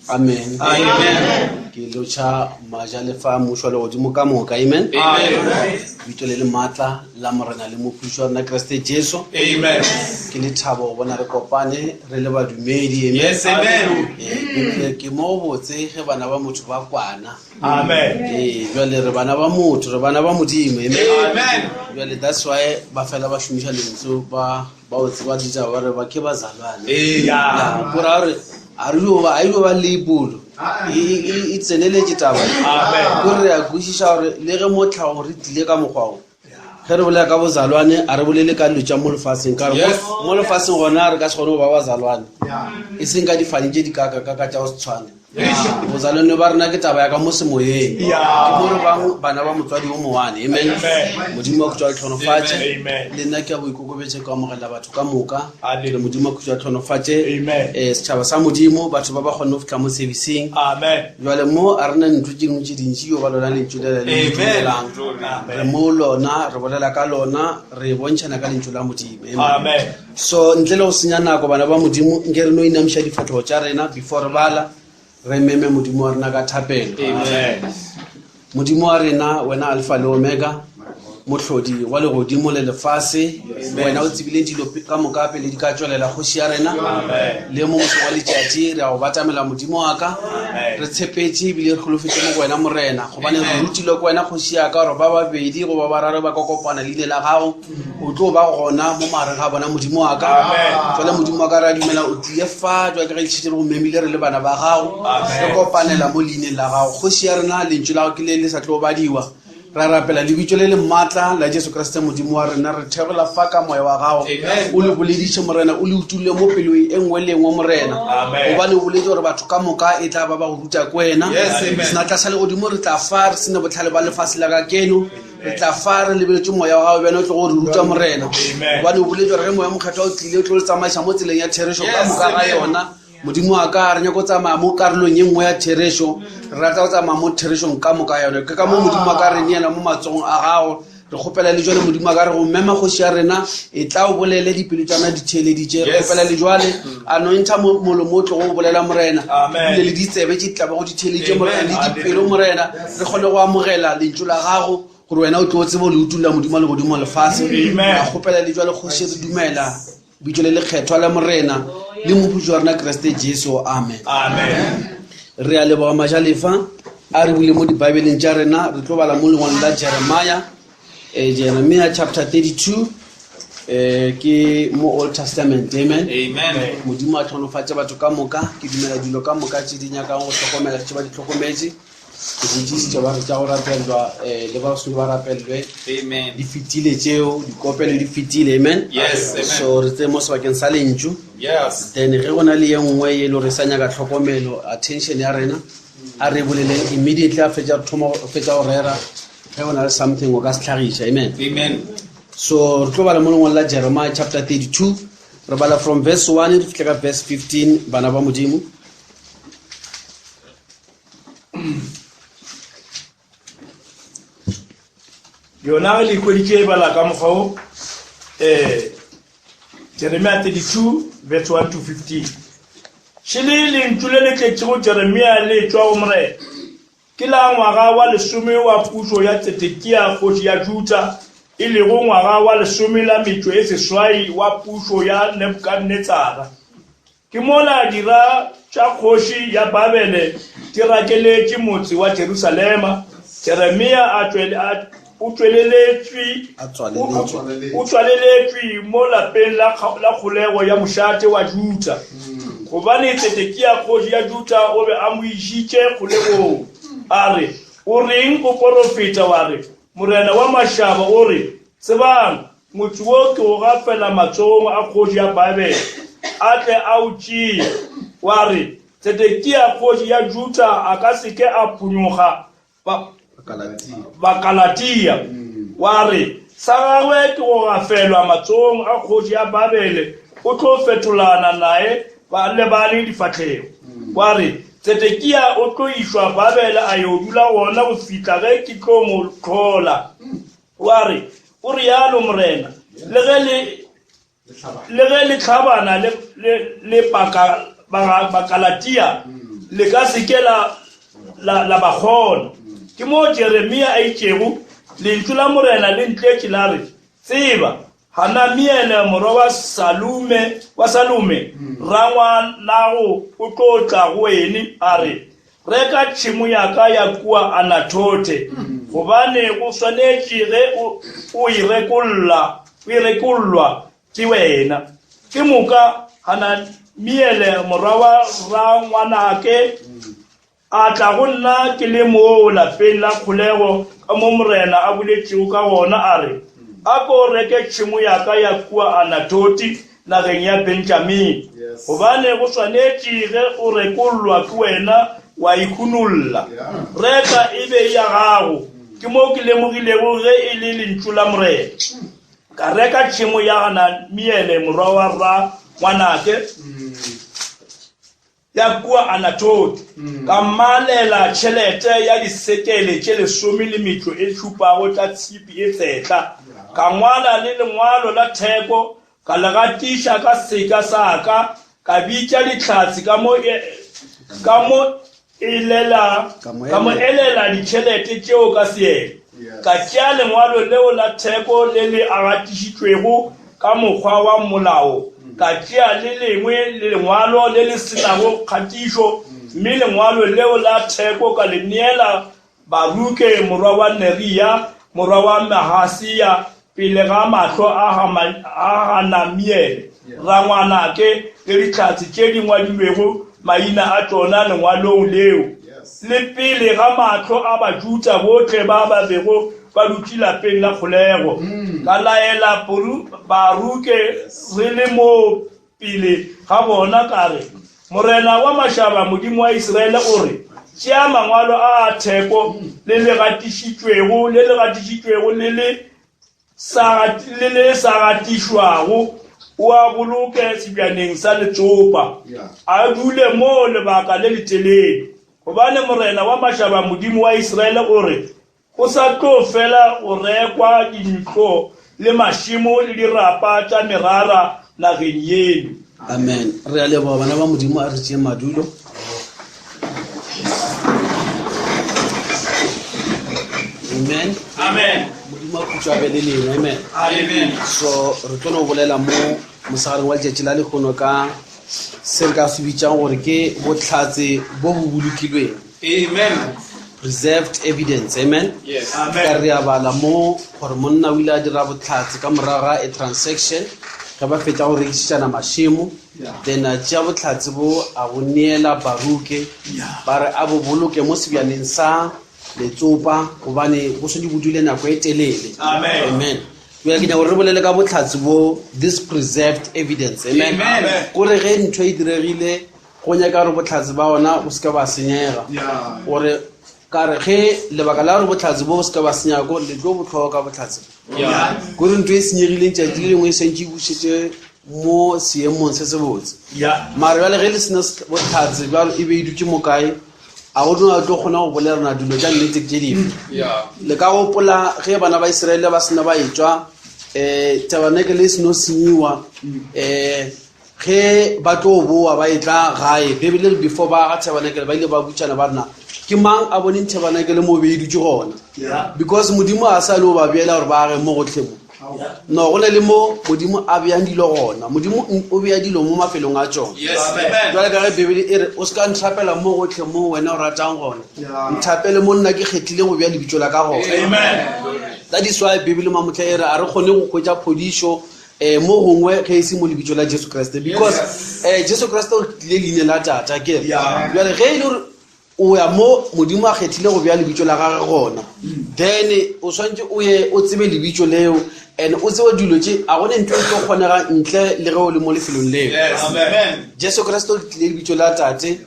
Amen. Amen. Ke lotšha majalefa a mmušo wa legodimo ka moka. Amen. Amen. Bitso le le maatla la Morena le Mophološi wa rena Kriste Jesu. Amen. Ke lethabo go bona re kopane re le badumedi. Amen. Yes, amen. Eh, ke mo botse ge bana ba motho ba kwana. Amen. Ee, jwale re bana ba motho, re bana ba Modimo. Amen. Amen. Jwale that's why ba fela ba šomiša lentso ba ba o tseba ditaba ba re ba ke bazalwane. Ee. Ya, go ra gore a re yo ba a yo ba label. E e- e tseneletše taba. Amen. Gore re a kwešiša gore le ge mo tlhagong re tlile ka mokgwa o. Ge re bolela ka bozalwane a re bolele ka dilo tša mo lefaseng ka gore Yes. mo- mo lefaseng gona re ka se kgone go ba bazalwane. E seng ka difane tše di kaka kaka tša go se tshwane. Bozalwane ba rena ke taba ya ka mo semoyeng. Ya. Ke mo re bang bana ba motswadi o mowane. Amen. Amen. Modimo a khutšo a le tlhonofatše. Amen. Le nna ke a boikokobetše ke amogela batho ka moka. Hallelujah. Le Modimo a khutšo a tlhonofatše. Amen. Eh, setšhaba sa Modimo batho ba ba kgonne go fihla mo serviceng. Amen. Jwale mo a rena ntho tše dingwe tše dintši yo ba lona lentšu le le le Amen. dumelang. Glory. Re mo lona, re bolela ka lona, re bontšhana ka lentšu la Modimo. Amen. Amen. So ntle le go senya nako bana ba Modimo nke re no inamiša difatlhogo tša rena before re bala re meme Modimo wa rena ka thapelo. Amen. Modimo wa rena wena Alpha le Omega mohlodi wa legodimo le lefase wena o tsebile dilo pe- ka moka pele di ka tšwelela kgoši ya rena le mo mosong wa letšatši re a go batamela modimo wa ka re tshepetše ebile re holofetše mo go wena morena gobane re rutilwe ke wena kgoši ya ka gore ba babedi goba bararo ba ka kopana leine la gago o tlo ba gona mo magareng ga bona modimo wa ka jale modimo wa ka re a dumela o tlile fa jwa ke ge letšhetse re go memile re le bana ba gago re kopanela mo leineng la gago kgoši ya rena lentšu la gago ke le le sa tlo badiwa ra rapela lebitso le le maatla la jesu kriste modimo wa rena re thegola fa ka moya wa gago Amen. o le bolediše morena o le utulle mo pelong e nngwe le engwe morena Amen. gobane o boletse gore batho ka moka e tla ba ba go ruta ko wena Yes, amen. senatla sa legodimo re tla fa re sene botlhale ba lefase la ka keno re tla fa re lebeletše moya wa gago bjana o tlo go re ruta morena Amen. gobane o boletse gore ge moya mokgethwa o tlile o tlo le tsamaiša mo tseleng ya therešo ka Yes, moka ga amen. yona modimo wa ka re nyako go tsamaya mo karolong ye nngwe ya therešo re rata go tsamaya mo therešong ka moka yone ke ka mo modimo wa ka re neela mo matsogong a gago re kgopela le jwale modimo wa ka re go mema kgoši ya rena e tla o bolele dipelo tša rena di theeleditše re Yes. kgopela le jwale a nontšha molomo o tlogo o bolela morena Amen. Ebile le ditsebe tše di tla bago di theeleditše Amen. morena le dipelo morena re kgone go amogela lentšu la gago gore wena o tlo o tsebe o le utulla modimo wa legodimo wa lefase Amen. Ra kgopela le jwale kgoši re dumela bitso le lekgethwa la morena le mophološi wa rena kriste jesu amen Amen. re a leboga majalefa a re bule mo dibaebeleng tša rena re tlo bala mo lengwalong la jeremia eh, jeremia chapter 32 eh, ke mo old testament amen Amen. modimo a tlhonofatše batho ka moka ke dumela dilo ka moka tše di nyakang go hlokomela tše ba di hlokometše ke botšišitše ba re tša go rapelelwa eh, le ba sone ba rapelelwe Amen. di fetile tšeo dikopelo di fetile amen Yes, amen. so re tseye mo sebakeng sa lentšu Yes. then ge go na le ye nngwe ye e le gore e sa nyaka tlhokomelo attention ya rena a re boleleng immediately a fetša re thoma go fetša go rera ge go na le something o ka se tlhagiša amen Amen. so re tlo bala mo lengwalo la jeremiah chapter 32 re bala from verse 1 re fitlhe ka verse 15 bana ba modimo Yona ge le ikweditše e bala ka mokgwa wo um Jeremia 32 verse 1 to 15. Šele lentšu le le tletšego Jeremia le tšwa go Morena. Ke la ngwaga wa lesome wa pušo ya Tsedekia kgoši ya Juda, e lego ngwaga wa lesome la metšo e seswai wa pušo ya Nebukadnetsara. Ke mola dira tša kgoši ya Babele di rakeletše motse wa Jerusalema, Jeremia a tšwele, a, o tšweleletšwe, A tswaleletšwe. o, o tswaleletšwe mo lapeng la, la kgolego ya mošate wa Juda. Gobane Tsedekia kgoši ya Juda o be a mo išitše kgolegong, a re, O reng o porofeta wa re, Morena wa mašaba o re, Tsebang, motse wo ke o gafela matsogong a kgoši ya Babele, a tle a o tšee. Wa re, Tsedekia kgoši ya Juda a ka se ke a phonyokga ba, Bakalatia. Wa re, Sa gagwe ke go gafelwa matsogong a kgoši ya Babele, o tlo fetolana naye ba lebane difahlego. Wa re, Tsedekia o tlo išwa Babele a yo dula gona go fihla ge ke tlo mo hlola. Wa re, O realo Morena, le ge le le ge le hlabana le, le, le baka, ba, Bakalatia. Le ka se ke la, la, la ba kgona. Ke moo Jeremia a itšego, Lentšu la Morena le ntletše la re, Tseba, Hanamiele morwa wa Salume, wa Salume, rangwanago o tlo tla go wene, a re, Reka tšhemo ya ka ya kua Anathothe, gobane go swanetše ge o, o e rekolla, o e rekollwa ke wena. Ke moka Hanamiele morwa wa rangwanake a tla go nna ke le moo lapeng la kgolego ka mo Morena a boletšego ka gona, a re, A ko reke tšhemo ya ka ya kua Anathoti nageng ya Benjamini, gobane go swanetše ge o rekollwa ke wena wa e hunolla. Reka e be ya gago. Ke mo ke lemogilego ge e le lentšu la Morena. Ka reka tšhemo ya Hanamiele morwa wa rra ngwanake ya kua Anathote, ka mmalela tšhelete ya disekele tše lesome le metšo e šupago tša tshipi e tshehla. Ka ngwala le lengwalo la theko, ka le gatiša ka seka sa ka, ka bitša dihlatse ka mo e, ka mo elela, ka mo elela ditšhelete tšeo ka seelo. Ka tšea lengwalo leo la theko le le gatišitšwego ka mokgwa wa molao, ka tšea le lengwe lengwalo le le se nago kgatišo, mme lengwalo leo la theko ka le neela Baruke morwa wa Neria morwa wa Mahasia pele ga mahlo a Hanamiele rangwanake le dihlatse tše di ngwadilwego maina a tšona lengwalong leo, le pele ga mahlo a Bajuda bohle ba ba bego ba dutše lapeng la kgolego. Ka laela Baruke re le moo pele ga bona ka re, Morena wa mašaba, Modimo wa Isiraele, o re, Tšea mangwalo a a theko le le gatišitšwego le le gatišitšwego le le sa le le sa gatišwago, o a boloke sebjaneng sa letsopa, a dule moo lebaka le letelele. Gobane Morena wa mašaba, Modimo wa Isiraele, o re, Go sa tlo fela go rekwa dintlo le mašemo le dirapa tša merara nageng yeno. Amen. Re a leboga bana ba Modimo, a re tšeeng madulo. Amen. Amen. Modimo a khutšo a be le lena. Amen. Amen. So re tlo no bolela mo mosegareng wa letšatši la lehono ka se re ka se bitšang gore ke bohlatse bo bo bolokilweng. Amen. Preserved evidence. Amen. Yes. Amen. Ka re a bala mo gore monna o ile a dira bohlatse ka morago ga a transaction ge ba fetša go rekišetšana mašemo, then a tšea bohlatse bo a bo neela Baruke, ba re a bo boloke mo sebjaneng sa letsopa gobane bo swanetše bo dule nako e telele. Amen. Amen. Bjale ke nyaka gore re bolele ka bohlatse bo, this preserved evidence. Amen. Amen. Kore ge ntho e diregile go nyaka gore bohlatse ba ona bo seke ba senyega, gore ka re ge lebaka la gore bohlatse bo bo seke ba senyega kore le tlo bohloka bohlatse bo. Kore ntho e senyegileng tšatši le lengwe e swantše e bušetše mo seemong se sebotse. Mara bjale ge le sena bohlatse bjalo e be e dutše mo kae, a go tlo tlo kgona go bolela rena dilo tša nnete tše dife. Le ka gopola ge bana ba Iseraele ba sena ba etšwa um tabernacle e seno senyiwa, um ge ba tlo boa ba etla gae, Bibele re before ba aga tabernacle ba ile ba butšana ba rena ke mang a boneng tabernacle mo be e dutše gona, because Modimo a sa le o ba beela gore ba age mo gotlhe mo. No, go na le mo Modimo a beyang dilo gona. Modimo o beya dilo mo mafelong a tšona. Jwale ka ge Bibele e re o se ka nthapela mo gotlhe mo wena o ratang gona, nthapele mo nna ke kgethileng go bea lebitso la ka gona. That is why Bibele mamotlha e re a re kgone go hwetša phodišo um mo gongwe ge e se mo lebitso la Jesu Kriste, because um Jesu Kriste o tlile leina la Tata ke re. Jwale ge e le gore o ya mo Modimo a kgethile go bea lebitso la gagwe gona, then o swantše o ye o tsebe lebitso leo and o tsebe dilo tše, a gone ntho e tlo kgonega ntle le ge o le mo lefelong leo. Jesu Kriste o tlile lebitso la Tate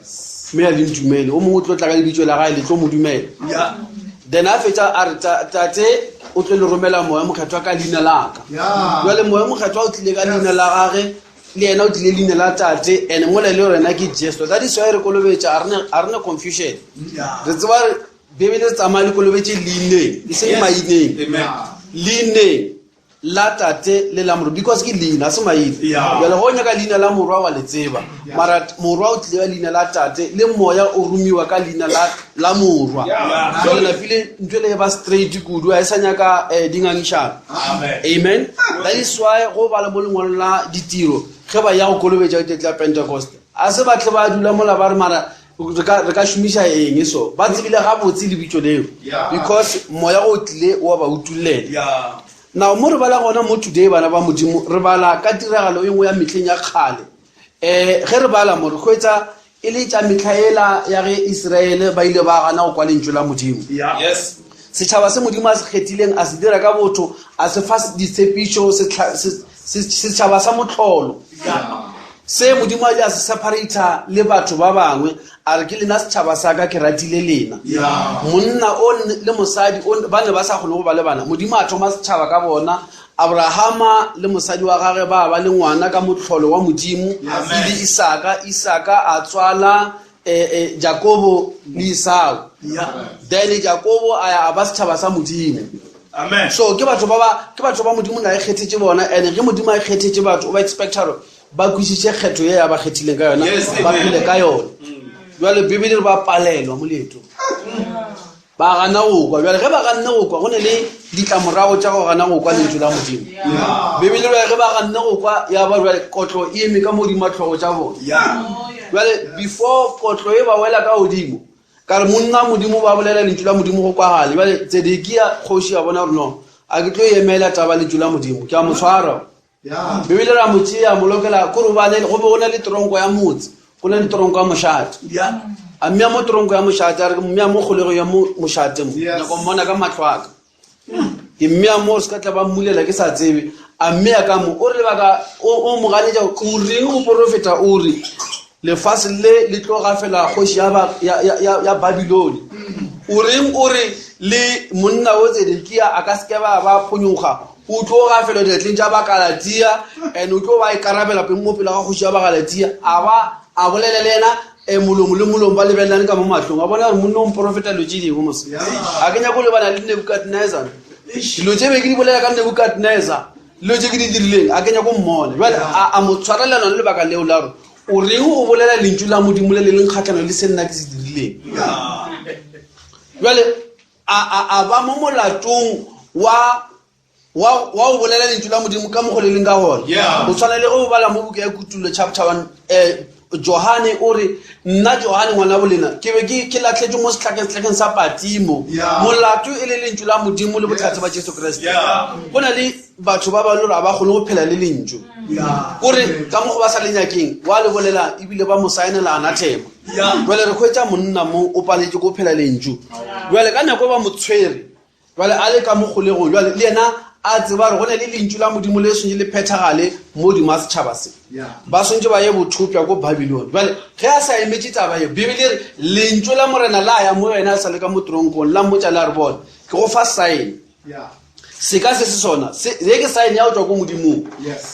mme a le ntumele, o mongwe o tlo tla ka lebitso la gae le tlo mo dumela. Then a fetša a re Tate o tlo le romela Moya Mokgethwa ka leina la ka. Jwale Moya Mokgethwa o tlile ka leina la gage, le yena o tlile leina la Tate, and mola le rena ke Jesu. That is why re kolobetša, a re ne confusion. Re tseba Bibele re tsamaya le kolobetše leineng, e seng maineng. Leineng. La Tate le la Morwa, because ke leina, se maina. Bjale go nyaka leina la Morwa wa le tseba, mara Morwa o tlile ka leina la Tate, le Moya o romiwa ka leina la, la Morwa. Jale napile ntho ele e ba straight kudu, a e sa nyaka eh, dingangišano. Amen. That is why go bala mo lengwalo la Ditiro, ge ba ya go kolobetša letšatši la Pentecost, a se ba tle ba dula mola ba re mara re ka re ka šomiša eng so ba tsebile gabotse lebitso leo because moya o tlile wa ba utullela Yeah. now mo re bala gona mo today bana ba modimo re bala ka tiragalo e nngwe ya mehleng ya kgale um ge re bala mo re hwetsa e le tša metlha ela ya ge iseraele ba ile ba gana go kwa lentšu la modimo Yeah. Yes. setšhaba se modimo a se kgethileng a se dira ka botho a se fa ditshepišo setšhaba sa motlholo se modimo a ile a se separator le batho ba bangwe a re ke lena setšhaba sa ka ke ratile lena monna o le mosadi ba ne ba sa kgone go ba le bana modimo a thoma setšhaba ka bona abrahama le mosadi wa gage ba ba le ngwana ka motlholo wa modimo e le isaka isaka a tswala eh, eh, jakobo le isao then jakobo a ya a ba setšhaba sa modimo amen so ke batho ba ba ke batho ba modimo na e kgethetše bona and ge modimo a e kgethetše batho o ba expecta gore ba kwešiše kgetho ye ya ba kgethileng ka yona Yes, ba amen. phele ka yone jale bibele re ba palelwa mo leetong ba gana go kwa bjale ge ba ganne go kwa go ne le ditlamorago tša go gana go kwa lentšu la modimo bibele bjale ge ba ganne go kwa ya ba bjale kotlo e eme ka modimo a tlhogo tša bona bjale before kotlo e ba wela ka godimo ka re monna modimo ba bolela lentšu la modimo go kwagale bjale tsedekia kgoši ya bona gore no a ke tlo emela taba lentšu la modimo ke a mo tshwara bibele ra mo tšea mo lokela kore bane go be go na le tronko ya motse go na le tronko ya mošate a mmea mo tronko ya mošate a re mmea mo kgolego ya mo mošate mo nyako mmona ka matlho aka ke mmea mo se ka tla ba mmulela ke sa tsebe a mmea ka mo o re lebaka o mo ganetša o reng o porofeta o re lefase le le tlo gafela kgoši ya babilone o reng o re le monna o tsedekia a ka seke ba ba phonyoga o tlo gafela diatleng tša bakalatia and o tlo ba ikarabela peng mo pele ga kgoši ya bakalatia a ba a bolele le yena um molomo le molomo ba lebelelane ka mo matlong a bona gore monna o mporofeta dilo tše dingwe mose a ke nyako lebana le nebukadnezar dilo tše be ke di bolela ka nebukadnezar dilo tše ke di dirileng a ke nyako mmone jale a mo tshwarelelana le lebaka leo la gore o reng o bolela lentšu la modimo le le leng kgatlhano le se nna ke se dirileng jale a ba mo molatong wa wa wa o bolela lentšu la modimo ka mo go le leng ka gona o tshwana le ge o bala mo buka ya kutullo chapter one um johane o re nna johane ngwana bolena ke be ke ke latlhetswe mo setlhakeng sa patimo molato e le lentšu la modimo le botlhatse ba jesu kriste go na le batho ba ba le gore ga ba kgone go phela le lentšu kore ka mo go ba sa le nyakeng wa le bolela ebile ba mo saenela anathema jale re hwetša monna mo o paletse ko phela lentšu jale ka nako ba mo tshwere Jwale a le ka mo kgolegong, jwale le yena a tseba gore go na le lentšu la Modimo le swantše le phethagale mo godimo ga setšhaba se. Ba swantše ba ye bothopša ko Babilone. Jwale ge a sa emetše taba yeo, Bibele e re lentšu la Morena la ya mo yena a sa le ka mo tronkong, la mmotša la re, Bona, ke go fa saene. Seka se se sona, se, ye ke saene ya go tšwa ko Modimong.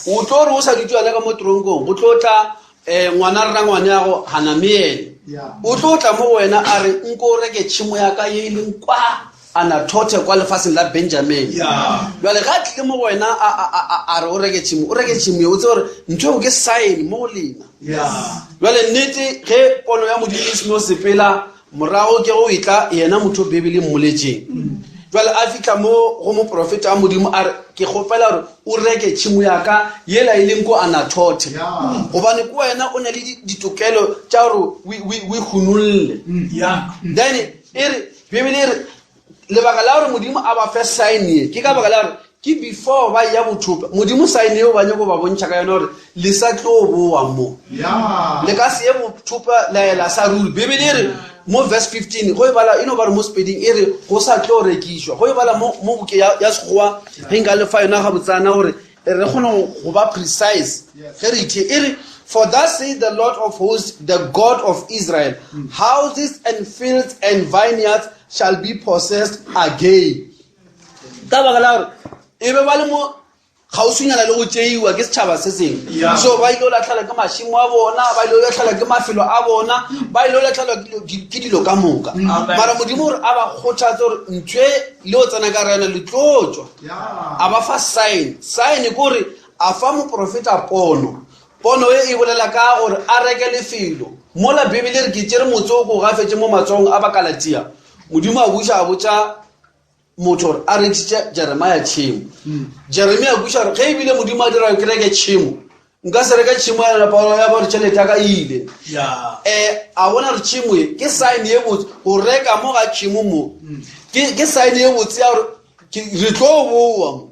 O tlo re o sa dutše yona ka mo tronkong, go tlo tla um ngwana rra ngwaneago Hanamiele. O tlo tla mo go wena a re, Nko o reke tšhemo ya ka ye e leng kwa Anathothe kwa lefaseng la Benjamene. Bjale ge a tlile mo go wena a re o reke tšhemo, o reke tšhemo ye, o tsebe gore ntho eo ke sign mo go lena. Bjale nnete ge pono ya Modimo e seno sepela morago ke go etla yena motho Bibele e mmoletšeng. Jwale a fihla mo go moprofeta wa Modimo a re, ke kgopela gore o reke tšhemo ya ka yela e leng ko Anathothe, gobane ko wena o na le ditokelo tša gore o e hunolle. Then e re Bibele e re lebaka la gore Modimo a ba fe sign ye ke ka baka la gore ke before ba ya bothopa Modimo sign eo ba nyako ba bontšha ka yona gore le sa tlo boa mo le ka se ye bothopa laela sa ruri. Bibele e re mo verse 15 go e bala e no ba re mo sepeding e re go sa tlo rekišwa go e bala mo mo buke ya, ya sekgowa ge nka le fa yona gabotsana gore re kgone go ba precise ge re ithe e re for thus say the lord of hosts the god of israel houses and fields and vineyards shall be possessed again ka baka la gore e be ba le mo Kgauswinyana le go tšeiwa ke setšhaba se sengwe. So ba ile go latlhelwa ke mašemo a bona, ba ile go latlhelwa ke mafelo a bona, ba ile go latlhelwa ke dilo ka moka. Mara Modimo gore a ba kgothatse gore ntho e le o tsena ka rena le tlo tšwa. A ba fa sign. Sign ke gore a fa moprofeta pono. Pono e e bolela ka gore a reke lefelo. Mola Bibele e re ke tšere motse o ko gafetše mo matsogong a Bakalatia. Modimo a buša a botša motho gore a rekišitše Jeremia tšhemo. Jeremia a kweša gore ge ebile Modimo a dira ke reke tšhemo, nka se reke tšhemo ya lapa ya gore tšhelete ya ka e ile. Um a bona gore tšhemo e ke sign ye botse go reka mo ga tšhemo mo. Ke sign ye botse ya gore re tlo boa mo.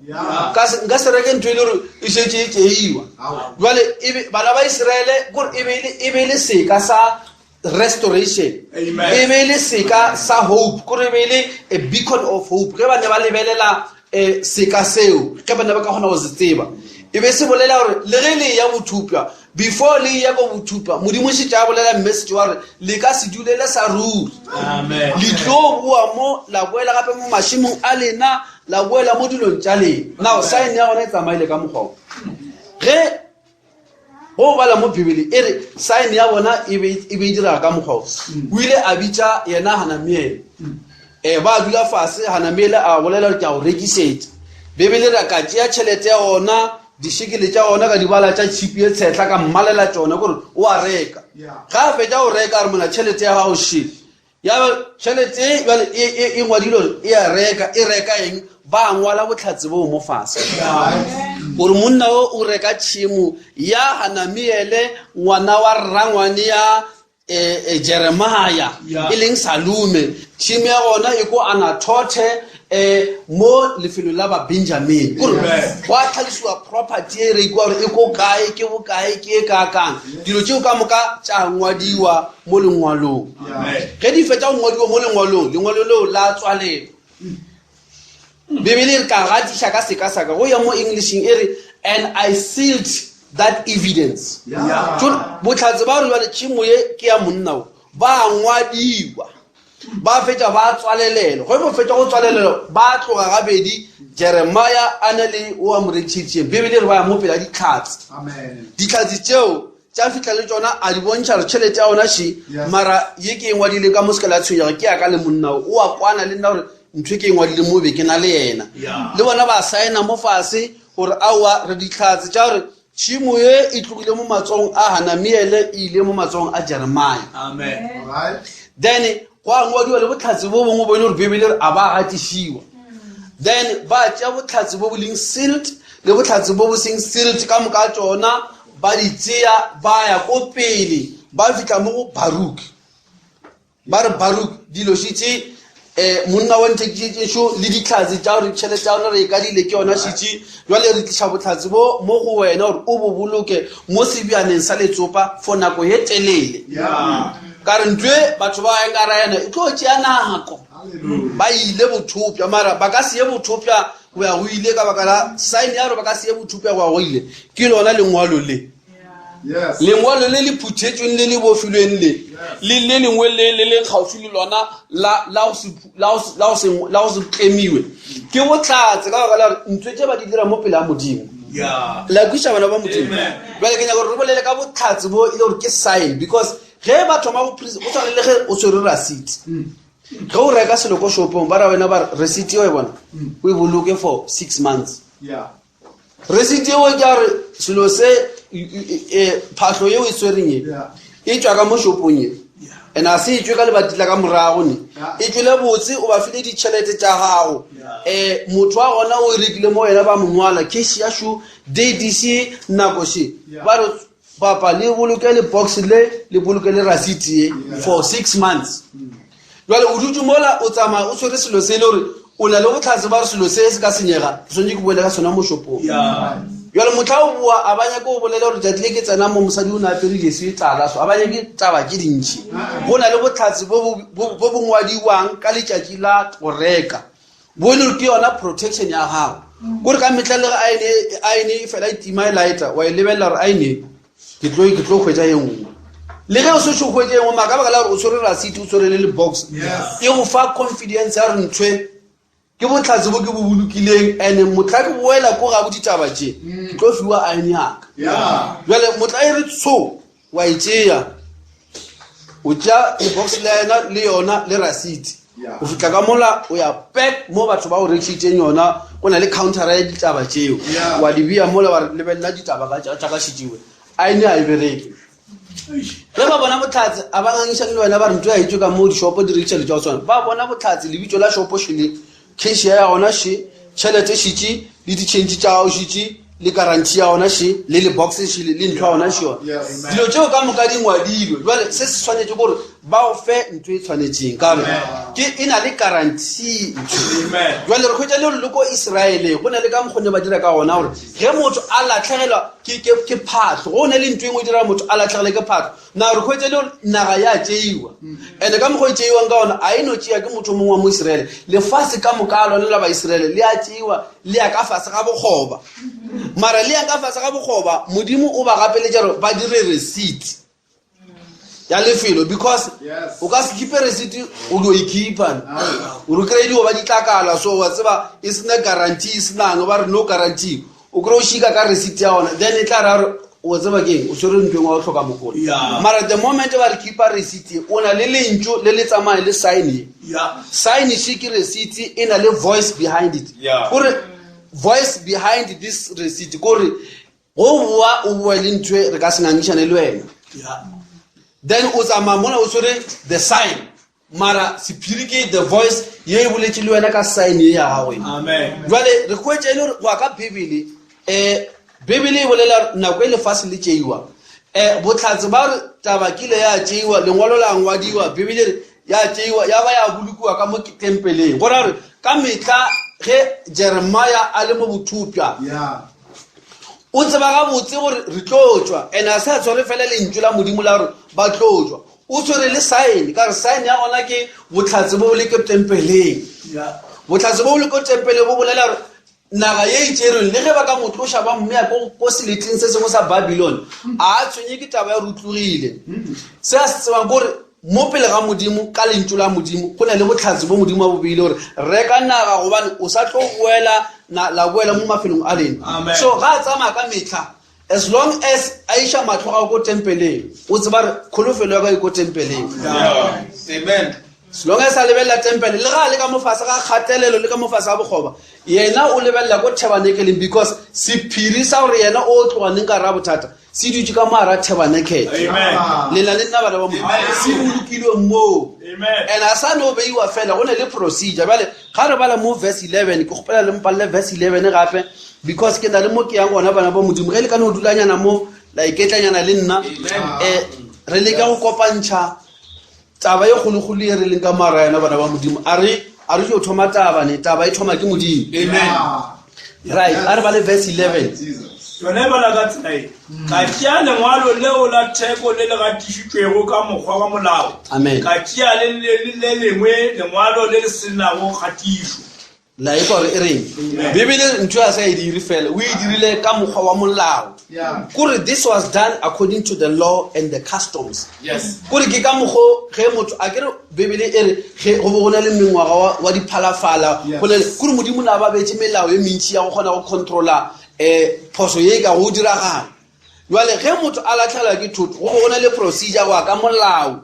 Nka se reke ntho e le gore e šetše e tšeiwa. Jwale e bana ba Israele kore e be e le seka sa restoration. E be e le seka sa hope, kore e be e le a beacon of hope. Ge ba ne ba lebelela um seka seo, ge ba ne ba ka kgona go se tseba, e be se bolela gore le ge le ya bothupja, before le ya ko bothupja, Modimo šetše a bolela message wa gore le ka se dulele sa ruri. Le tlo boa mo, la boela gape mo mašemong a lena, la boela mo dilong tša lena. Now sign ya gona e tsamaile ka mokgwa o. Ge go bala mo Bibele e re sign ya bona e be e e dira ka mokgwa o. O ile a bitša yena Hanamiele. Um ba dula fase, Hanamiele a bolela gore ke a go rekišetša. Bibele re ka tšea tšhelete ya ona, dishekele tša ona ka di bala tša tšhipi e tshehla ka mmalela tšona kore o a reka. Ga a fetša go reka a re mona tšhelete ya gago še. Ya ba tšhelete e bjale e, e, e ngwadilwe gore e a reka, e reka eng? Ba ngwala bohlatse boo mo fase gore monna o o reka tšhemo ya Hanamiele ngwana wa rrangwane ya e, e, Jeremia e leng Salume. Tšhemo ya gona e ko Anathothe um mo lefelong la ba Benjamin. Kore gwa tlhalosiwa property e rekiwa gore e ko kae, ke bokae, ke e kaakang. Dilo tšeo ka moka tša ngwadiwa mo lengwalong. Ge di fetša go ngwadiwa mo lengwalong, lengwalo leo la tswalelwa. Bibele e re ka gatiša ka seka sa ka. Go ya mo Englisheng e re, and I sealed that evidence. Bohlatse ba gore jwale tšhemo ye ke ya monna o, ba ngwadiwa. Ba fetša ba tswalelelwa. Ge ba fetša go tswalelelwa, ba tloga gabedi, Jeremia a na le o a mo rekišeditšeng. Bibele e re ba ya mo pela dihlatse. Dihlatse tšeo tša fihla le tšona a di bontšha gore tšhelete ya ona še, mara ye ke e ngwadile ka mo se ke la tshwenyega, ke ya ka le monna o. O a kwana le nna gore ntho e ke e ngwadile mo be ke na le yena. Le bona ba saena mo fase gore aowa re dihlatse tša gore Tšhemo ye e tlogile mo matsogong a Hanamiele e ile mo matsogong a Jeremia. Amen. Right. Then go a ngwadiwa le bohlatse bo bongwe bo e le gore Bibele re a ba gatišiwa. Then ba tšea bohlatse bo bo leng sealed le bohlatse bo bo seng sealed ka moka tšona ba di tšea ba ya ko pele ba fihla mo go Baruch. Ba re, Baruk, dilo šetše um monna wa nthekišetšešo le dihlatse tša gore tšhelete ya rona re e kadile ke yona šetše, bjale re tliša bohlatse bo mo go wena gore o bo boloke mo sebjaneng sa letsopa for nako ye telele. Ka re ntlo e batho ba yang ka ra yena e tlo tšea nako. Ba ile bothopša, mara ba ka se ye bothopša go ya go ile ka baka la sign ya gore ba ka se ye bothopša go ya go ile ke lona lengwalo le. Lengwalo le le phuthetšweng le le bofilweng le le le lengwe le le leng kgauswi le lona la la go se la go se la go se la go se tlemiwe ke bohlatse ka baka la gore ntho tše ba di dira mo pele ga Modimo. La kwešiša bana ba Modimo? Bjale ke nyaka gore re bolele ka bohlatse bo e le gore ke sign because ge ba thoma go go tshwana le ge o tshwere receipt. Ge o reka selo ko shopong ba ra wena ba re receipt eo e bona o e boloke for 6 months. Yeah. Receipt eo ke a re selo se phahlo yeo e swereng e e tšwa ka mo shopong e and a se e tšwe ka lebati la ka morago ne e tšwele botse o ba file ditšhelete tša gago um motho wa gona o e rekile mo wena ba mo ngwala cash ya šo date še nako še ba re papa le boloke le box le le boloke le receipt ye for 6 months. Jwale o dutše mola o tsamaya o tshwere selo se e le gore o na le bohlatse ba gore selo se se ka senyega, ke swanetše ke boele ka sona mo shopong. Jwale mohla o boa a ba nyake o bolela gore tšatši le ke tsena mo mosadi o ne apere jesi e tala so, a ba nyake taba tše dintši. Go na le bohlatse bo bo bo ngwadiwang ka letšatši la go reka bo e le gore ke yona protection ya gago. Kore ka mehla le ge aene e fela e tima e lighter wa e lebelela gore aene ke tlo ke tlo hwetša ye nngwe le ge o se o hwetše ye nngwe mara ka baka la gore o tshwere rasiti o tshwere le le box e go fa confidence ya gore nthwe. Ke bohlatse bo ke bo bolokileng, and mohla ke boela ko gabo ditaba tše, ke tlo fiwa aene ya ka. Bjale mohla e re tsho, wa e tšea, o tšea lebox la yena le yona le rasiti, o fihla ka mola o ya back mo batho ba o rekišitšeng yona, go na le countera ya ditaba tšeo, wa di bea mola wa re lebelela ditaba tša ka šetšiwe, aene a e bereke. Ge ba bona bohlatse, a ba ngangišane le wena ba re ntho ya etšwe ka moo dishopo di rekiša dilo tša go tshwana. Ba bona bohlatse, lebitso la shopo šele, cashier ya gona še, tšhelete šetše, le ditšhentšhi tša gago šetše, le guarantee ya gona še, le le box šele, le ntho ya gona še yona. Dilo tšeo ka moka di ngwadilwe. Jwale se se swanetše gore ba o fe ntho e tshwanetšeng, ka gore ke e na le guarantee ntho. Jwale re hwetša le le ko Israele go na le ka mokgwa ne ba dira ka gona gore ge motho a latlhegelwa ke, ke, ke phahlo, go ne le ntho e nngwe e dira motho a latlhegele ke phahlo, na re hwetša le gore naga ya tšeiwa. And-e ka mokgwa e tšeiwang ka gona, a e no tšea ke motho o mongwe wa Moisraele. Lefase ka moka a lona la Baisraele le a tšeiwa, le ya ka fase ga bokgoba. Mara le ya ka fase ga bokgoba, Modimo o ba gapeletša gore ba dire receipt ya lefelo, because o ka se keepe receipt o dio e keepa, o re kry-e dio ba ditlakala, so wa tseba e sena guarantee, e senang ba re no guarantee, o kry-e o šika ka receipt ya gona, then e tla ra gore o tseba keng, o tshwere ntho engwe wa go hloka mokola. Mara the moment ba re keepa receipt, o na le lentšu le le tsamaye le sign ye. Sign she ke receipt, e na le voice behind it. Kore voice behind this receipt, kore go boa o boe le ntho e re ka se ngangišane le wena. Then o tsamaya mola o tshwere the sign, mara sephiri ke the voice ye e boletše le wena ka sign ye ya gago. Amen. Jwale re hwetša e le gore go ya ka Bibele, Bibele e bolela nako e lefase le tšeiwa, bohlatse ba re taba kile ya tšeiwa, lengwalo la ngwadiwa, Bibele re ya tšeiwa ya ba ya bolokiwa ka mo tempeleng. Go ra gore ka mehla ge Jeremia a le mo bothopša, o tseba gabotse gore re tlo tšwa, and a se a tshware fela lentšu la Modimo la gore ba tlo tšwa, o tshwere le sign, ka gore sign ya gona ke bohlatse bo le ko tempeleng. Bohlatse bo le ko tempeleng bo bolela gore naga ye e tšerweng, le ge ba ka mo tloša ba mmea ko seleteng se sengwe sa Babylon, a tshwenye ke taba ya gore o tlogile. Se a se tsebang ke gore mo pele ga Modimo, ka lentšu la Modimo, go na le bohlatse bo Modimo a bo beile gore reka naga, gobane o sa tlo boela na, la boela mo mafelong a lena. Amen. So ga a tsamaya ka mehla, as long as a iša mahlo gago ko tempeleng, o tseba gore kholofelo ya ka e ko tempeleng. Amen. As long as a lebelela tempele, le ga a le ka mo fase ga kgatelelo, le ka mo fase ga bokgoba, yena o lebelela ko tabernakeleng, because sephiri sa gore yena o tloga neng ka gare ga bothata se dutše ka mo gare ga tabernacle. Amen. Le na le nna bana ba Modimo. Se bolokilwe moo. Amen. And a sa no beiwa fela, go na le procedure. Bjale ga re bala mo verse 11, ke kgopela le mpalle verse 11 gape, because ke na le mo ke yang gona bana ba Modimo. Ge le ka no dulanyana mo, la iketlanyana le nna, re leka go kopantšha taba e kgolokgolo e re leng ka mara yona bana ba Modimo. A re tlo thoma taba ne, taba e thoma ke Modimo. Amen. Right, a re bale verse 11. Yona e bala ka tsela e. Ka tšea lengwalo leo la theko le le gatišitšwego ka mokgwa wa molao. Amen. Ka tšea le le le lengwe lengwalo le le se nago kgatišo. La e kwa gore e reng? Bibele ntho ya sa e dire fela, o e dirile ka mokgwa wa molao. Kore this was done according to the law and the customs. Kore ke ka mokgwa ge motho a kere Bibele e re ge go bo go na le mengwaga wa diphalafala, go na le, kore Modimo na ba beetše melao e mentši ya go kgona go controla, phoso ye e ka go diragala. Jwale ge motho a latlhelwa ke thoto, go bo go na le procedure go ya ka molao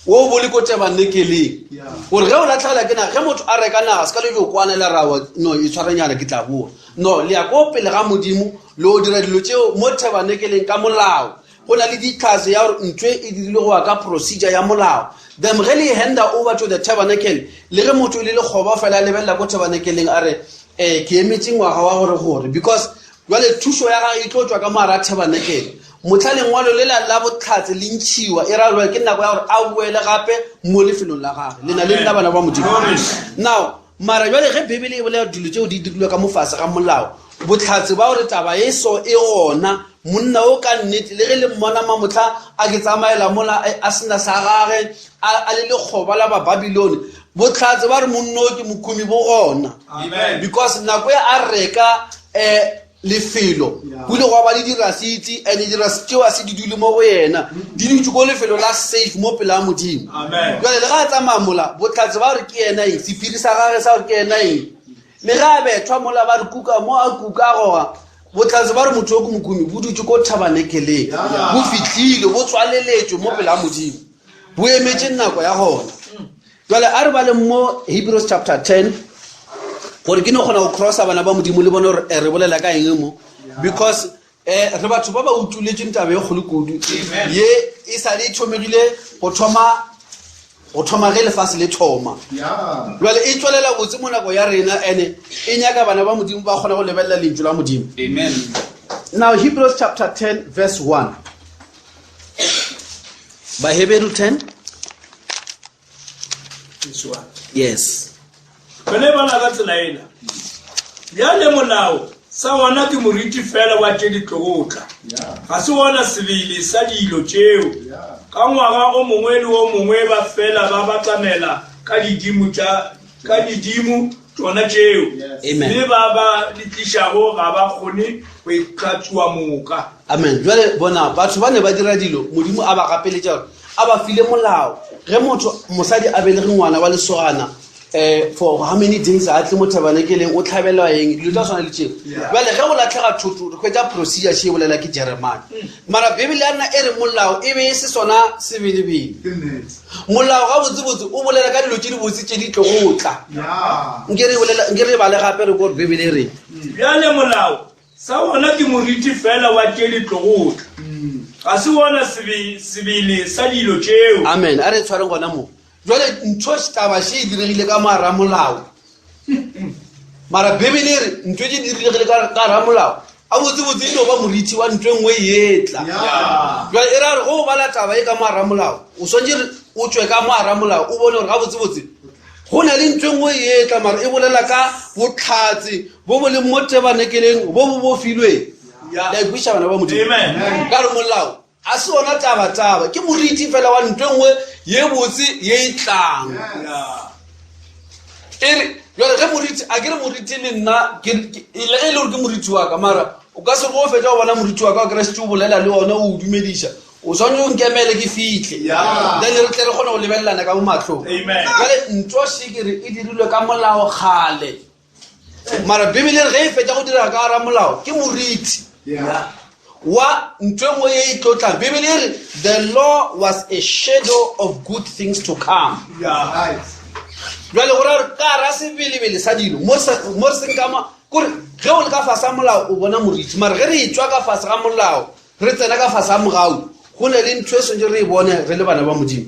wo bo le ko tabernakeleng. Gore ge o latlhelwa ke naga, ge motho a reka naga, se ka le jo kwana le ra wa, no, e tshwarenyana ke tla boa. No, le ya ko pele ga Modimo, le o dira dilo tšeo mo tabernakeleng ka molao. Go na le ditlhase ya gore ntho e dirilwe go ya ka procedure ya molao. Then ge le handa over to the tabernacle, le ge motho e le lekgoba fela a lebelela ko tabernakeleng a re, ke emetše ngwaga wa gore gore, because jwale thušo ya gagwe e tlo tšwa ka mo gare ga tabernacle. Mohla lengwalo le la la bohlatse le ntšhiwa, e ra gore ke nako ya gore a boele gape mo lefelong la gagwe. Le na le nna bana ba Modimo. Now, mara jwale ge Bibele e bolela dilo tšeo di dirilwe ka mo fase ga molao, bohlatse ba gore taba e so e gona, monna o ka nnete, le ge le mmona mamohla a ke tsamaela mola a sena sa gage, a le lekgoba la ba Babylon, bohlatse ba re monna o ke mokhumi bo gona. Amen. Because nako e a reka, lefelo, go ile gwa ba le dirasiti, and dirasiti tšeo a se di dule mo go yena, di dutše ko lefelo la safe mo pele ga Modimo. Amen. Jwale le ga a tsamaya mola, bohlatse ba gore ke yena eng, sephiri sa gagwe sa gore ke yena eng, Le ge a bethwa mola ba re kuka mo a kuka a goga, bohlatse ba re motho yo ke mokumi bo dutše ko thabanekeleng, bo fihlile, bo tswaleletšwe mo pele ga Modimo, bo emetše nako ya gona. Jwale a re baleng mo Hebrews chapter 10 gore ke no kgona go crossa bana ba Modimo le bone gore eh, re bolela ka eng mo because eh, re batho ba ba utuletšeng taba e kgolo kudu ye e sa le e thomegile go thoma go thoma ge lefase le thoma jale e tswelela botse mo nako ya rena ene e nyaka bana ba modimo ba kgona go lebelela lentšu la modimo Amen. now hebrews chapter 10 verse 1 baheberu 10 yes Bene bala ka tsela ena. Bjale molao sa wona ke moriti fela wa tše di tlogo tla. Ga se wona sebele sa dilo tšeo. Ka ngwaga o mongwe le o mongwe ba fela ba batamela ka didimo tša ka didimo tšona tšeo. Amen. Mme ba ba di tlišago ga ba kgone go itlhatsuwa moka. Amen. Jwale bona batho ba ne ba dira dilo, Modimo a ba gapeletša gore a ba file molao. Ge motho mosadi a belege ngwana wa lesogana um for how many days a tle mo tabernakeleng o tlhabelwa eng dilo tsa tshwana le tšeo. Jwale ge go latlhega thoto re hwetša procedure še e bolela ke Jeremiah. Mara Bibele ya rena e re molao e be e se sona sebelebele. Molao gabotsebotse o bolela ka dilo tše dibotse tše di tlogo tla. Nke re bolela nke re bale gape re ko gore Bibele e reng. Bjale molao Sa wona ke moriti fela wa tše di tlogo tla. Ga se wona sebe, sebele sa dilo tšeo. Amen. A re tshwareng gona mo. Jwale ntho taba še e diregile ka mo ramolao. Mara Bibele e re ntho tše di diregile ka ka ramolao. A botse botse e no ba moriti wa ntho e nngwe e etla. Jwale e ra re go bala taba e ka mo ramolao, o swanetše re o tšwe ka mo ramolao o bone gore ga botse botse go na le ntho e nngwe e etla mara e bolela ka botlhatse bo bo leng mo tebanekeleng bo bo bofilweng la ikwiša bana ba modimo ka re molao a se ona tabataba ke moriti fela wa ntho e nngwe ye botse ye e tlang e re jale ge moriti a ke re moriti le nna le ge e le gore ke moriti wa ka mara o ka se go fetsa go bona moriti wa ka wa keresete o bolela le one o o dumediša o swanetse o nkemele ke fitlhe then re tle re kgone go lebelelana ka mo matlhong jale ntho shekere e dirilwe ka molao kgale mara bibele re ge e fetsa go dira ka gara molao ke moriti wa ntho e nngwe ye e tlotlang bibele e re the law was a shadow of good things to come jale go ra gore ka gara sebelebele sa dilo mo re seng ka kore ge o le ka fase ga molao o bona moriti mara ge re e tswa ka fase ga molao re tsena ka fase ga mogau go ne le ntho e swantse re e bone re le bana ba modimo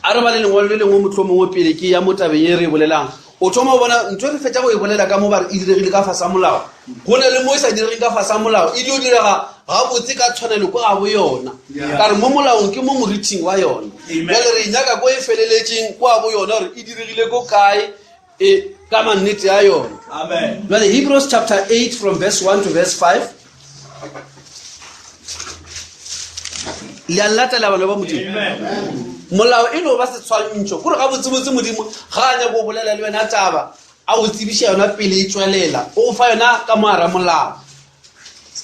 a re ba le lengwalo le lengwe motlho mongwe pele ke ya mo tabeng e re e bolelang o thoma go bona ntho e re fetsa go e bolela ka mo ba re e diregile ka fase ga molao go ne le mo e sa diregeng ka fase ga molao e dio direga gabotse ka tshwanelo ko gabo yona ka re mo molaong ke mo moriting wa yona jale re e nyaka ko e feleletseng ko gabo yona gore e diregile ko kae e ka mannete ya yona Amen. jale hebrews chapter 8 from verse 1 to verse 5 le a latela bana ba modimo molao e no ba setshwantšho kore ga botsebotse modimo ga a nyako go bolela le wena taba a go tsebiša yona pele e tswelela o go fa yona ka moara molao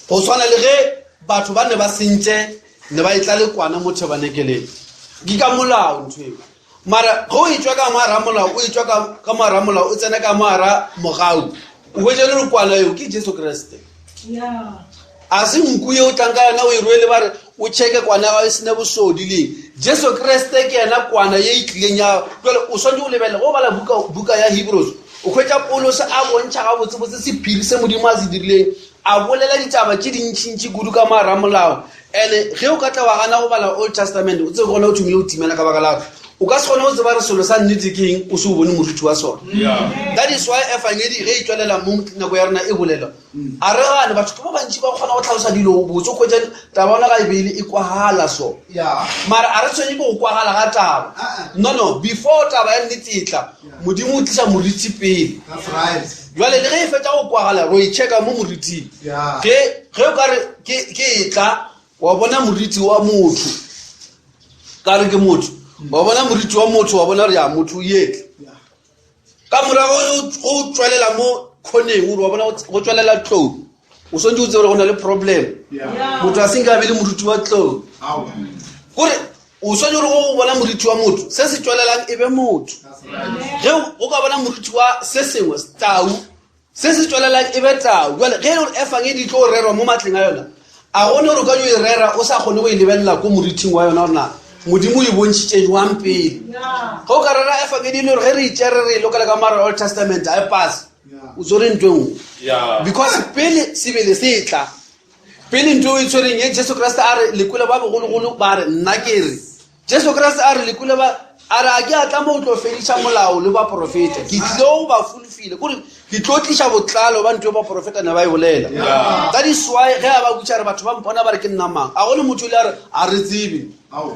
go tshwana le ge batho ba ne ba sentše ne ba e tla le kwana mo thebanekeleng ke ka molao ntho eo mara ge o etšwa ka moara molao o etšwa ka moara molao o tsena ka moara mogau o hwetša le kwana eo ke jesu kriste a se nku ye o tlang ka yona o e rwele ba re o checke kwana ya gago e sene bosodi leng jesu kriste ke yena kwana ye e tlileng ya jale o swanetse o lebelele go bala buka, buka ya hebrews o hwetša polose a bontšha gabotsebotse sephiri se modimo a se dirileng a bolela ditaba tše dintšintši kudu ka moara molao and ge o ka tla wa gana go bala old testament o tsebe gona o thomile go timela ka baka la gore o ka se kgone go tseba re selo sa nnete ke eng o se o bone moruti wa sona that is why efangedi ge e tswelela mo nako ya rena e bolelwa a re gane batho ke ba bantši ba kgona go tlhalosa dilo botse o kgwetsa taba ona ga e beile e kwagala so mara a re tshwenye ke go kwagala ga taba no no before taba ya nnete e tla modimo o tlisa moriti pele jale le ge e fetsa go kwagala ro e checka mo moriting ge ge o ka re ke e tla wa bona moriti wa motho ka re ke motho wa bona moriti wa motho wa bona gore ya motho o etla ka morago go tswelela mo khoneng ore wa bona go tswelela tlou o swantse o tsebe gore go na le problem motho a senke a be le moruti wa tlou kore. O swanetše gore go bona moriti wa motho, se se tšwelelang e be motho. Ge o ka bona moriti wa se sengwe, tau, se se tšwelelang e be tau. Jale ge e le gore efangedi e tlo rerwa mo matleng a yona, a gone gore o ka yo e rera o sa kgone go e lebelela ko moriting wa yona gore na Modimo o e bontšhitše jwang pele. Ge o ka rera efangedi e le gore ge re itšere re e lokela ka mara Old Testament, a e pass, o tswere ntho e nngwe. Because pele sebele se tla, Pele ntho e tshwereng ye Jesu Kriste a re lekwele ba bogologolo ba re nna ke re Jesu Kriste a re lekwele ba a re a ke a tla mo o tlo fediša molao le baporofeta ke tlile go ba fulfile kore ke tlo tliša botlalo ba ntho e baporofeta ne ba e bolela ka diswai ge a ba butša re batho ba mpona ba re ke nna mang a go le motho ile a re a re tsebe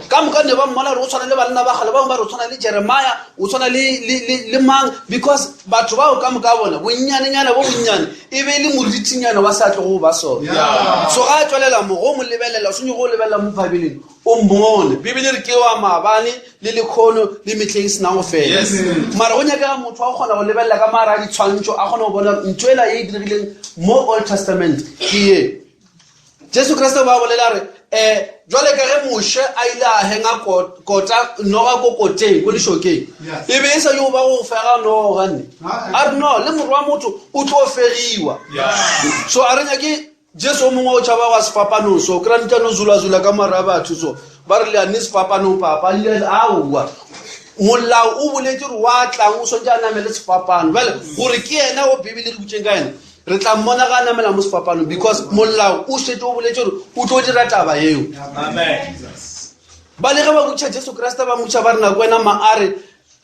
Ka moka ne ba mmona gore o tshwana le banna ba kgale, ba bangwe ba re o tshwana le Jeremiah, o tshwana le, le, le, le mang, because batho bao ka moka bona bonnyanenyana bo bonnyane e be e le morithinyana wa sa tlogo ba sona. Yeah. So ga a tswelela mo go mo lebelela, o swanetše go lebelela mo Bibeleng o mmone. Bibele re ke wa maabane le lekgono le mehleng e senang go fela. Yes. Mara go nyakega motho wa go kgona go lebelela ka mara a ditshwantšho a kgone go bona ntho ela ye e diregileng mo Old Testament ke ye. Jesu Kriste ba bolela re um jwale ka ge Moshe a ile a henga kota noga ko koteng ko lešokeng e be e sa yo ba go fega noga nne a re no le morwa motho o tlo fegiwa so a re nyake Jesu o mongwe o tšhaba wa sefapanong so kry-a ntla no zulazula ka mara batho so ba re le ane sefapanong papa aowa molao o boletse gore wa tlang o swantse a namele sefapano bjale gore ke yena o bibele re butseng ka yena Re tla mmona ga a namela mo sefapanong because molao o šetše o boletše gore o tlo dira taba yeo. Ba le ge ba botša Jesu Kriste ba motša ba re nako wena ma a re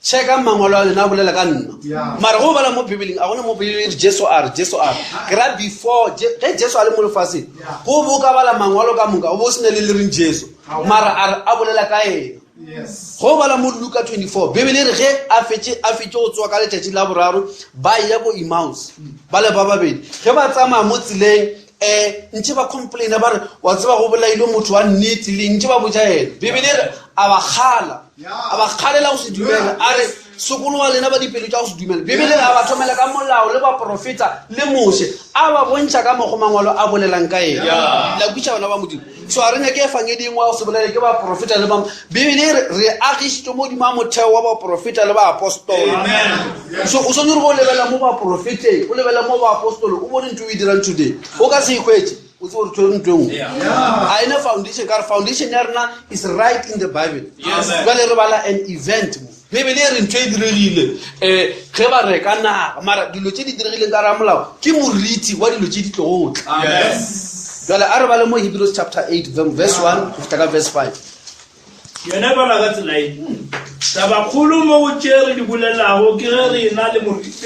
checka mangwalo a lena a bolela ka nna. Mara go bala mo Bibeleng a gona mo Bibeleng e re Jesu a re Jesu a re. Ke ra before Je, ge Jesu a le mo lefaseng go bo ka bala mangwalo ka moka o bo o sene le le reng Jesu mara a re a bolela ka yena. Go bala mo Luka 24, Bibele e re ge a fetše a fetše go tsoga ka letšatši la boraro, ba ya ko Emmaus, ba le ba babedi. Ge ba tsamaya mo tseleng, um ntše ba complaina ba re, wa tseba go bolailwe motho wa nnete le ntše ba botša yena. Bibele e re a ba kgala, a ba kgalela go se dumele, a re sokologa lena ba dipelo tša go se dumele. Bibele e re a ba thomela ka molao le baporofeta le Moshe, a ba bontšha ka mokgwa mangwalo a bolelang ka yena. La kwiša bana ba Modimo. So a re nyake efangedi engwe ya go se bolele ke baprofeta le ba Bibele e re re agišitšwe mo godimo ga motheo wa baprofeta le baapostola. So o swanetše go lebelela mo baprofeteng, o lebelela mo baapostolo, o bone ntho o e dirang today. O ka se e hwetše, o tsebe gore tshwere ntho e nngwe. A ene foundation ka re foundation ya rena is right in the Bible. Jwale re bala an event mo. Bibele e re ntho e diregile um ge ba reka naga, mara dilo tše di diregileng ka ra molao ke moriti wa dilo tše di tlogo tla. Jale a re bale mo Hebrews chapter 8 verse 1 go fihla ka verse 5. Yona e balwa ka tsela ye. Tabakgolo mo go tše re di bolelago ke ge re ena le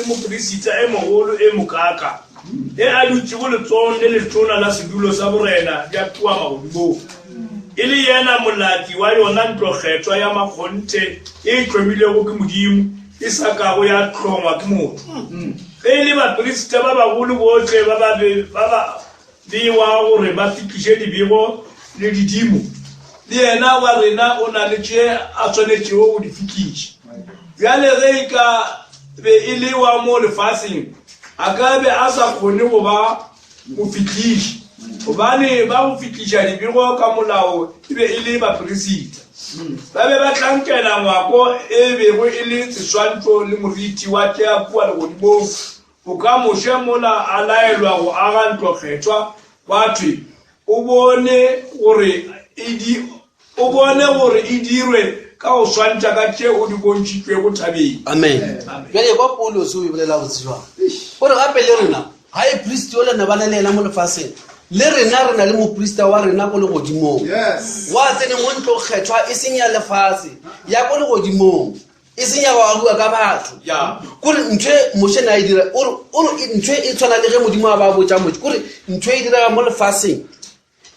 moperisita e mogolo e mokaaka, e a dutšego letsogong le letona la sedulo sa borena bja kua magodimong. E le yena molaki wa yona ntlokgethwa ya makgonthe e e hlomilwego ke Modimo, e sa kago ya hlongwa ke motho. Ge e le baperisita ba bagolo bohle ba ba be ba ba bewa gore ba fihliše dibego le didimo, le yena wa rena o na le tše a swanetšego go di fihliša. Bjale ge e ka be e le wa mo lefaseng, a ka be a sa kgone go ba mofihliši, gobane ba go fihliša dibego ka molao e be e le baperisita. Ba be ba hlankela ngwako e bego e le seswantšho le moriti wa tša kua legodimong, boka Moshe mola a laelwa go aga ntlokgethwa, gwa thwe, O bone gore e di O bone gore e dirwe ka go swantšha ka tše o di bontšhitšwego thabeng. Amen. Bjale kwa Paulos o e bolela botse jwang? O re gape le rena, high priest yola ne ba na le yena mo lefaseng, le rena re na le moprista wa rena ko legodimong. Yes. Wa tsene mo ntlo kgethwa e seng ya lefase, ya ko legodimong, e seng ya go agiwa ka batho. Yeah. Kore ntho e Moshe ne a e dira, o re o re ntho e tshwana le ge Modimo a ba botša Moshe, kore ntho e direga mo lefaseng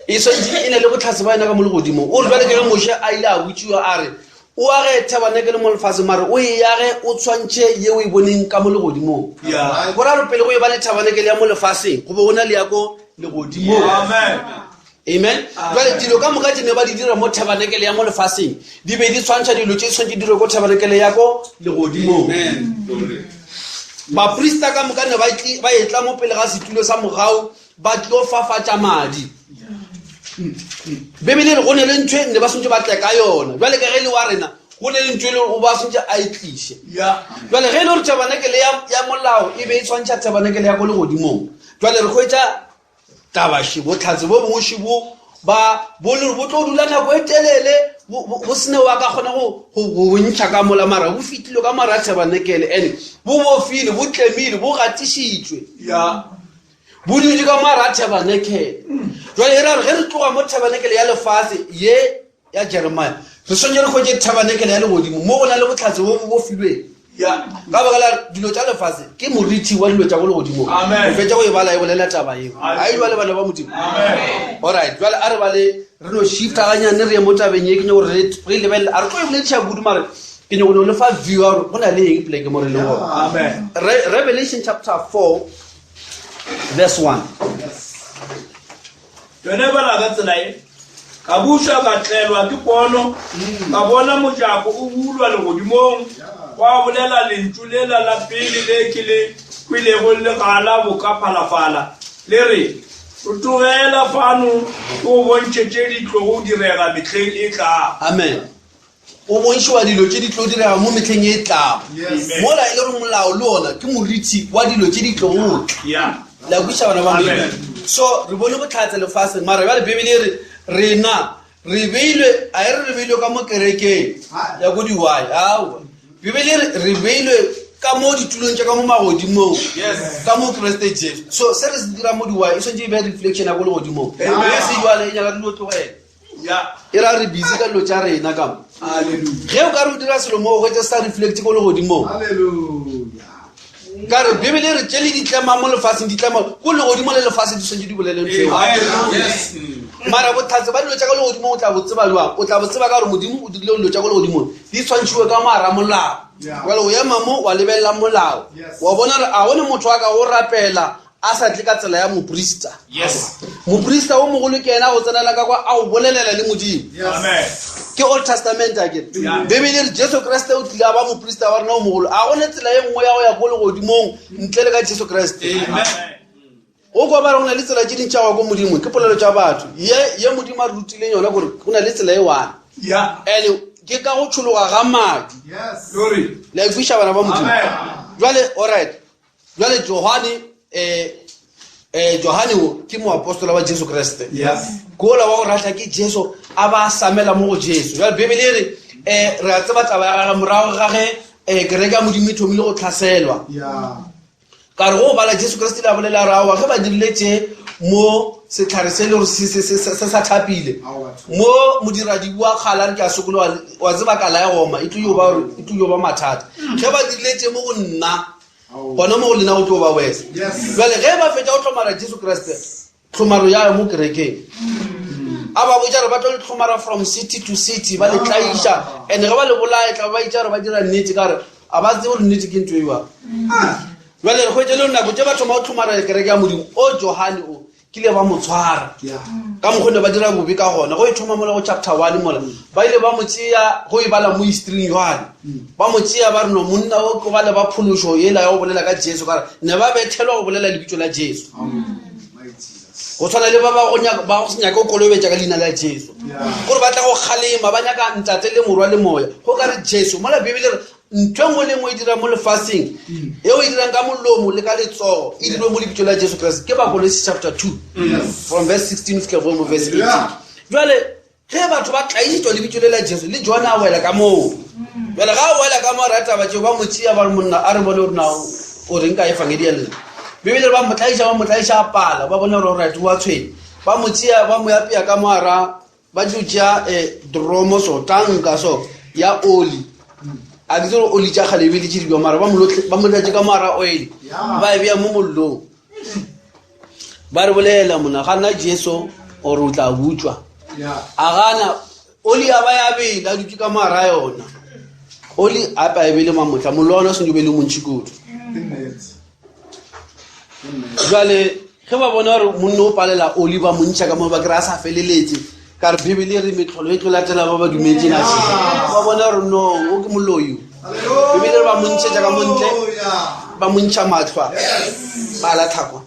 e swantse e na le botlhatse ba yona ka mo legodimong. O re bjale ke ge Moshe a ile a botšiwa a re, o age tabernacle mo lefaseng, mare o e age o tshwantšhe ye o e boneng ka mo legodimong. Yeah. Go ra gore pele go e ba le tabernacle ya mo lefaseng, go be go na le ya ko legodimong. Amen. Amen. Jwale dilo ka moka tše ne ba di dira mo tabernacle ya mo lefaseng di be di tshwantšha dilo tše tshwantše di dirwe ko tabernacle ya ko legodimong. Amen. Glory. Baprista ka moka ne ba etla mo pele ga setulo sa mogau ba tlo fafatša madi. Bibele e re go ne le ntho e nne ba swantse ba tle ka yona. Jwale ka ge e le wa rena, go ne le ntho e le o ba swantse a e tliše. Jwale ge e le gore tabanekele ya, ya molao e be e tshwantšha tabanekele ya ko legodimong, jwale re hwetša tabaši botlhatse bo bongwe še bo ba bo le bo tlo dula nako e telele bo, bo, bo sene wa ka kgona go, go, go ntšha ka mola mara bo fitlile ka mara tabanekele ene bo bofile bo tlemile bo gatišitšwe. Ya. Bo dutše ka mo gare ga tabernacle. Jwale e ra gore ge re tloga mo tabernacle ya lefase ye ya Jeremiah, re swanetše re hwetše tabernacle ya legodimo mo go na le bohlatse bo bo filweng. Ya. Ka baka la dilo tša lefase ke moriti wa dilo tša ko legodimong. Amen. O fetša go e bala e bolela taba yeo. Amen. A e jwale bana ba Modimo. Amen. Alright, jwale a re bale re no shifta ganyane re ye mo tabeng ye ke nyako gore re re e lebelele. A re tlo e bolediša kudu mare ke nyako no le fa view ya gore go na le eng poleke mo re leng gona. Amen. Revelation chapter 4 verse 1. Yona e bala ka tsela e, Ka bušwa ka tlelwa ke pono, ka bona mojako o bulwa legodimong, gwa bolela lentšu lela la pele le ke le kwelego le gala boka phalafala, le re, Rotogela fano ke go bontšhe tše di tlogo direga mehleng e tlago. Amen. O bontšhiwa dilo tše di tlo direga mo mehleng e tlago. Mola e le gore molao le ona ke moriti wa dilo tše di tlogo tla. Yeah. Le a kwešiša bana ba Modimo? Amen. So re bone bohlatse lefaseng, mara bjale Bibele e re rena re beilwe, a e re re beilwe ka mo kerekeng ya ko diwai, aowa. Bibele e re re beilwe ka mo ditulong tša ka mo magodimong, Yes. ka mo Kriste Jesu. So se re se dirang mo diwai e swanetše e be reflection ya ko legodimong. Amen. E se jwale e nyaka re dilo tlogela. Ya. E ra re busy ka dilo tša rena ka mo. Hallelujah. Ge o ka re o dira selo mo o hwetša se sa reflect ko legodimong. Hallelujah. Ka re Bibele e re tše le di tlemang mo lefaseng di tlema ko legodimo le lefase di swanetše di bolele ntho eo. Yes. Mara bohlatse ba dilo tša ka legodimong o tla bo tseba jwang? O tla bo tseba ka gore Modimo o dirile dilo tša ko legodimong di tshwantšhiwe ka moara molao. Yeah. Jwale o ema mo wa lebelela molao. Yes. Wa bona gore a gone motho a ka go rapela a sa tle ka tsela ya moprista. Yes. Moprista o mogolo ke yena go tsenela ka kwa a go bolelela le Modimo. Yes. Amen. Ke Old Testament a ke. Yeah. Bibele e re Jesu Kriste o tlile a ba moprista wa rena o mogolo. A gone tsela e nngwe ya go ya ko legodimong ntle le ka Jesu Kriste. Amen. O kwa ba re go na le tsela tše dintši tša go ya ko Modimo, ke polelo tša batho. Ye, ye Modimo a re rutileng yona gore go na le tsela e one. Yeah. And ke ka go tšhologa ga madi. Yes. Glory. Le a ikweša bana ba Modimo. Amen. Jwale, all right. Jwale Johane, eh, eh, Johane o ke moapostola wa Jesu Kriste. Yes. Kola wa go ratla ke Jesu a ba samela mo go Jesu. Jwale Bibele e re, eh, re a tseba taba ya gagwe morago ga ge, eh, kereke ya Modimo e thomile go tlhaselwa. Yeah. Ka re go bala Jesu Kriste le a bolela re aowa ge ba dirile tše mo setlhare se le gore se, se, se, se, se sa thapile. Aowa. Mo modiradi wa kgale a re ke a sokologa, wa tseba kala ya goma, e tlo yo ba, e tlo yo ba mathata. Ge ba dirile tše mo go nna, gona mo go lena go tlo ba wesa. Yes. Jwale ge ba fetša go hlomara Jesu Kriste, tlhomaro ya ya mo kerekeng. A ba botša gore ba tlo le hlomara from city to city, ba le tlaiša. And ge ba le bolaya, tla ba itša gore ba dira nnete, ka gore a ba tsebe gore nnete ke ntho e jwang. Jwale re hwetše le nako tše ba thoma go hlomara kereke ya Modimo, o Johane o kile ba mo tshwara. Yeah. Ka mokgwa ne ba dira bobe ka gona. Go e thoma mola go chapter 1 mola. Ba ile ba mo tšea, go e bala mo history jwale. Ba mo tšea ba re no monna o ke ba le ba phološo yela ya go bolela ka Jesu, ka re ne ba bethelwa go bolela lebitso la Jesu. My Jesus. Go tshwana le ba ba go nyaka, ba go se nyake go kolobetša ka leina la Jesu. Yeah. Gore ba tla go kgalema, ba nyaka ntate le morwa le moya. Go ka re Jesu, mola Bibele re ntho e nngwe le nngwe e dirang mo lefatsheng, e o e dirang ka molomo le ka letsogo, e dirwe mo lebitso la Jesu Kriste. Ke Bakolose chapter 2, Yes. from verse 16 go fihla mo verse 18. Yeah. Jwale ge batho ba tlaišitšwa lebitso le la Jesu, le John a wela ka moo. Jwale ga a wela ka moo, a rata batho ba mo tšea ba re monna a re bone gore na o reng ka efangedi ya lena. Bibele re ba mo tlaiša, ba mo tlaiša a pala, ba bone gore right wa tshwenya. Ba mo tšea, ba mo apea ka mo hara, ba tlo tšea, dromo so, tanka so, ya oli. A ke tsebe gore oli tša kgale e be le tše di bjang, mara ba mo lotle, ba mo tlatše ka mo hara oil. Yeah. Ba e bea mo mollong. Ba re bolela mona, ga nna Jesu gore o tla butšwa. Yeah. A gana, oli ya ba ya bela, a dutše ka mo hara yona. Oli gape a e bele mamotla, mollo wa yona o sentse o be le montši kudu. Ke nnete. Ke nnete. Jwale ge ba bona gore monna o palela oli ba mo ntšha ka mo ba kry-a a sa feleletse, ka re Bibele e re metlholo e tlo latela ba ba dumetseng a se. Ba bona gore no, o ke moloi o. Bibele e re ba mo ntšhetša ka mo ntle, Hallelujah. ba mo ntšha mahlwa, Yes. ba latlhakwa.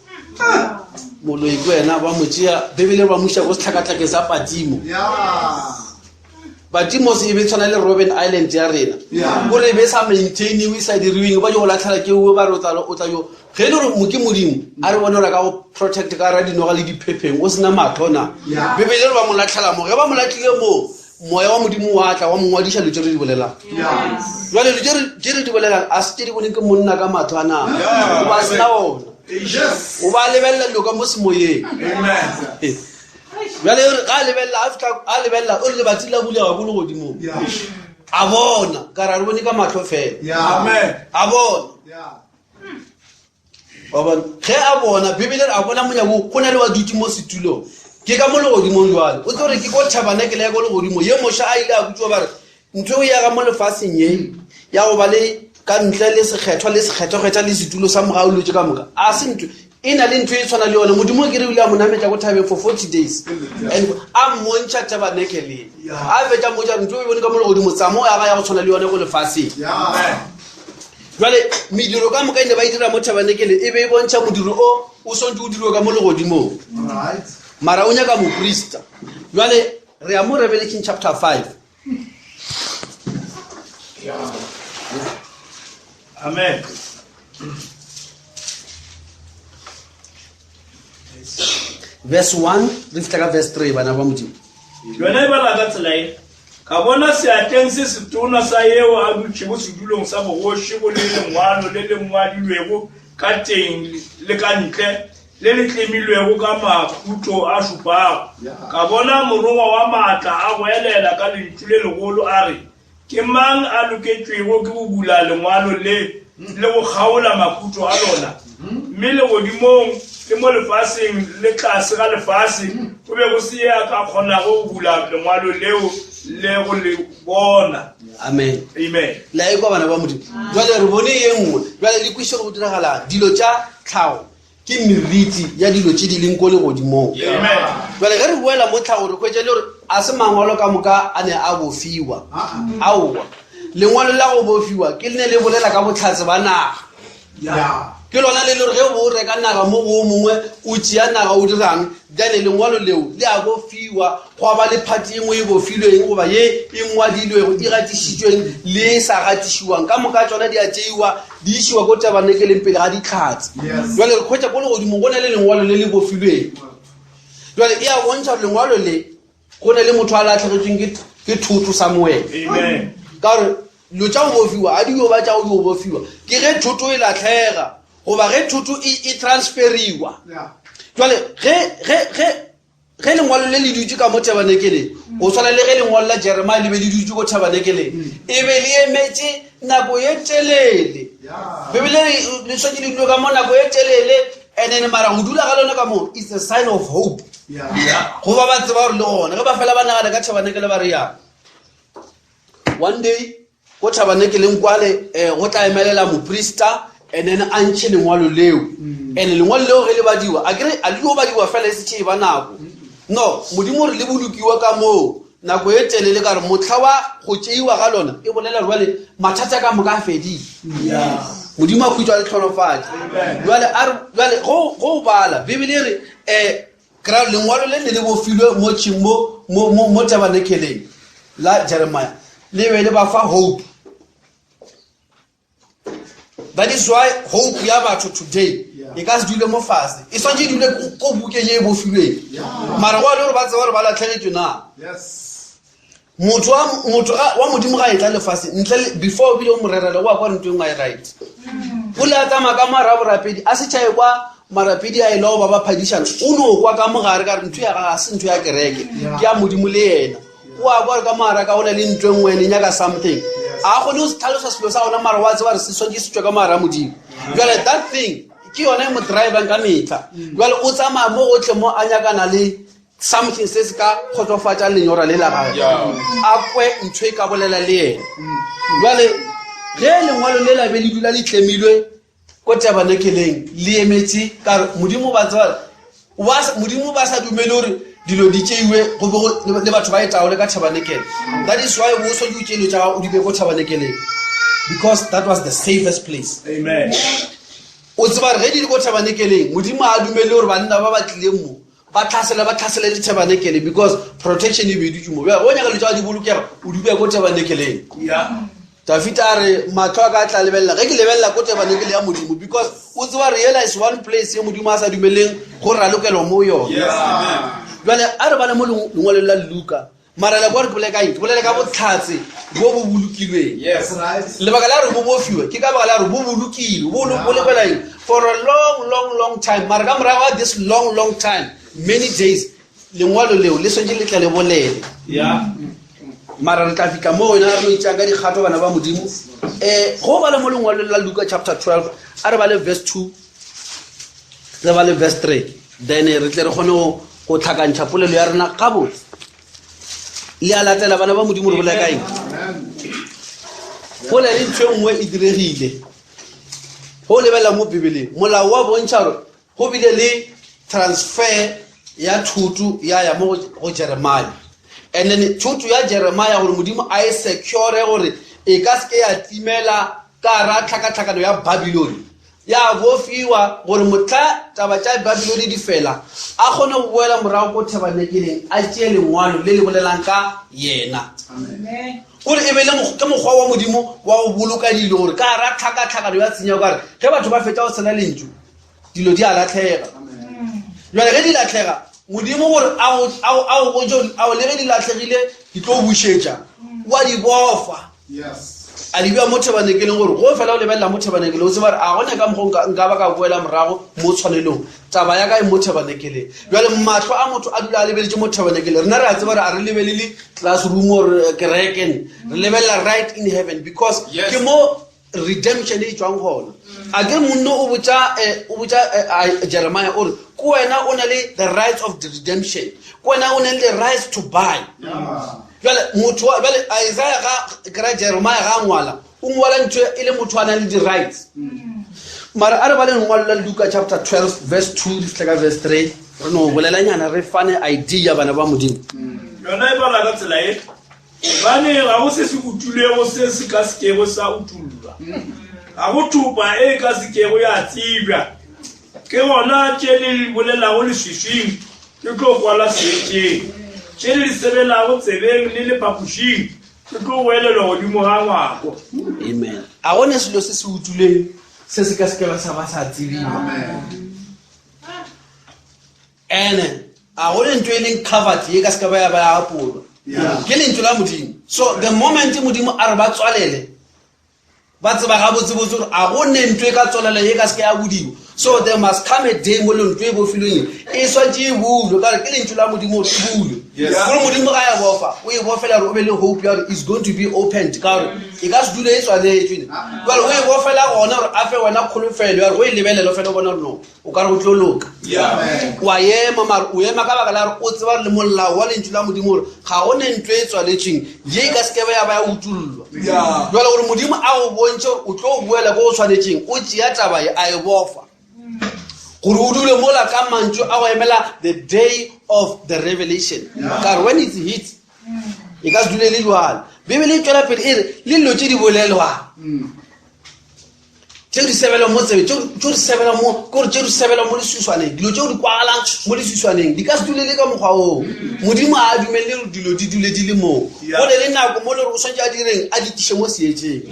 Moloi ke wena, ba mo tšea, Bibele ba mo iša ko sehlakahlakeng sa Patimo. Patmos e be tshwana le Robben Island ya rena. Gore e be sa maintainiwe, e sa diriweng, ba yo go latlhela ke o ba re o tla o tla yo. Ge e le gore mo ke Modimo, a re bone gore a ka go protect ka ra dinoga le diphepheng, o sena mahlo na. Bibele re ba mo latlhela mo, ge ba mo latlhile mo, moya wa Modimo wa tla wa mo ngwadiša dilo tše re di bolelang. Jwale dilo tše re di bolelang a se tše di boneng ke monna ka mahlo a nama, o ba sena ona. O ba lebelela dilo ka mo semoyeng. Amen. Bjale ga a lebelela, a fihla a lebelela, o re lebatsi la bulega ko legodimong. A bona, ka re a re bone ka mahlo fela. Amen. A bona. Wa bona? Ge a bona, Bibele re a bona monyako, go na le wa dutse mo setulong. Ke ka mo legodimong jwale. O tlo re ke ko tabernacle ya ko legodimo. Ye Moshe a ile a botšiwa ba re, ntho e ya ka mo lefaseng ye, ya go ba le ka ntle le sekgethwa le sekgethwakgethwa le setulo sa mogau le tše ka moka. A se ntho e na le ntho e tshwana le yone. Modimo ke re o ile a mo nametša ko thabeng for 40 days. And a mmontšha tabernacle e. A fetša mmotša ntho e bone ka mo legodimo, tsa mo ya ga ya go tshwana le yone ko lefaseng. Jwale mediro ka moka e ne ba e dira mo tabernacle e be e bontšha modiro o o swantse o diriwe ka mo legodimong. Mara o nyaka moprista. Jwale re ya mo Revelation chapter 5. Amen. Verse 1 re fihla ka verse 3 bana ba Modimo. Yona e bala ka tsela e. Ka bona seatleng se setona sa yeo a dutšego sedulong sa bogoši go le lengwalo le le ngwadilwego ka teng le ka ntle, le le tlemilwego ka mahuto a šupago. Ka bona morongwa wa maatla a goelela ka lentšu le legolo a re, Ke mang a loketšwego ke go bula lengwalo le le go kgaola mahuto a lona? Mme legodimong le mo lefaseng le tlase ga lefase go be go se ye a ka kgonago go bula lengwalo leo le go le bona. Amen. Amen. La ekwa bana ba Modimo. Jwale re bone ye nngwe. Jwale le kwešiše gore go diragalang. Dilo tša tlhago ke meriti ya dilo tše di leng ko legodimong. Jwale ge re boela mo tlhago re hwetša le gore a se mangwalo ka moka a ne a bofiwa. Aowa. Lengwalo la go bofiwa ke le ne le bolela ka bohlatse ba naga. Ke lona le le gore ge o reka naga mo go o mongwe o tšea naga o dirang, then lengwalo leo le a bofiwa, gwa ba le phati e nngwe e bofilweng goba ye e ngwadilwego e gatišitšweng le e sa gatišiwang, ka moka tšona di a tšeiwa di išiwa ko tabernakeleng pele ga ditlhatse. Jwale re hwetša ko legodimong go na le lengwalo le le bofilweng. Jwale e a bontšha gore lengwalo le go na le motho a latlhegetsweng ke thoto somewhere. Amen. Ka gore dilo tša go bofiwa a di yo ba tša go yo bofiwa ke ge thoto e latlhega goba ge thoto e transferiwa. Jwale ge lengwalo le le dutše ka mo tabernakeleng, go tshwana le ge lengwalo la Jeremiah le be le dutše ko tabernakeleng, e be le emetše nako ye telele. Bibele le swanetše le dule ka mo nako ye telele, and then mara go dula ga lona ka mo it's a sign of hope. Go ba ba tseba gore le gona ge ba fela ba nagana ka tabernacle ba re yang. One day ko tabernakeleng kwale, go tla emelela moprista and then a ntšhe lengwalo leo. And lengwalo leo ge le badiwa, a kere a le yo badiwa fela e se tšhe ba nako. No, Modimo re le bolokiwa ka moo nako e telele ka re motlha wa go tšeiwa ga lona e bolela jwale mathata ka moka a fedile. Modimo a khutšwa le tlholofatše. Jwale a re jwale go bala Bibele e re, kra lengwalo le ne le bofilwe mo tšhing, mo, mo, mo, mo tabernakeleng la Jeremiah le be le ba fa hope. That is why hope ya batho today e ka se dule mo fase, e swantše e dule ko bukeng ye e bofilweng. Mara go a le gore ba tseba gore ba latlhegetswe na. Motho wa Modimo ga e tla lefase ntle le before o bile o mo rerela, o a kwa ntho e nngwe e right. O le a tsamaya ka moara borapedi, a se tšhae kwa marapedi a e lao ba ba phadišana, o no kwa ka mogare ka re ntho ya ga se ntho ya kereke, ke ya Modimo le yena. O a kwa ka mogare ka go na le ntho e nngwe ene nyaka something. A kgone go tlhalosa selo sa gona, mara wa tseba re se swantše se tšwe ka mogare a Modimo. Jwale that thing ke yona e mo drivang ka metlha. Jwale o tsamaya mo gotlhe mo a nyakana le something se se ka kgotsofatša lenyora le la gagwe. A kwe ntho e ka bolela le yena. Jwale ge lengwalo le la be le dula le tlemilwe ko tabernakeleng le emetše ka re Modimo ba tseba, Modimo ba sa dumele gore dilo di tšeiwe go be go le batho ba e taole ka tabernakeleng. That is why bo swanetše o tšee dilo tša gago o di beye ko tabernakeleng, because that was the safest place. Amen. O tseba gore ge di le ko tabernakeleng, Modimo a dumele gore banna ba ba tlileng mo ba tlhasele, ba tlhasele le tabernakeleng, because protection e be e dutse mo. Bjale, o nyaka dilo tša di bolokega, o di bea ko tabernakeleng. Dafita a re, mahlo a ka a tla lebelela ge ke lebelela ko tabernakeleng ya Modimo, because o tseba re yela is one place ye Modimo a sa dumeleng go ralokelwa mo yona. Bjale a re bale mo lengwalong la Luka. Mara le kwa re ke bolele ka eng? Ke bolele ka botlhatse bo bo bolokilweng. Yes, right. Lebaka la gore bo bofiwe ke ka baka la gore bo bolokilwe, bo bolokelwa eng? For a long, long, long time. Mara ka morago ga this long, long time, many days, lengwalo leo le swantše le tle le bolele. Mara re tla fihla mo wena re no itšang ka dikgato, bana ba Modimo. Go bale mo lengwalong la Luka chapter 12, a re bale verse 2, re bale verse 3, then re tle re kgone go tlhakantšha polelo ya rena gabotse. Le a latela, bana ba Modimo, re bolela ka eng? Go na le ntho e nngwe e diregile. Go lebelela mo Bibeleng, molao wa bontšha gore go bile le transfer ya thoto ya ya mo go Jeremiah. And then thoto ya Jeremiah gore Modimo a e secure gore e ka seke ya timela ka ra tlhakatlhakano ya Babylon. Ya bofiwa gore mohla taba tša Babilone di fela, a kgone go boela morago ko tabernakeleng a tšee lengwalo le le bolelang ka yena. Gore e be le ke mokgwa wa Modimo wa go boloka dilo, gore ka ra tlhakatlhakano ya tsenya, ka re ge batho ba fetša go sela lentšu, dilo di a latlhega. Jwale ge di latlhega, Modimo gore a go, a go, a go botše gore, ao, le ge di latlhegile, di tlo bušetša, wa di bofa. A di bea mo tabernakeleng, gore go fela o lebelela mo tabernakeleng, o tseba gore a gona ka mokgwa nka ba ka boela morago mo tshwanelong, taba ya ka e mo tabernakeleng. Jwale mahlo a motho a dula a lebeletše mo tabernakeleng. Rena re a tseba gore a re lebelele classroom or kereke, re lebelela right in heaven, because ke mo redemption e tšwang gona. A ke monno o botša Jeremiah o re, ke wena o na le the rights of the redemption, ke wena o na le the rights to buy. Jwale motho wa, jwale Isaiah ga kry Jeremiah ga ngwala, o ngwala ntho e le motho a nang le di-rights. Mara a re bale lengwalo la Luka chapter 12 verse 2 re fitlhe ka verse 3, re no bolelanyana re fane idea bana ba Modimo. Yona e bala ka tsela e, gobane ga go se se utilwego se se ka sekego sa utullwa, ga go thopa e ka sekego ya tsebja. Ke gona tše le bolelago leswiswing di tlo kwala seetšeng, tše le di sebelago tsebeng le le phapošing di tlo boelelwa godimo ga ngwako. Amen. A go ne selo se se utlwileng se se ka sekela sa ba sa tsebiwa. Ene a go ne ntho e leng covered ye ka se ka ba ya ba ya apolwa. Ke lentšu la Modimo. So the moment Modimo a re ba tswalele, ba tseba gabotsebotse gore a go ne ntho e ka tswalela ye ka se ke ya bodiwa. So there must come a day mo le ntho e bofilweng e swantse e bulwe, ka gore ke lentšu la Modimo gore e bulwe. Gore Modimo ga ya bofa, o e bofela gore o be le hope ya gore it's going to be opened, ka gore e ka se dule e tswaletswe. Jwale o e bofela gona gore a fe wena kholofelo ya gore o e lebelele fela o bona gore no, o ka re go tlo loka. Wa ema, mara o ema ka baka la gore o tseba le molao wa lentšu la Modimo gore ga go ne ntho e tswaletsweng ye e ka se ke ya ba ya utullwa. Jwale gore Modimo a go bontšhe gore o tlo boela ko go tshwanetseng, o tšea taba ye a e bofa gore o dule mola ka mantšu a go emela the day of the revelation. Ka gore when it hits, e ka se dule le jwalo. Bibele e tšwela pele e re le dilo tše di bolelwang, tše di sebelwa mo tsebe, tše di sebelwa mo, ke gore tše di sebelwa mo leswiswaneng, dilo tšeo di kwagalang mo leswiswaneng di ka se dule le ka mokgwa oo. Modimo a dumelele gore dilo di dule di le moo. Go ne le nako mo le gore o swantše a direng, a di tliše mo seetšeng.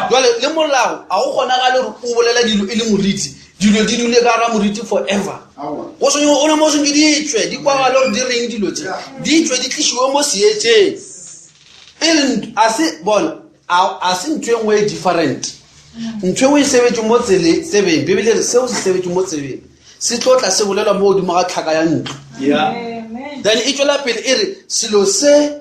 Jwale le molao a go kgonagale gore o bolela dilo e le moriti, dilo di dule ka gara moriti forever. Go swantše o ne mo swantše di tšwe, di kwagale gore di reng dilo tše, di tšwe di tlišiwe mo seetšeng. E le a se bona, a se ntho e nngwe e different. Ntho e nngwe e sebetše mo tsebeng. Bibele e re seo se sebetše mo tsebeng se tlo tla se bolelwa mo godimo ga tlhaka ya ntlo. Then e tšwela pele e re selo se,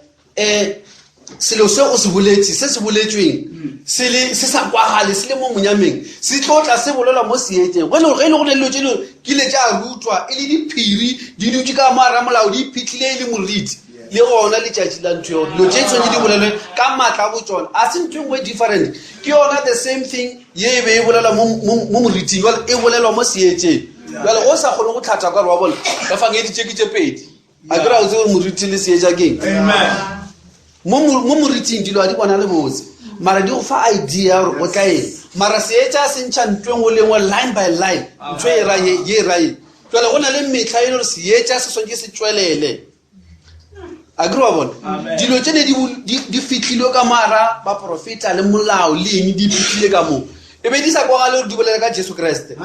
selo se o se boletše, se se boletšweng, se le, se sa kwagale, se le mo monyameng, se tlo tla se bolelwa mo seetšeng. Ge e le go ne dilo tše dingwe ke ile tša rutwa e le diphiri, di dutše ka mo hara molao, di iphihlile e le moriti. Le gona letšatši la ntho eo, dilo tše tshwanetse di bolelwe ka maatla a botšona. A se ntho e nngwe different, ke yona the same thing ye e be e bolelwa mo moriting, jwale e bolelwa mo seetšeng. Jwale o sa kgone go tlhatha ka gore wa bona ba fangedi tše ke tše pedi. A ke ra o tsebe gore moriti le seetša keng? Amen. Mo moriting dilo ga di bona le botse, mara di go fa idea ya gore o tla eng. Mara seetša se ntšha ntho e nngwe le nngwe line by line, ntho e ra ye, ye ra ye. Jwale go na le metlha e le gore seetša se swanetše se tšwelele. A kere wa bona? Dilo tše ne di fihlilwe ka moara baprofeta le molao le eng di fihlile ka moo. E be di sa kwagale gore di bolela ka Jesu Kriste.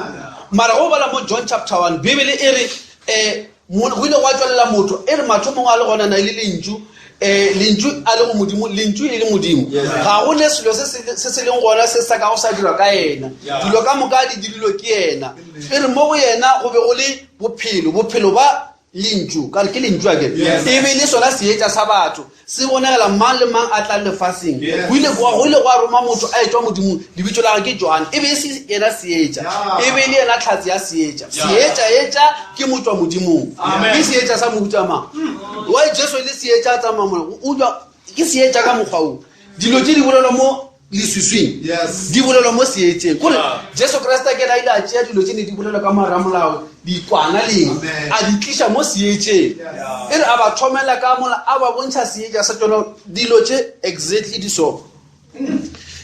Mara go bala mo John chapter 1, Bibele e re um go ile gwa tšwelela motho, e re mathomong a le gona na e le lentšu, um lentšu a le go Modimo, lentšu e le Modimo. Ga go ne selo se se leng gona se sa kago sa dirwa ka yena. Dilo ka moka di dirilwe ke yena. E re mo go yena go be go le bophelo, bophelo ba lentšu, ka re ke lentšu a kere, e be le sona seetša sa batho, se bonagela mang le mang a tlang lefaseng. Go ile gwa, go ile gwa roma motho a etšwa Modimong, lebitso la gagwe ke Johane. E be e se yena seetša, e be e le yena tlhatse ya seetša. Seetša etša ke motšwa Modimong. Ke seetša sa mohuta mang? Why Jesu e le seetša a tsamaya mola? O tšwa, ke seetša ka mokgwa wo. Dilo tše di bolelwa mo leswiswing, di bolelwa mo seetšeng. Kore Jesu Kriste ke yena a ile a tšea dilo tše ne di bolelwa ka morago molao, dikwana leng, a di tliša mo seetšeng. E re a ba thomela ka mola, a ba bontšha seetša sa tšona, dilo tše exactly di so.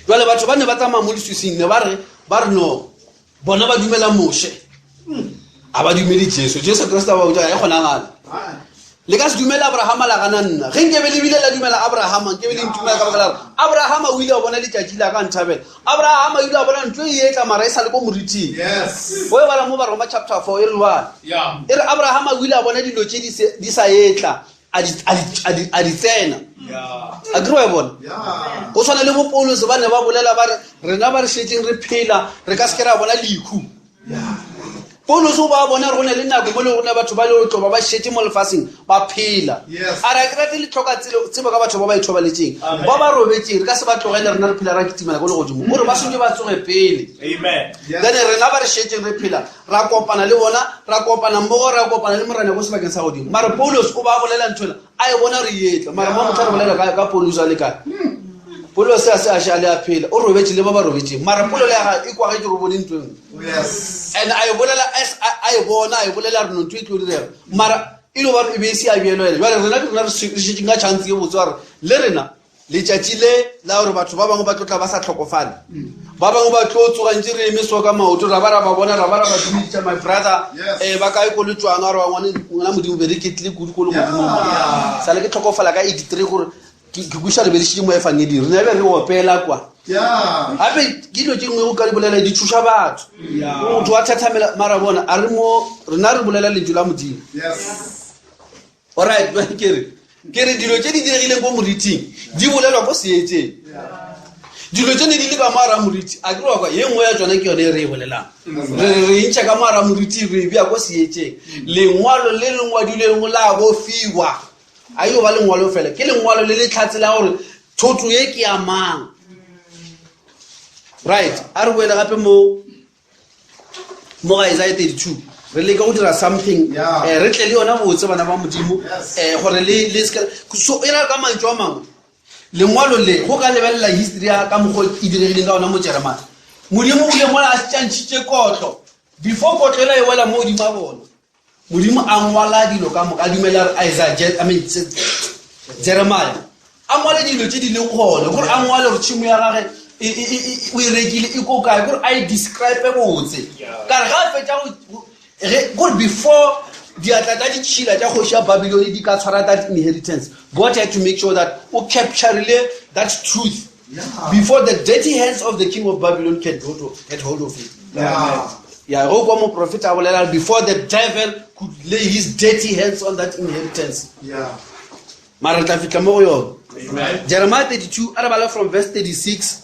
Jwale batho ba ne ba tsamaya mo leswiswing, ne ba re, ba re no, bona ba dumela Moshe, a ba dumele Jesu. Jesu Kriste a ba botša, e kgonagale le ka se dumele Abrahama la gana nna. Ge nkebe le bile la dumela Abrahama, nkebe le ntumela ka baka la gore Abrahama o ile a bona letšatši la ka nthabela. Abrahama o ile a bona ntho e etla mara e sa le ko moriting. O e bala mo Baroma chapter 4 e re jwale. E re Abrahama o ile a bona dilo tše di sa etla, a di tsena. A kere wa e bona? Go tshwana le bo Paulus ba ne ba bolela ba re rena ba re šetšeng re phela re ka se ke ra bona lehu. Paulus o ba bona gore go ne le nako mo le gona batho ba le go tloba ba šetše mo lefaseng ba phela. A re a ke rate le tlhoka tsebo ka batho ba ba ithobaletšeng, ba ba robetšeng, re ka se ba tlogele rena re phela ra kitimela ko legodimo. O re ba swanetše ba tsoge pele. Then rena ba re šetšeng re phela ra kopana le bona, ra kopana mmogo, ra kopana le Morena ko sebakeng sa godimo. Mara Paulus o ba bolela ntho ela, a e bona re etla. Mara mo motho a re bolela ka Paulus a le kae? Paulus a se a šale a phela, o robetše le ba ba robetšeng. Mara polelo ya gagwe e kwagetše gore o bone ntho e nngwe. And a e bolela as a e bona, a e bolela re no ntho e tlo direga. Mara e no ba e be e se ya bjelo ena. Jwale rena ke rena re šetšeng ka chance ye botse gore le rena letšatši le la gore batho ba bangwe ba tlo tla ba sa tlhokofale, ba bangwe ba tlo tsoga ntse re eme so ka maoto, ra ba ra ba bona, ra ba ra ba dumedisa, my brother, ba kae ko le tswang? A re wa ngwana Modimo, be re ketlile kudu ko le godimo mo. Sa le ke tlhokofala ka 83 gore ke kweša re be le šitše mo efangeding, re ne be re opela kwa. Gape ke dilo tše nngwe o ka di bolela di thuša batho. Motho wa thathamela, mara bona a re mo rena re bolela lentšu la Modimo. Alright, ke re, ke re dilo tše di diregileng ko moriting di bolelwa ko seetšeng. Dilo tše ne di le ka moara moriti, a ke re wa kwa, ye nngwe ya tšona ke yone e re e bolelang. Re re e ntšha ka moara moriti, re e bea ko seetšeng. Lengwalo le le ngwadilweng la bofiwa, a yo ba lengwalo fela, ke lengwalo le le tlhatselang gore thoto ye ke ya mang. Right, a re boele gape mo mo ga Isaiah 32, re leke go dira something, re tle le yona botse bana ba Modimo, gore le le ska so e ra ka mantšu a mangwe lengwalo le go ka lebelela history ya ka mokgwa e diregileng ka ona mo Jeremane. Modimo o ile mola a tšantšhitše kotlo before kotlo ela e wela mo godimo a bona. Modimo a ngwala dilo ka moka, a dumela gore Isaiah, I mean, Jeremiah a ngwale dilo tše di leng gona, gore a ngwale gore tšhimo ya gage o e rekile e ko kae, gore a e describe botse. Ka re ga a fetša gore before diatla tša ditšhila tša kgoši ya Babylon di ka tshwara that inheritance, God had to make sure that o capturile that truth before the dirty hands of the king of Babylon can get hold of it. Ya, go kwa moprofeta a bolela before the devil could lay his dirty hands on that inheritance. Mara re tla fihla mo go yona. Jeremiah 32, a re bala from verse 36,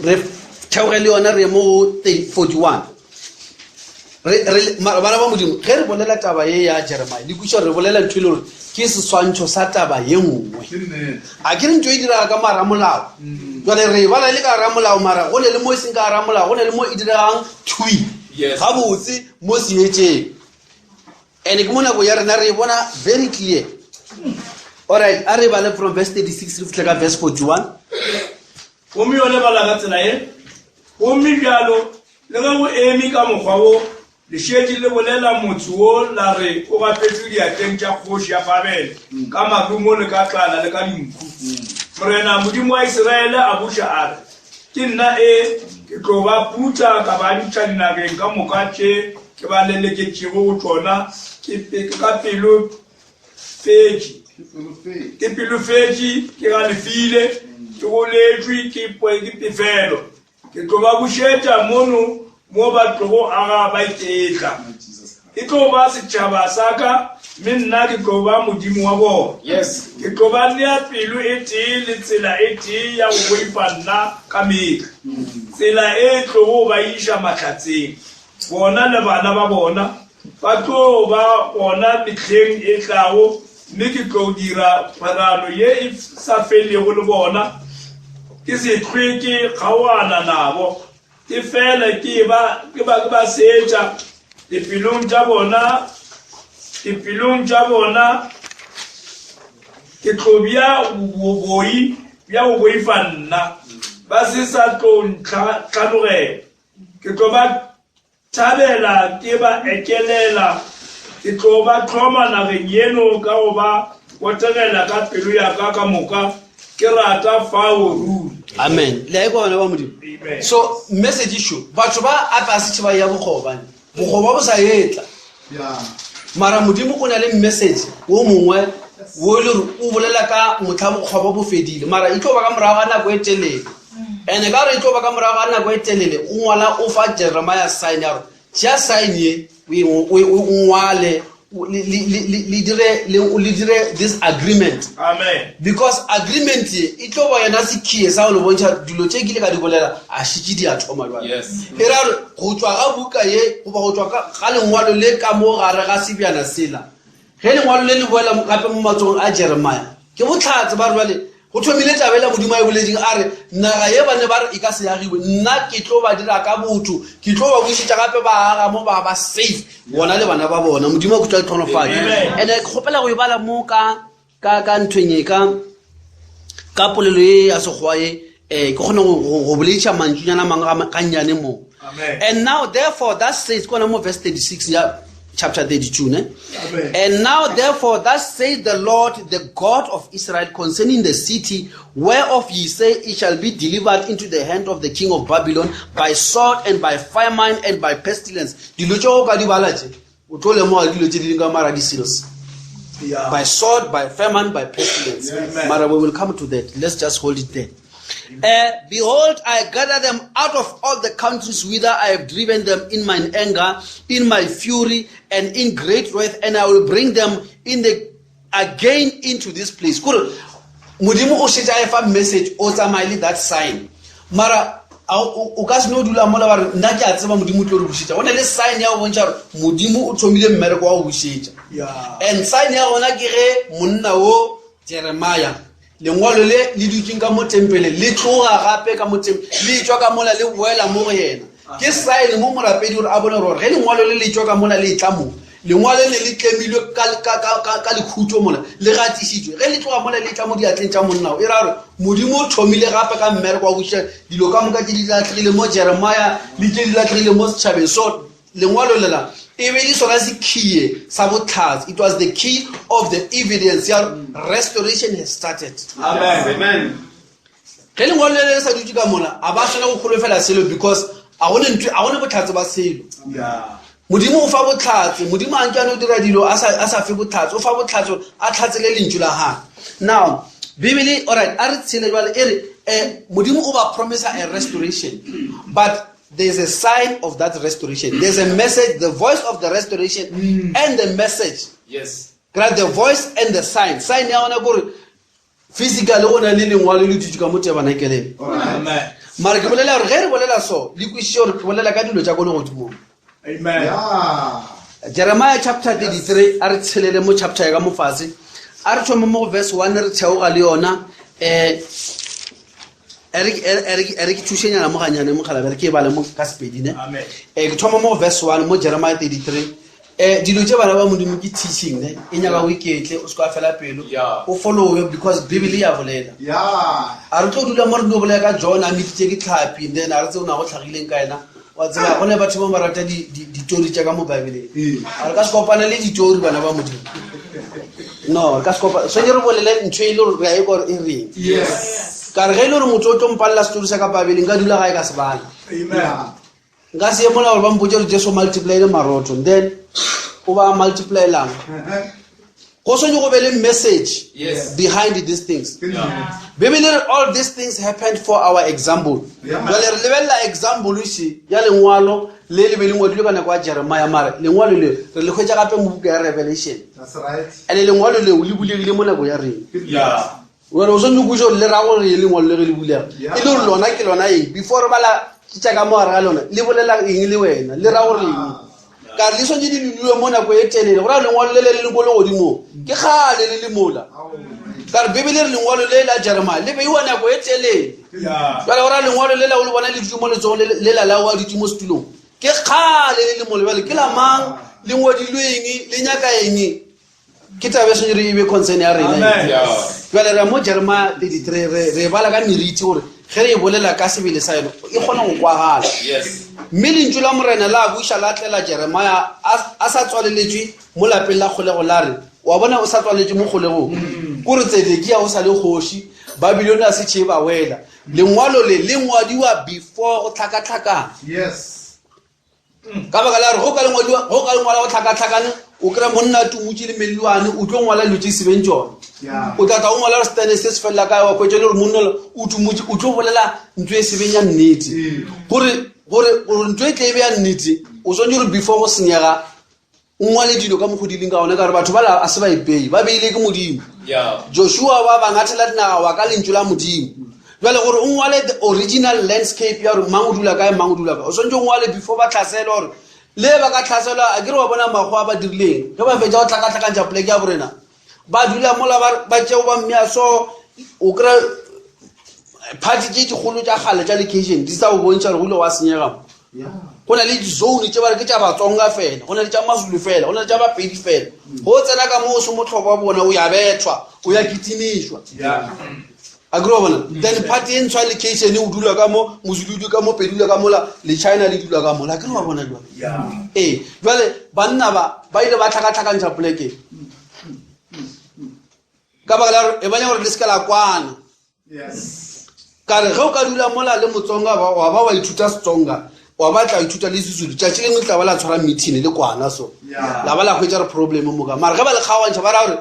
re theoge le yona re ye mo go 41. Bana ba Modimo, ge re bolela taba ye ya Jeremiah, le kwešiša gore re bolela ntho e le gore ke seswantšho sa taba ye nngwe. A ke re ntho e direga ka mara molao. Jwale re e bala e le ka gara molao, mara go ne le mo e seng ka gara molao, go ne le mo e diregang thwi gabotse mo seetšeng. And ke mo nako ya rena re e bona very clear. Alright, a re bale from verse 36 re fihle ka verse 41. Gomme yone bala ka tsela ye. Gomme bjalo, le ge go eme ka mokgwa wo, le šetše le bolela motse wo la re o gapetšwe diatleng tša kgoši ya Babele ka marumo le ka tlala le ka dinkhu. Morena Modimo wa Isiraele a buša a re, Ke nna e, ke tlo ba putsa ka ba ntšha dinageng ka moka tše ke ba leleketšego go tšona ke ka pelo fetše ke pelofetše ke galefile ke goletšwe ke pefelo ke tlo ba bušetša mono mo ba tlogo aga ba iketla e tlo ba setšhaba sa ka mme nna ke tlo ba modimo wa bona Yes. ke tlo ba nea pelo e tee le tsela e tee ya go boifa nna ka mehla tsela e tlogo ba iša mahlatseng bona le bana ba bona ba tlo ba gona mehleng e tlago mme ke tlo dira kgwerano ye e sa felego le bona ke se hlwe ke kgaoana nabo ke fela ke ba ke ba ke ba seetša dipelong tša bona dipelong tša bona ke tlo bja boboi bja go boifa nna ba se sa tlo ntlhanogela ke tlo ba thabela ke ba ekelela ke tlo ba tlhoma nageng yeno ka go ba botegela ka pelo ya ka ka moka ke rata fao ruri amen le a e kwa bana ba modimo Amen. so message issue batho ba ape a setšhe ba ya bokgobane bokgoba bo sa etla Yeah. mara modimo o na le message wo mongwe wo e le gore o bolela ka motlha bokgoba bo fedile mara e tlo ba ka morago ga nako e telele and-e ka gore e tlo ba ka morago ga nako e telele o ngwala o fa jeremia sign ya gore tšea sign ye o e- o e- o ngwale o- le- le le- le dire le- le dire this agreement amen because agreement ye e tlo ba yona sekhie sa go le bontšha dilo tše ke ile ka di bolela a šitše di a thoma jale Yes. e ra gore go tswa ga buka ye goba go tswa ka- ga lengwalo le ka mo gare ga sebjana sela ge lengwalo le le boela mo- gape mo matsogong a jeremia ke botlhatse ba re jale go thomile tabela modimo a e boletseng a re naga ye ba ne ba re e ka se agiwe nna ke tlo ba dira ka botho ke tlo ba bušetša gape ba aga mo ba ba safe bona le bana ba bona modimo a khutsa letlhonofatso Amen. and-e ke kgopela go e bala mo ka ka ka nthweng e ka ka polelo ye ya sekgowa ye um ke kgone go- go go boledisa mantsunyana a mangwe ga- gannyane mo Amen. and now therefore that says ke gona mo verse 36 ya chapter 32 ne Amen. and now therefore thus says the lord the god of israel concerning the city whereof ye say it shall be delivered into the hand of the king of babylon by sword and by famine and by pestilence dilo tše go ka di bala tše o tlo lemoga dilo tše di leng ka mara di-seals Yeah. by sword, by famine, by pestilence. Yes. Mara, we will come to that. Let's just hold it there. Behold, I gather them out of all the countries whither I have driven them in mine anger, in my fury, and in great wrath, and I will bring them in the again into this place. Kore, Modimo o šetše a e fa message o tsamaye le that sign. Mara a o o ka se no dula mola ba re nna ke a tseba modimo o tlo re bušetša go na le sign ya go bontšha gore modimo o thomile mmereko wa go bušetša Yeah. and sign ya gona ke ge monna wo jeremia lengwalo le le dutseng ka mo tempele le tloga gape ka mo tempele le tswa ka mola le boela mo go yena ke sign mo morapedi gore a bone gore ge lengwalo le le tswa ka mola le tla mo lengwalo le le tlemilwe ka- ka- ka ka- ka lekhutso mola le gatišitšwe ge le tloga mola le tla mo diatleng tša monnao e ra gore modimo o thomile gape ka mmereko wa buša dilo ka moka tše di latlhegile mo jeremia le tše di latlhegile mo setšhabeng so lengwalo lela e be le sona sekhie sa botlhatse it was the key of the evidence ya gore restoration has started Amen. Amen. ge lengwalo le le sa dutse ka mola a ba swana go kgolofela selo because a gone ntho a gone botlhatse ba selo Yeah. modimo o fa botlhatse modimo a nke a no dira dilo a sa a sa fe botlhatse o fa botlhatse gore a tlhatsele lentšu la gage now bibele alright a re tshele jale e re um modimo o ba promisa a restoration but there's a sign of that restoration there's a message the voice of the restoration and the message Yes. kry the voice and the sign sign ya gona kore physically go na le lengwalo le dutse ka mo tebanakeleng Amen. mara ke bolela gore ge re bolela so le kwešiše gore ke bolela ka dilo tša ko legodimong Amen. Yeah. jeremiah chapter 33 a re tshelele mo chapter ya ka mo fatshe a re thome mo go verse 1 re theoga le yona um ere ke thušenyana mo ganyane mogalabe re ke e bale mo ka sepedine Amen. um ke thoma mo go verse 1 mo jeremiah 33 um dilo tše bana ba modimo ke teaching ne e nyaka o iketle o se ka fela pelo Yeah. o followe because bibele ya bolela Yeah. a re tlo dula mo re no bolela ka john a meditše ke tlhapi then a re tse o na go tlhagileng ka ena wa tseba go ne batho ba ba rata di- di- ditori tša ka mo bibeleng Ee. a re ka se kopane le ditori bana ba modimo no re ka se kopane swanetse re bolele ntho e le gore re a e kwa gore e reng Yes. Ka re ge e le gore motho o tlo mpalela setori sa ka Babele, nka dula gae ka se bala. Amen. Nka se ye mola gore ba mpotse gore Jesu multiplied marotho, then o ba multiplyelang. Go swanetše go be le message behind these things. Bibele re all these things happened for our example. Jwale re lebelela example še ya lengwalo le le be le ngwadilwe ka nako ya Jeremiah, mare lengwalo le re le hwetša gape mo buka ya Revelation. That's right. And lengwalo leo le bulegile mo nako ya rena. Yeah. Jwale o swanetše go kwešiša gore le ra gore eng lengwalo le ge le bulega. E le gore lona ke lona eng? Before re bala tša ka mo gare ga lona, le bolela eng le wena? Le ra gore eng? Ka re le swanetše le dulwe mo nako e telele. Go ra lengwalo le le le ko legodimong ke kgale le le mola. Ka re Bibele re lengwalo le la Jeremiah le beiwa nako e telele. Jwale go ra lengwalo le la o le bona le dutse mo letsogong le le la la wa dutse mo setulong. Ke kgale le le mola. Jwale ke la mang? Le ngwadilwe eng? Le nyaka eng? Ke taba e swanetše re e be concern ya rena. Amen. Jwale re ya mo Jeremiah 33, re e bala ka meriti gore ge re e bolela ka sebele sa yona e kgona go kwagala. Mme lentšu la Morena la buša la tlela Jeremiah a sa tswaleletšwe mo lapeng la kgolego la re, wa bona o sa tswaleletšwe mo kgolegong, kore Tsedekia o sa le kgoši, Babilone a se tšee ba wela. Lengwalo le le ngwadiwa before go tlhakatlhakana. Ka baka la gore go ka lengwadiwa, go ka lengwala go tlhakatlhakane, o kry-a monna a tumutše le mellwane, o tlo ngwala dilo tše sebeng tšona. O tla tla o ngwala gore setene se se felela kae, wa hwetša le gore monna o tumutše, o tlo bolela ntho e sebeng ya nnete. Gore ntho e tle e be ya nnete, o swanetše gore before go senyega, o ngwale dilo ka mokgwa di leng ka gona, ka gore batho bala a se ba ipei, ba beile ke Modimo. Joshua wa ba ngathela dinaga wa ka lentšu la Modimo. Jwale gore o ngwale the original landscape ya gore mang o dula kae, mang o dula kae, o swanetše o ngwale before ba tlhaselwa, gore le ba ka tlhaselwa, a ke re wa bona makgowa a ba dirileng ge ba fetša go tlhakatlhakantšha poleke ya borena, ba dula mola ba tšeo ba mmea so, o kry-a party tše dikgolo tša kgale tša location di sa go bontšha gore go ile wa senyega mo. Go na le di-zone tše ba re ke tša Batsonga fela, go na le tša Mazulu fela, go na le tša Bapedi fela. Go tsena ka moo o se motlhokwa wa bona, o ya bethwa, o ya kitimišwa. A ke re wa bona? Then party e ntshwa location, o dula ka mo, Mozulu o dula ka mo, Pedi o dula ka mola, le China le dula ka mola. A ke re wa bona jwale? Ee, jwale banna ba, ba ile ba tlhakatlhakantšha poleke. Ka baka la gore e ba nyaka gore le se ke la kwana. Ka re ge o ka dula mola le Motsonga wa ba wa ithuta Setsonga, wa ba tla ithuta le Sezulu, tšatši lengwe le tla ba la tshwara meeting le kwana so. La ba la hwetša re problem moka. Mara ge ba le kgaogantšha ba ra gore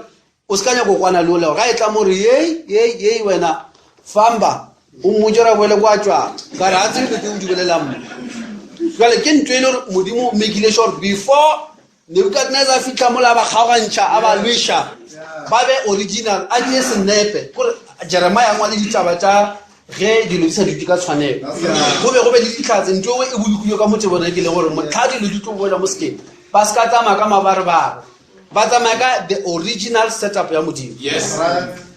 o se ka nyaka go kwana le ole, ga e tla mo re yei yei yei wena famba o mmotse ra boele kwa tšwa. Ka re ga tsebe dilo tse o di bolelang mo. Jwale ke ntho e le gore Modimo o makile sure before Nebukadnezar a fihla mola a ba kgaogantšha, a ba lweša, ba be original, a tšee senepe. Kore Jeremiah a ngwale ditaba tša ge dilo di sa dutše ka tshwanelo. Go be go be le dihlatse, ntho eo e bolokilwe ka mo teborenekele gore mohla dilo di tlo boela mo sekeng, ba se ka tsamaya ka mabarebare, ba tsamaya ka the original setup ya Modimo.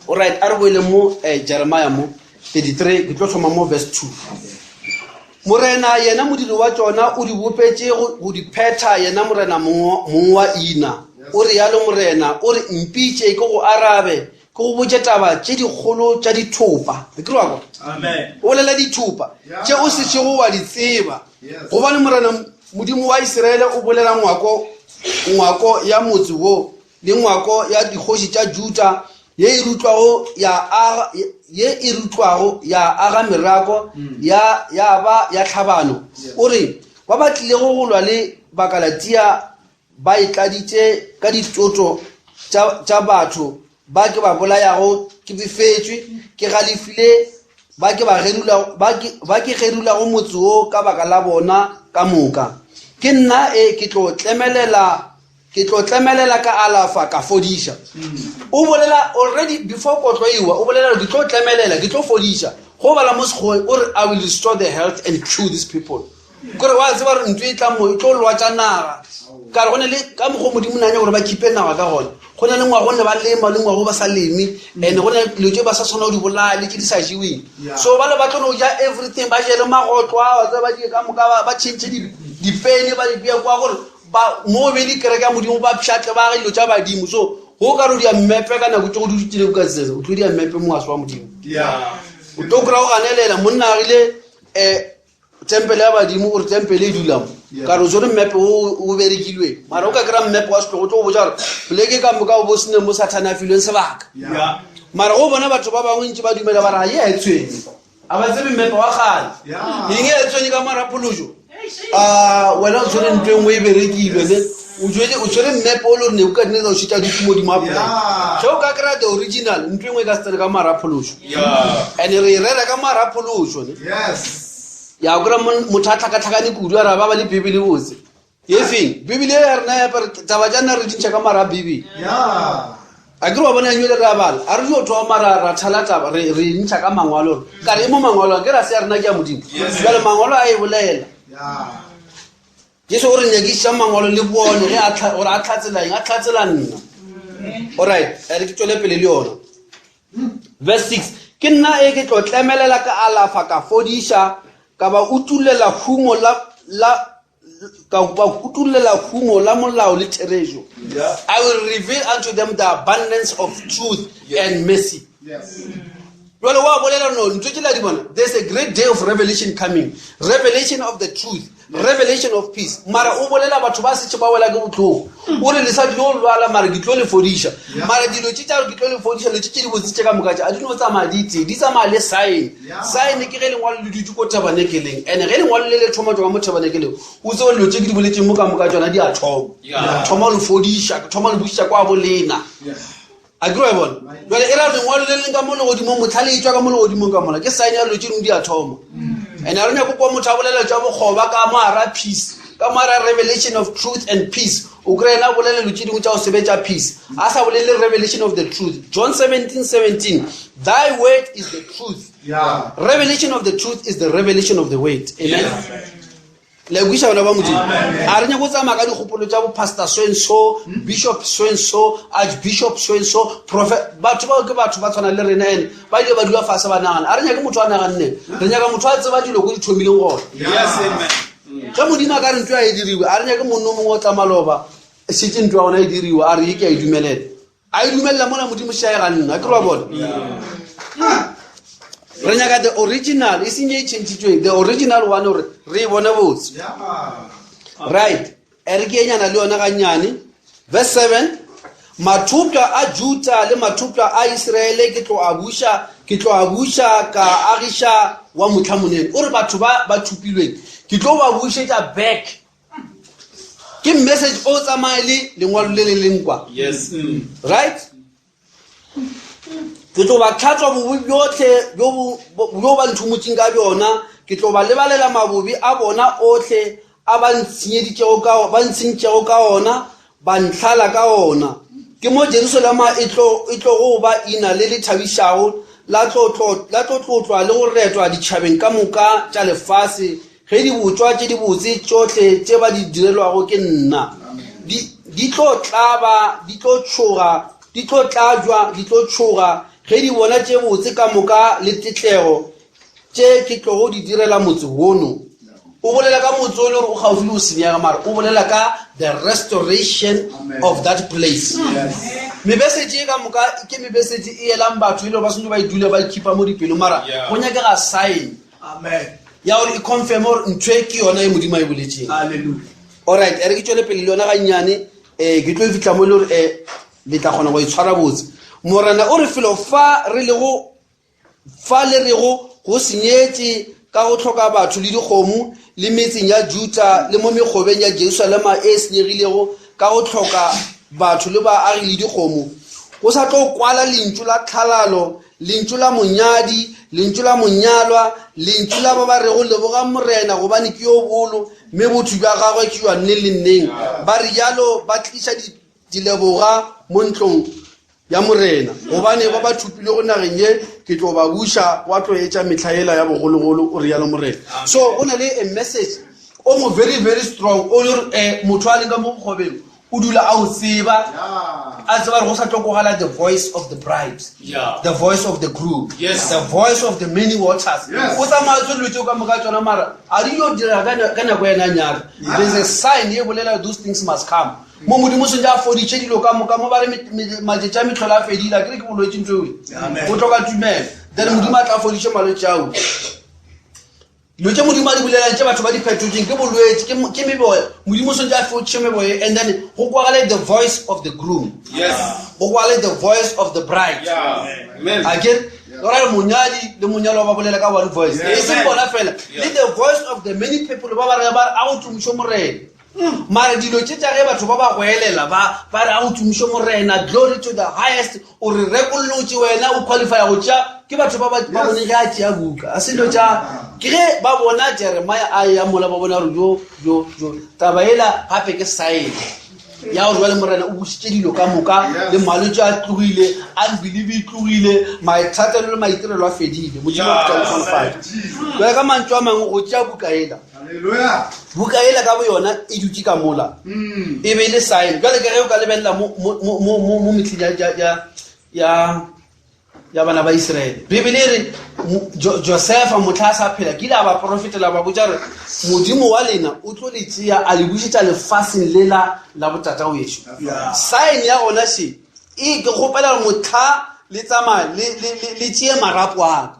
All right, a re boeleng mo Jeremiah mo 33, ke tlo thoma mo verse 2. Morena yena modiri wa tšona o di bopetše go di phetha, yena Morena mong wa ina. O realo Morena, o re mpitše ke go arabe, ke go botše taba tše dikgolo tša dithopa. Re ke re wa kwa? Amen. O bolela dithopa tše o sešego wa di tseba. Gobane Morena Modimo wa Isiraele o bolela ngwako ya motse wo le ngwako ya dikgoši tša Juda ye e rutlwago ya aga, ye e rutlwago ya aga merako ya, ya ba ya tlhabano. O re, ba ba tlilego go lwa le Bakalatia ba e tladitše ka ditoto tša batho ba ke ba bolayago ke befetšwe, ke galefile, ba ke ba gerula, ba ke, ba ke gerulago motse wo ka baka la bona ka moka. Ke nna e ke tlo tlemelela, ke tlo tlemelela ka alafa ka fodiša. O bolela already before kotlo ewa, o bolela gore ke tlo tlemelela, ke tlo fodiša. Go bala mo Sekgoweng o re I will restore the health and cure these people. Kore wa tseba gore ntho e tlang mo e tlo lwatša naga. Ka re go ne le ka mokgwa Modimo na nyaka gore ba keep-e naga ka gona. Go na le ngwago ne ba lema le ngwago ba sa leme, and go na le dilo tse ba sa tshwana go di bolaya le tse di sa jeweng. So ba le ba tlo no ja everything, ba je le magotlo a, wa tseba ba je ka moka, ba change dipene ba di bea kwa gore ba mo be le kereke ya Modimo ba pšhatle ba ge dilo tša badimo. So go ka re o dia mmepe ka nako tše go di dutile ka tsela, o tlo dia mmepe mo wa se wa Modimo. O tlo kry-a go ganelela monna a rile, tempele ya badimo gore tempele e dula mo ka re o tshwere mmepe o o berekilweng mara o ka kry-a mmepe wa setlogo o tlo go botsa gore poleke ka moka o bo sene mo sathane a filweng sebaka Yeah. mara go bona batho ba bangwe ntse ba dumela ba re ga ye a e tshwenye a ba tsebe mmepe wa kgale eng e tshwenye ka marapoloso a wena o tshwere ntho e nngwe e berekilwe ne o tshwere o tshwere mmepe o le gore nebukadneza o šetša a dutse modimo a poleke ge o ka kry-a the original ntho e nngwe e ka se tsene ka marapholoso and re e rera ka marapholoso ne Yes. ya o kry-a motho a tlhakatlhakane kudu a ra ba ba le bibele botse ye feng bibele ya rena ya pare taba tša nna re dintšha ka mara a bibele Yeah. a kere wa bona nywele re a bala a re dio thoma ra ra thala taba re re ntšha ka mangwalo gore ka re e mo mangwalo a ke ra se ya rena ke ya modimo jale mangwalo a e bolela Yeah. jesu o re nyakiša mangwalo le bone ge a tlha- gore a tlhatsela eng a tlhatsela nna alright a re ke tswele pele le yona verse 6 ke nna e ke tlo tlemelela ka alafa ka fodiša ka ba utulela humo la la ka ba utulela humo la molao le therešo i will reveal unto them the abundance of truth and mercy Yes. jale wa bolela no ntho tse la di bona there's a great day of revelation coming revelation of the truth revelation of peace mara o bolela batho ba setse ba wela ke botlhoko o re le sa tlo lwala mara ke tlo le fodiša mara dilo tse tsa gore ke tlo le fodiša dilo tse tse di botse tse ka moka tse a di no tsamaya di tee di tsamaya le sign sign ke ge lengwalo le dutse ko tabanekeleng and ge lengwalo le le thoma tswa mo tabanekeleng o tsebe dilo tse ke di boletseng mo ka moka tsona di a thoma thoma le fodiša ke thoma le bušiša kwa bolena a kere wa e bona jale e ra lengwalo le leng ka mo legodimong motlhale e tswa ka mo legodimong ka mola ke sign ya dilo tse dingwe di a thoma and a re nyako kwa motho a bolela tswa bokgoba ka moara peace ka moara revelation of truth and peace o kry ena a bolela dilo tse dingwe tša go sebetša peace a sa bolele revelation of the truth john 17 17 thy word is the truth Yeah. revelation of the truth is the revelation of the word amen le kwiša bana ba modimo a re nyako tsamaya ka dikgopolo tša bo pastor so and so bishop so and so archbishop so and so prophet batho bao ke batho ba tshwana le rena ene ba ile ba dula fase ba nagana a re nyake motho a naganneng re nyaka motho a tseba dilo ko di thomileng gona Yes, amen. ge modimo a ka re ntho ya e diriwe a re nyake monno mongwe o tla maloba setse ntho ya gona e diriwe a re e ke a e dumelela a e dumelela mola modimo šae ga nna ke re wa bona re nyaka the original e seng e changitsweng the original one gore re e bone botse Yeah. right e re ke enyana le yona gannyane verse 7 mathopša a juta le mathopša a iseraele ke tlo a buša ke tlo a buša ka agiša wa motlhamonene o re batho ba ba thupilweng ke tlo ba bušetša back ke message o tsamaye le lengwalo le le leng kwa Yes. Mm. right ke tlo ba tlhatswa bobe bjotlhe bjo bo- bo- bjo ba nthumotseng ka bjona ke tlo ba lebalela mabobe a bona otlhe a ba ntshenyeditšego ka ba ntshentšego ka ona ba ntlhala ka ona ke mo jerusalema e tlo e tlogo ba ina le le thabišago la tlo la tlo tlotlwa le go retwa ditšhabeng ka moka tša lefase ge di botšwa tše dibotse tšohle tše ba di direlwago ke nna di di tlo tlaba di tlo tšhoga di tlo tlajwa di tlo tšhoga ge di bona tše botse ka moka le tetlego tše ke tlogo di direla motse wono o bolela ka motse o le gore o gaufi le o senyega mara o bolela ka the restoration of that place mebesetse e ka moka ke mebesetse e elang batho e le gore ba sentse ba e dule ba ikhipa mo dipelong mara Yeah. go nyakega sign Amen. ya gore e confirm gore ntho e ke yona e modimo a e boletseng Hallelujah. alright e re ke tswele pele le yona gannyane um ke tlo e fitlha mo e le gore um le tla kgona go e tshwara botse morena o re felo fa re lego fa le rego go senyetše ka go tlhoka batho le dikgomo le metseng ya juta le mo mekgobeng ya jerusalema e senyegilego ka go tlhoka batho le baagi le dikgomo go sa tlo kwala lentšu la tlhalalo lentšu la monyadi lentšu la monyalwa lentšu la ba ba rego leboga morena gobane ke yo bolo mme botho bja gagwe ke jwa nneng le nneng ba re jalo ba tliša di- dileboga mo ntlong ya morena gobane ba ba thupilego nageng ye ke tlo ba buša wa tlo etša mehla yela ya bogologolo o rialo morena so go na le a message o mo very very strong o le gore um motho a leng ka mo bokgobeng o dula a o tseba Yeah. a tseba gore go sa tlokogala the voice of the bride Yeah. the voice of the groom Yes. the voice of the many waters Yes. o tsamaya tse dilo tseo ka moka tsona mara a di yo dira ka na- ka nako ena a nyaka there's a sign ye bolela those things must come mo modimo sentse a foditše dilo ka moka mo ba re matšatši a metlholo a fedile a kere ke bolwetse ntho ewe Amen. o tlhoka tumelo then modimo a tla foditše malwetse ao Dilo tše Modimo a di bolelang tše batho ba di fetotšeng ke bolwetši, ke, ke meboya. Modimo o swanetše a fetše meboya and then go kwagale the voice of the groom. Yes. Go kwagale the voice of the bride. Yeah. Amen. A ke re ra re monyadi le monyalwa ba bolela ka one voice. Yes. E seng bona fela. Le the voice of the many people ba ba re ba re a go tumišo Morena. Mara dilo tše tša ge batho ba ba goelela ba ba re a go tumišo Morena, glory to the highest, o re rekollotše wena o qualify go tšea ke batho ba ba ba bone ge a tšea buka. A se dilo tša ke ge ba bona Jeremiah a ya mola ba bona gore jo jo jo taba ela gape ke sign ya gore jwale Morena o busitše dilo ka moka le malwetši a tlogile, unbelief e tlogile, maithatelo le maitirelo a fedile. Modimo a go hlohonolofatše. Jwale ka mantšu a mangwe go tšea buka ela Hallelujah. Buka ela ka boyona e dutše ka mola. Mm. E be e le sign. Jwale ka ge o ka lebelela mo mo mo mo mo mo mehleng ya ya ya ya ya bana ba Israele. Bibele e re Jo- Josefa mohla a sa phela ke ile a ba porofetela ba botša re Modimo wa lena o tlo le tšea a le bušetša lefaseng lela la botata wešo. Sign ya gona še e ke kgopela gore mohla le tsamaya le le le le tšee marapo a ka.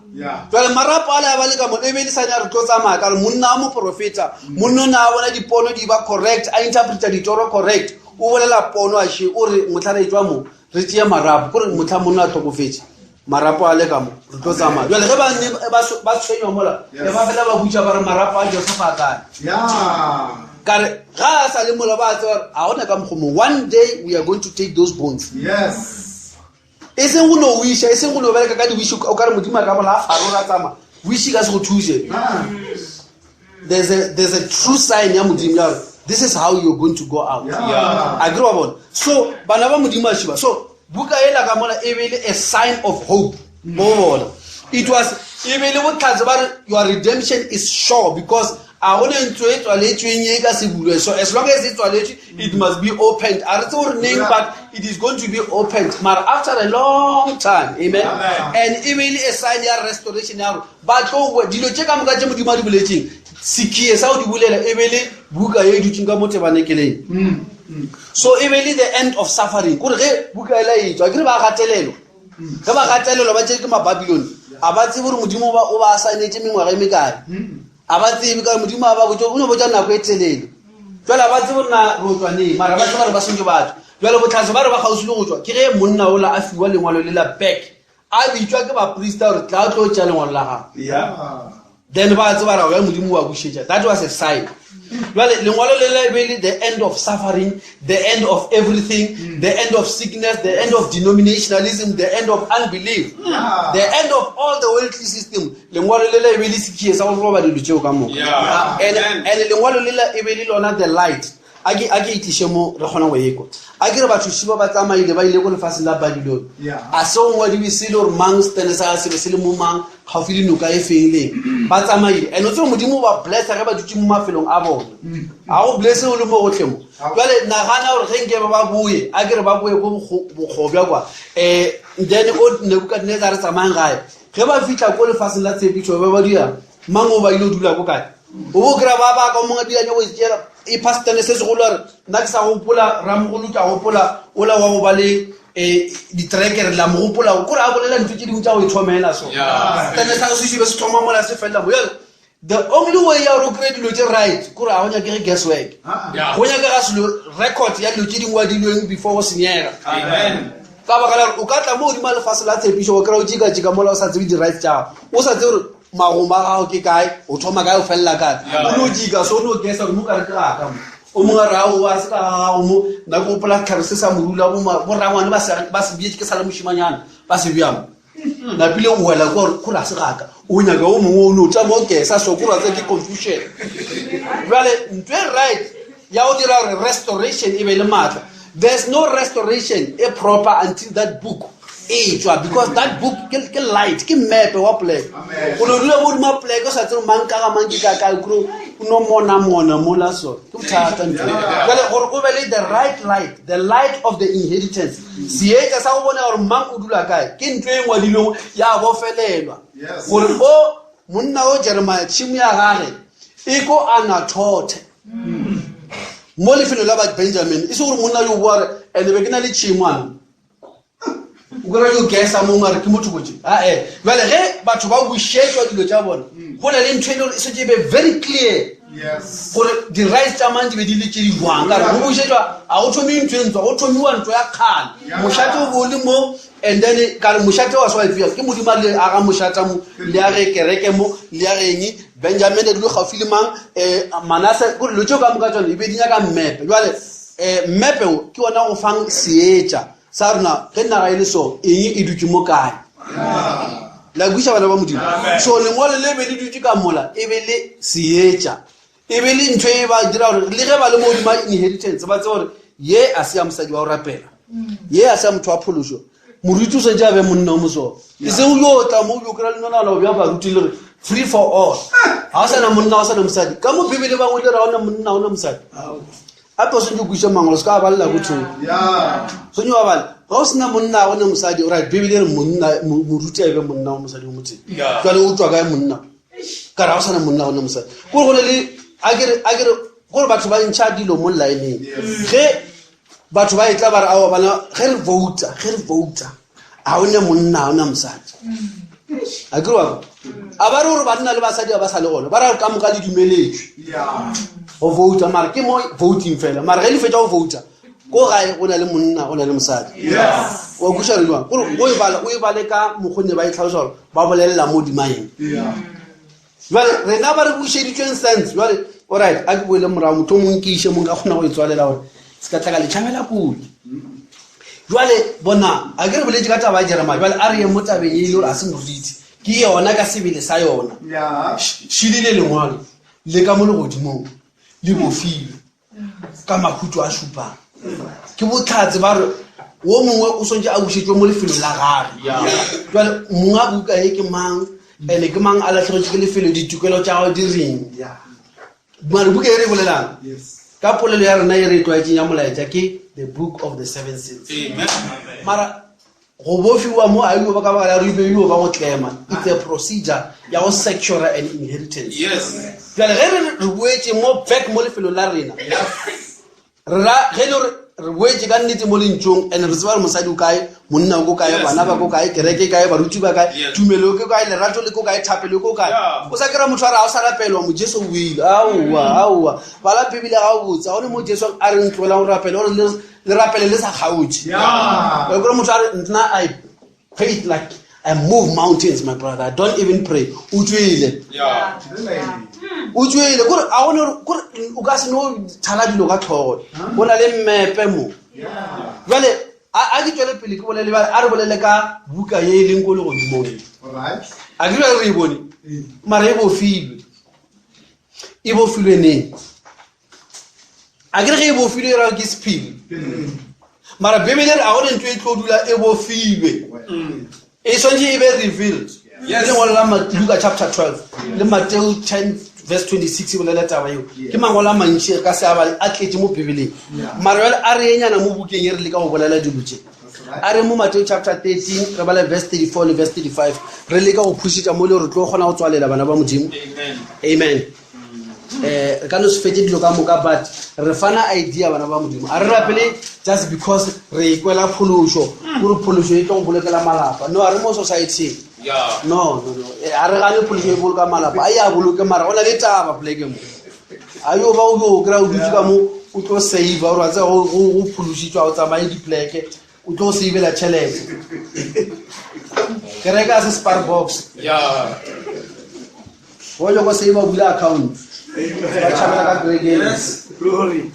Jwale marapo ale a ba le ka mo e be le sane a re tlo tsamaya ka re monna wa moprofeta monna o ne a bona dipono di ba correct a interpreta ditoro correct o bolela pono a še o re mohla re tšwa mo re tšee marapo kore mohla monna a hlokofetše marapo a le ka mo re tlo tsamaya jwale ge ba ne ba ba tshwenywa mola e ba fela ba butša ba re marapo a Josefa a kae ka re ga a sa le mola ba tseba gore ga gona ka mokgwa mongwe one day we are going to take those bones Yes. e seng go no wiša e seng go no bereka ka diwiši o ka re modimo a ka bola a faro ra tsamaya wiši ka se go thuse Ah. there's a, there's a true sign ya modimo ya gore this is how you're going to go out Yeah. a kere wa bona so bana ba modimo a šiba so buka ela ka mola e be e le a sign of hope mo go bona it was e be e le botlhatse ba re your redemption is sure because a go ne ntlo e tswaletsweng e ka se bulwe so as long as e tswaletswe it must be opened a re tse gore neng but it is going to be opened mara after a long time amen, Amen. and e be e le a sign ya restoration ya gore ba tlo boa dilo tše ka moka tše modimo a di boletseng sekhie sa go di bolela e be le buka ye e dutseng ka mo tebanekeleng so e be le the end of suffering kore ge buka ela e tswa ke re ba gatelelwa ge ba gatelelwa ba tšere ke mababilone a ba tsebe gore modimo o ba saenetše mengwaga e mekae a ba tsebe ka modimo a ba botse o no botsa nako e telele jale a ba tsebe gore na re tswa neng mara ba tseba gore ba swantse ba tswa jale botlhatse ba re ba kgauswi le go tswa ke ge monna ola a fiwa lengwalo le la back a bitswa ke baprista gore tla o tlo tšea lengwalo la gago then ba tseba ra ya modimo wa bušetša that was a sign jale lengwalo le le be le the end of suffering the end of everything the end of sickness the end of denominationalism the end of unbelief the end of all the worldly system lengwalo le le e be le sekhie sa go roba dilo tšeo ka moka and lengwalo le le e be le lona the light a ke a ke itliše mo re kgona go ekwa a ke re batho šiba ba tsamaile ba ile ko lefatsheng la Babylon a se go ngwadiwe se le gore mang setene sa se be se le mo mang gaufi le noka e feng leng ba tsamaile and o tsebe modimo o ba blessa ge ba dutse mo mafelong a bona a go blesse o le mo gotlhe mo jale nagana gore ge nke ba ba boye a ke re ba boye ko bokgobja kwa um then o Nebukadnezar re tsamayang gae ge ba fitlha ko lefatsheng la tshepišo ba ba dira mang o ba ile o dula ko kae o bo kry-a ba ba ka mongwe dira nyako itšeela e phastane se segolo a re nna ke sa gopola ramogolo ke a gopola ola wa go ba le um ditrekere la mo gopola kore a bolela ntho tse dingwe tsa go ithomela so stane sa se be se thoma mola se felela mo jale the only way ya gore o kry-e dilo tse right kore ga go nyakege guess work go nyakega selo record ya dilo tse dingwe adilweng before go senyega ka baka la gore o ka tla mo godimo lefatshe la tshepišo wa kry-a o tšekatšeka mola o sa tsebe di-rights tša gago o sa tsebe gore magomo a gago ke kae o thoma kae o felela kae o no jika so o no gesa gore mo kare ke gaka mo o mongwe a re ao a se ka gago mo nna ke gopola setlhare se sa morula borangwane ba se bietse ke sa le mošimanyana ba se bjamo napile o wela ko gore a se gaka o nyaka o mongwe o no tšama o gesa so kore tse ke confusion jale ntho e right ya go dira gore restoration e be le maatla there's no restoration e proper until that book e tswa because that book ke light ke mmepe wa poleke o no dula mo hodima poleke o sa tsebe mang ka ga mang ke ka kae kore o no mona mona mola so ke bothata ntho jale gore o be le the right light the light of the inheritance seetša sa go bona gore mang o dula kae ke ntho e ngwadilweng ya bofelelwa gore o monna o Jeremiah tšhimo ya gage e ko Anathothe mo lefelo la ba Benjamin e se gore monna yo boa re ene be ke na le tšhimo ana O kry yo gesa mongwe a re ke motho botse ae. Jale ge batho ba bušetšwa dilo tša bona, go na le ntho e le gore e setse e be very clear gore di-rights tša mang di be di le tše di jwang. Ka re go bušetšwa ga go thome ntho e ntswa, go thomiwa ntlo ya kgale. Mošate o bo o le mo, and then ka re mošate wa se wa fiwa ke Modimo, a le aga mošata mo, le age kereke mo, le ageng Benjamin a dule gaufi le mang, um Manase, kore dilo tšeo ka moka tsone e be di nyaka mmepe. Jale um mmepe o ke ona go fang seetša sa rona ge naga e le so, eng e dutše mo kae. La kwešiša, bana ba Modimo? So lengwalo le be le dutše ka mola, e be le seetša, e be le ntho e ba dira gore le ge ba le mo godima inheritance ba tsebe gore ye a se ya mosadi wa go rapela, ye a se ya motho wa phološo. Moruti o swantse a be monna o moso, e seng o yo tla mo o yo kry-a lenonana o bja baruti le re free for all, ga o sana monna, ga o sana mosadi. Ka mo Bibele bangwe le re ga ona monna, ga ona mosadi. Gape o swantse o kwešiša mangwalo, se ka balela bothong, swantse wa bala. Ga o sena monna, ga ona mosadi, right? Bibele e re monna, moruti a e be monna wa mosadi o motee. Jale o tswa kae monna ka re ga o sana monna, ga ona mosadi? Kore go ne le a kere gore batho ba ntšha dilo mo lineng. Ge batho ba etla ba re aowa bana, ge re vouta, ge re vouta ga o ne monna, ga o na mosadi. A kere wa a ba re gore banna le basadi ba ba sa le gona, ba ra ka moka le dumeletswe go vouta, mara ke mo voting fela. Mara ge le fetsa go vouta ko gae, go na le monna, go na le mosadi. Wa kuša re jwang? Gore o e bale, o e bale ka mokgonne ba e tlhalosa gore ba bolelela mo dimaeng. Jale rena ba re bušeditsweng sense jale. Alright, a ke boele morago, motho o mongwe ke iše mongwe ka kgona go e tswalela gore se ka tla ka le tšhabela kudu. Jale bona, a ke re boletse ka taba ya Jeremia, jale a re ye mo tabeng e ile gore a se moriti ke yona ka sebele sa yona. Šidile lengwalo le ka mo legodimong le bofilwe ka mahuto a šupang, ke botlhatse ba re wo mongwe o swantse a bušetšwe mo lefelong la gage. Jale monga buka e ke mang, ene ke mang a latlhegetswe ke lefelo, ditokelo tša gagwe di reng? Mare buka e re e bolelang ka polelo ya rena e re e tlwaetseng ya molaetša ke the book of the seven seals. Mara go bofiwa mo a yo ba ka baka la re yo ba go tlema, it's a procedure ya go secure an inheritance. Jale ge re re boetse mo back mo lefelong la rena, re ra ge e le gore re boetse ka nnete mo lentšong, and re tseba gore mosadi o kae, monna o ko kae, bana ba ko kae, kereke e kae, baruti ba kae, tumelo ke kae, lerato le ko kae, thapelo ko kae. O sa kry-a motho a re ga o sa rapelwa mo, Jesu o ile. Aowa, aowa, bala Bibele ga o botse, ga one mo Jesu a re ntlogelang go rapela, gore le rapele le sa kgaotse. Kore motho a re nna I pray like I move mountains, my brother, I don't even pray. O tswile, o tswile. Kore a gone kore o ka se no thala dilo ka tlhogo, go na le mmepe mo. Jale a ke tswele pele ke bolele. Bjale a re bolele ka buka ye e leng ko legodimong e. A ke jale re e bone, mara e bofilwe, e bofilwe neng? A ke re ge e bofilwe e ra ke sephiri, mara Bibele re a gone ntho e tlo dula e bofilwe, e swantse e be revealed. Ke lengwalo la Luka chapter 12 le Mateo 10 verse 26 e bolela taba eo. Ke mangwalo a mantši re ka se a bale, a tletse mo Bibeleng. Mara jale a re enyana mo bukeng e re leka go bolela dilo tše. A re mo Mateo chapter 13, re bale verse 34 le verse 35, re leka go phušetša mo le gore tlo kgona go tswalela, bana ba Modimo. Amen. Re ka no se fetse dilo ka moka, but re fana idea, bana ba Modimo. A re rapele just because re ikwela phološo, kore phološo e tlo go bolokela malapa. No, a re mo society. No, no, no. A re gane phološo e boloka malapa, a ya boloke, mara go na le taba poleke mo a yo ba o yo kry-a o dutse ka mo, o tlo save gore wa tseba go phološitswe, o tsamaye dipleke, o tlo savela tšhelete. Kereke a se spar box. Go nyako save, bula account, ba tšhabela ka kerekeng. Glory.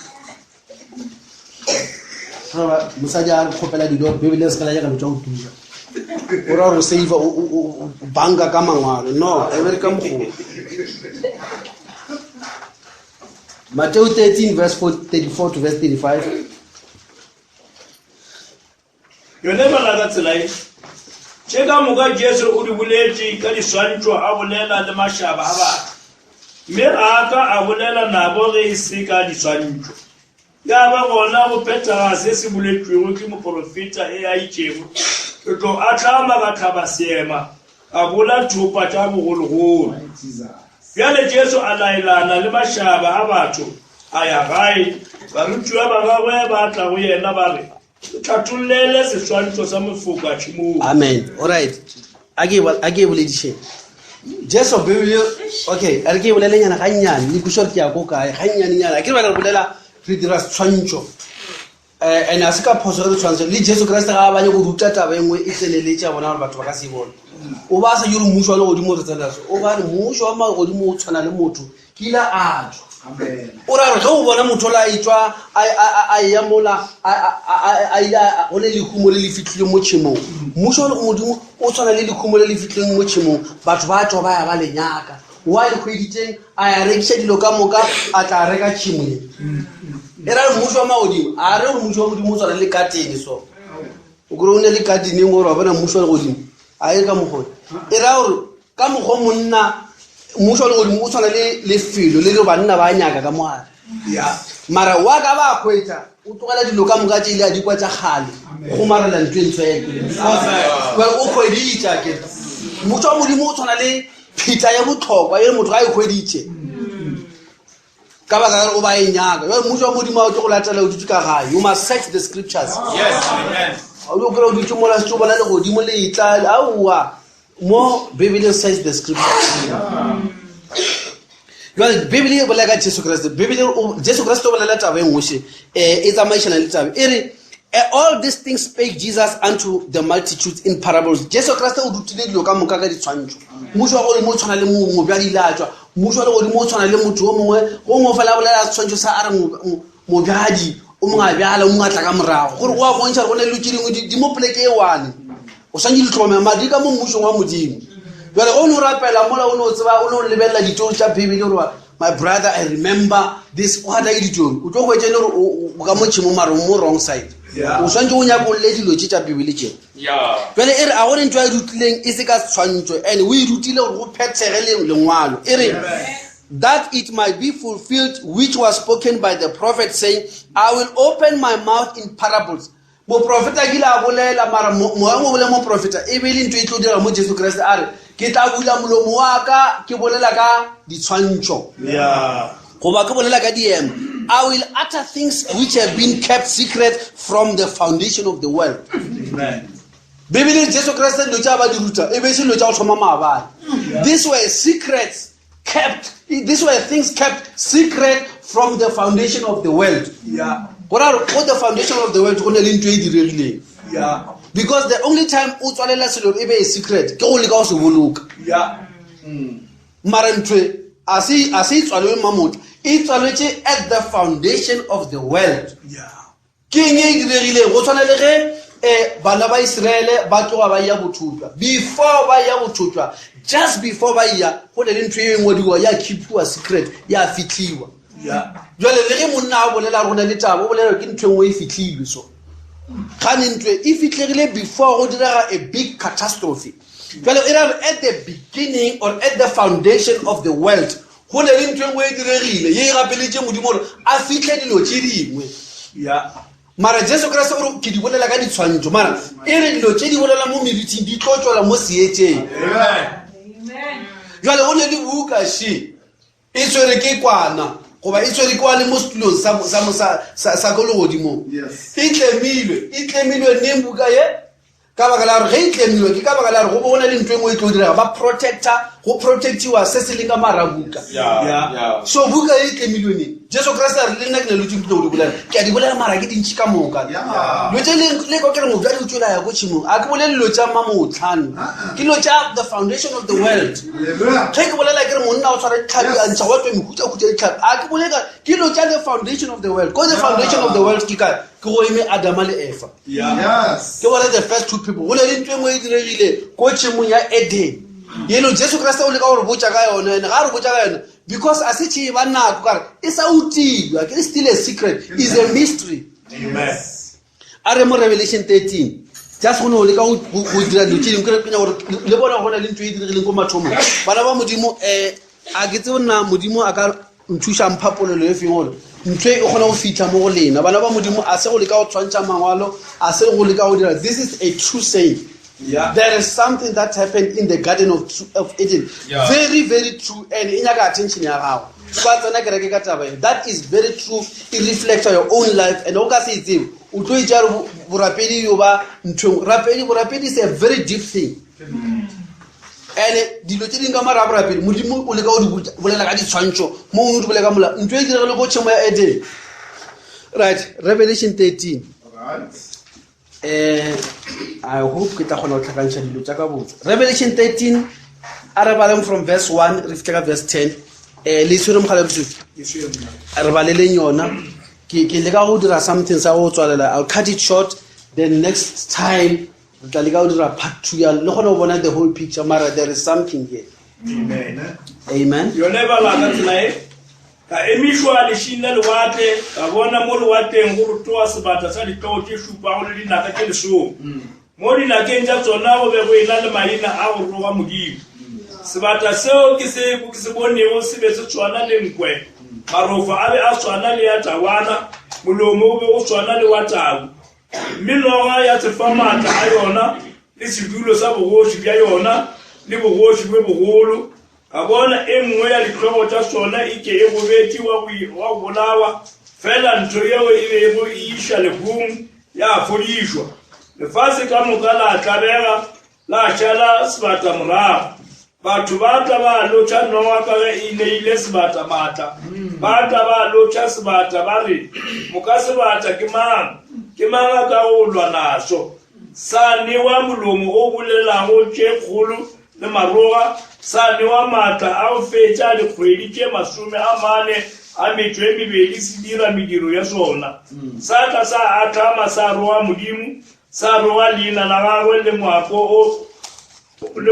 Mosadi a kgopela dilo, Bibele se ka la nyaka tša go tura, o ra gore save o banka ka mangwalo. No, e bereka mogolo. Mateo 13 verse 34 to verse 35. Yone bala ka tsela e: tše ka moka Jesu o di boletše ka diswantšho, a bolela le mašaba a batho, mme ga a ka a bolela nabo ge e se ka diswantšho. Ya ba gona go phethaga se se boletšwego ke moporofeta e a itšego: ke tlo ahlama ka hlaba seema, ka bola thopa tša bogologolo. Bjale Jesu a laelana le mašaba a batho, a ya gae. Barutiwa ba gagwe ba tla go yena ba re, Tlhathollele seswantšho sa mofoko a tšhemong. Amen. Alright. A ke a ke e boledišeng. Jesu Bibele okay, a re ke e bolelenyana gannyane, le kwešiša gore ke ya ko kae, gannyanenyana. Ke re bjale re bolela re dira setshwantšho. Eh, and a se ka phoso ge re tshwantsho le Jesu Kriste ga a banye go ruta taba e nngwe e tseneletše a bona gore batho ba ka se e bone. O ba sa jure mmušo wa legodimo re tsenela so. O ba re mmušo wa magodimo o tshwana le motho ke ile a tswa o ra re ge o bona motho la etswa a eya mola a ile go le lehumo le le fitlhileng mo tšhemong mmušo wa modimo o tshwana le lehumo le le fitlhileng mo tšhemong batho ba tswa ba ya ba le nyaka wa le hweditseng a ya rekiša dilo ka moka a tla reka tšhemo ye e ra re mmušo wa magodimo a re gore mmušo wa modimo o tshwana le katene so o kore o ne le kateneng gore wa bona mmušo wa legodimo a e ka mokgone e ra gore ka mokgwa monna mmušo wa legodimo o tshwana le lefelo le le banna ba nyaka ka mogare mara wa ka ba kgwetsa o tlogela dilo ka moka tse ile a dikwa tša kgale gomarela ntho e ntsho ya o kgweditša ke mmušo wa modimo o tshwana le phitla ya botlhokwa e le motho ga e kgweditše ka baka gore o ba e nyaka jale mmušo wa modimo a o tlo go latela o dutse ka gae. You must search the scriptures. O di kry o dutse mola setse o bona legodimo le etla aowa mo Bibele, search the scriptures. Jale Bibele e bolela ka Jesu Kriste. Bibele, Jesu Kriste o bolela taba e nngwe še e tsamaišana le taba e re, "All these things spake Jesus unto the multitudes in parables." Jesu Kriste o rutile dilo ka moka ka ditshwantšho. Mmušo wa godimo o tshwana le mobjadi ile a tšwa. Mmušo wa legodimo o tshwana le motho yo mongwe go ngwe fela a bolela setshwantšho sa a re mobjadi o mongwe a bjala, o mongwe a tla ka morago, gore o a bontšha gore go ne dilo tše dingwe di mo poleke e one, o swantše di tlhomea madi ka mo mmušong wa Modimo. Jale o ne o rapela mola o ne o tseba o ne o lebelela ditori tša Bibele gore, my brother, I remember this, o gata ke ditori o tlo hwetša e le gore o ka mo tšhemo mare o mo wrong side. O swantše o nyakolle dilo tše tša Bibele tše. Jale e re a gore ntho a e rutileng e se ka setshwantšho, and o e rutile gore go phethege lengwalo e re, "That it might be fulfilled which was spoken by the prophet, saying, I will open my mouth in parables." Moprofeta kile a bolela, mara moya mo bolela moprofeta e be e le ntho e tlo dira mo Jesu Kriste a re, ke tla bula molomo wa ka ke bolela ka ditshwantšho goba ke bolela ka diema. I will utter things which have been kept secret from the foundation of the world. Bibele, Jesu Kriste dilo tša ba di ruta e be e se dilo tša go thoma maabane. These were secrets kept, these were things kept secret from the foundation of the world. Go ra gore go the foundation of the world go ne le ntho e diregileng, because the only time o tswalela selo e be e secret ke go leka go se boloka. Mara ntho e, a se e tswalelwe mamotla, e tswaletswe at the foundation of the world. Ke eng e diregileng? Go tshwana le ge bana ba Israele ba tloga ba ya bothopša. Before ba ya bothopša, just before ba ya, go ne le ntho e ngwadiwa ya keepiwa secret, ya fitlhiwa. Jwale le ge monna a bolela go ne le taba, o bolela ke ntho e nngwe e fitlhilwe so. Gane ntho e fitlhegile before go direga a big catastrophe. Jwale e ra re at the beginning or at the foundation of the world, go ne le ntho e nngwe e diregile ye e gapeletše Modimo gore a fitlhe dilo tše dingwe. Mara Jesu Kriste o re ke di bolela ka ditshwantšho, mara e re dilo tše di bolela mo meriting di tlo tšwela mo seetšeng. Jwale go ne le buka še e tshwere ke kwana goba e tshwere ke wa le mo setulong sa ko legodimong. E tlemilwe, e tlemilwe neng buka ye? Ka baka la gore ge e tlemilwe ke ka baka la gore go bo go na le ntho e nngwe e tlo direga, ba protector, go protectiwa se se leng ka mara buka. So buka e tlemilwe neng? Jesu Kriste a re le nna ke na le tse di tlo go di bolela, ke a di bolela mara ke dintši ka moka. Dilo tse le kwa ke re mobjadi o tswela ya ko tšhemong, a ke bolele dilo tša mamotlhano, ke dilo tša the foundation of the world. Ge ke bolela ke re monna o tshwara ditlhapi a ntšha wa tswe mehutahuta ya ditlhapi, a ke bolele ka ke dilo tša the foundation of the world. Ko the foundation of the world ke kae? Ke go eme Adama le Efa. Ke bone the first two people. Go ne le ntho e nngwe e diregile ko tšhemong ya Eden yeno Jesu Kriste o leka gore botša ka yone, ene ga a re botša ka yone because a se tšhe ba nako kare e sa utilwa, ke still a secret, is a mystery. A re mo Revelation 13, just go ne o leka go dira dilo tše dingwe, ke gore le bona go na le ntho e diregileng ko mathomong. Bana ba Modimo, a ke tsebo nna Modimo a ka nthuša mpha polelo e feng gore ntho e kgone go fitlha mo go lena. Bana ba Modimo, a se go leka go tshwantšha mangwalo, a se go leka go dira, this is a true saying. There is something that happened in the Garden of Eden. Very, very true, and e nyaka attention ya gago. Ba tsena kereke ka taba e. That is very true. E reflecta your own life and o ka se e tsebe. O tlo itša gore borapedi yo ba nthong. Rapedi, borapedi is a very deep thing. And dilo tse dingwe ka mara a borapedi, Modimo o leka go di bolela ka ditshwantšho, mo gongwe o di bolela ka molao. Ntho e diregile ko tšhemo ya Eden. Right, Revelation 13. Right. I hope ke tla kgona go tlhakantšha dilo tša ka botse. Revelation 13, a re baleng from verse 1 re fitlhe ka verse 10. Le tshwere mogala bosigo? Re baleleng yona. Ke leka go dira something sa go tswalela. I'll cut it short, then next time re tla leka go dira part 2 ya le kgone go bona the whole picture, mara there is something here. Amen. Amen. Yone e bala ka tsela e. Ka emišwa lešing la lewatle, ka bona mo lewatleng go rotoga sebata sa dihlogo tše šupago le dinaka tše lesome. Mo dinakeng tša tsona go be go ena le maina a go roga Modimo. Sebata seo ke se ke se bonego se be se tshwana le nkwe, marofa a be a tshwana le a tawana, molomo o be o tshwana le wa tau. Mme noga ya se fa maatla a yona le sedulo sa bogoši bja yona le bogoši bjo bogolo. Ka bona e nngwe ya dihlogo tša sona e ke e gobetše wa go bolawa, fela ntho yeo e bego e iša lehung ya fodišwa. Lefase ka moka la tlabega, la šala sebata morago. Batho ba tla ba lotšha noga ka ge e neile sebata maatla. Ba tla ba lotšha sebata ba re, Moka sebata ke mang? Ke mang a ka go lwa naso? Sa newa molomo o bolelago tše kgolo le maroga, sa newa maatla a go fetša dikgwedi tše 40 a se dira mediro ya sona. Sa tla sa ahlama sa roga Modimo, sa roga leina la gagwe le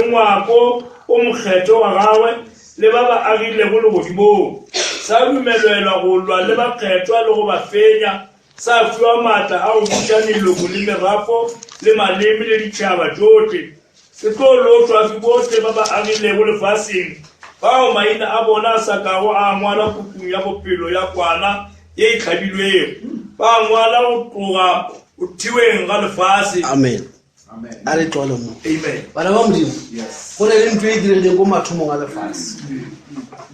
ngwako o mokgethwa wa gagwe le ba ba agilego legodimong. Sa dumelelwa go lwa le bakgethwa le go ba fenya, sa fiwa maatla a go buša meloko le merafo le maleme le ditšhaba tšohle. Se tlo lotšwa ke bohle ba ba agilego lefaseng, bao maina a bona a sa kago a ngwalwa pukung ya bophelo ya Kwana ye e hlabilwego, ba ngwala go tloga go thiweng ga lefase. Amen. A re tlogele mo. Amen. Bana ba Modimo, Yes. go na le ntho e diregileng ko mathomong a lefase.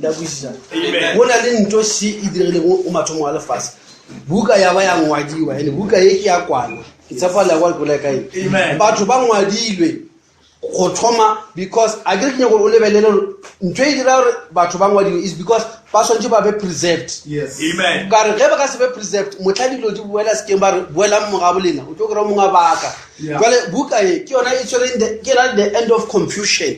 Le a kwešiša? Amen. Go na le ntho se e diregileng ko mathomong a lefase. Buka ya ba ya ngwadiwa, and buka ye ke ya Kwana. Ke tshepa le ya kwa le kae. Amen. Batho ba ngwadilwe go thoma, because a ke re ke nyaka gore o lebelele gore ntho e dira gore batho ba ngwadiwe is because ba swanetše ba be preserved. Yes. Amen. Ka re ge ba ka se be preserved, mohla dilo di boela sekeng ba re boelang morago lena, o tlo kry-a mongwe a baka. Yeah. Jwale buka e ke yona e tshwereng the, ke yona the end of confusion.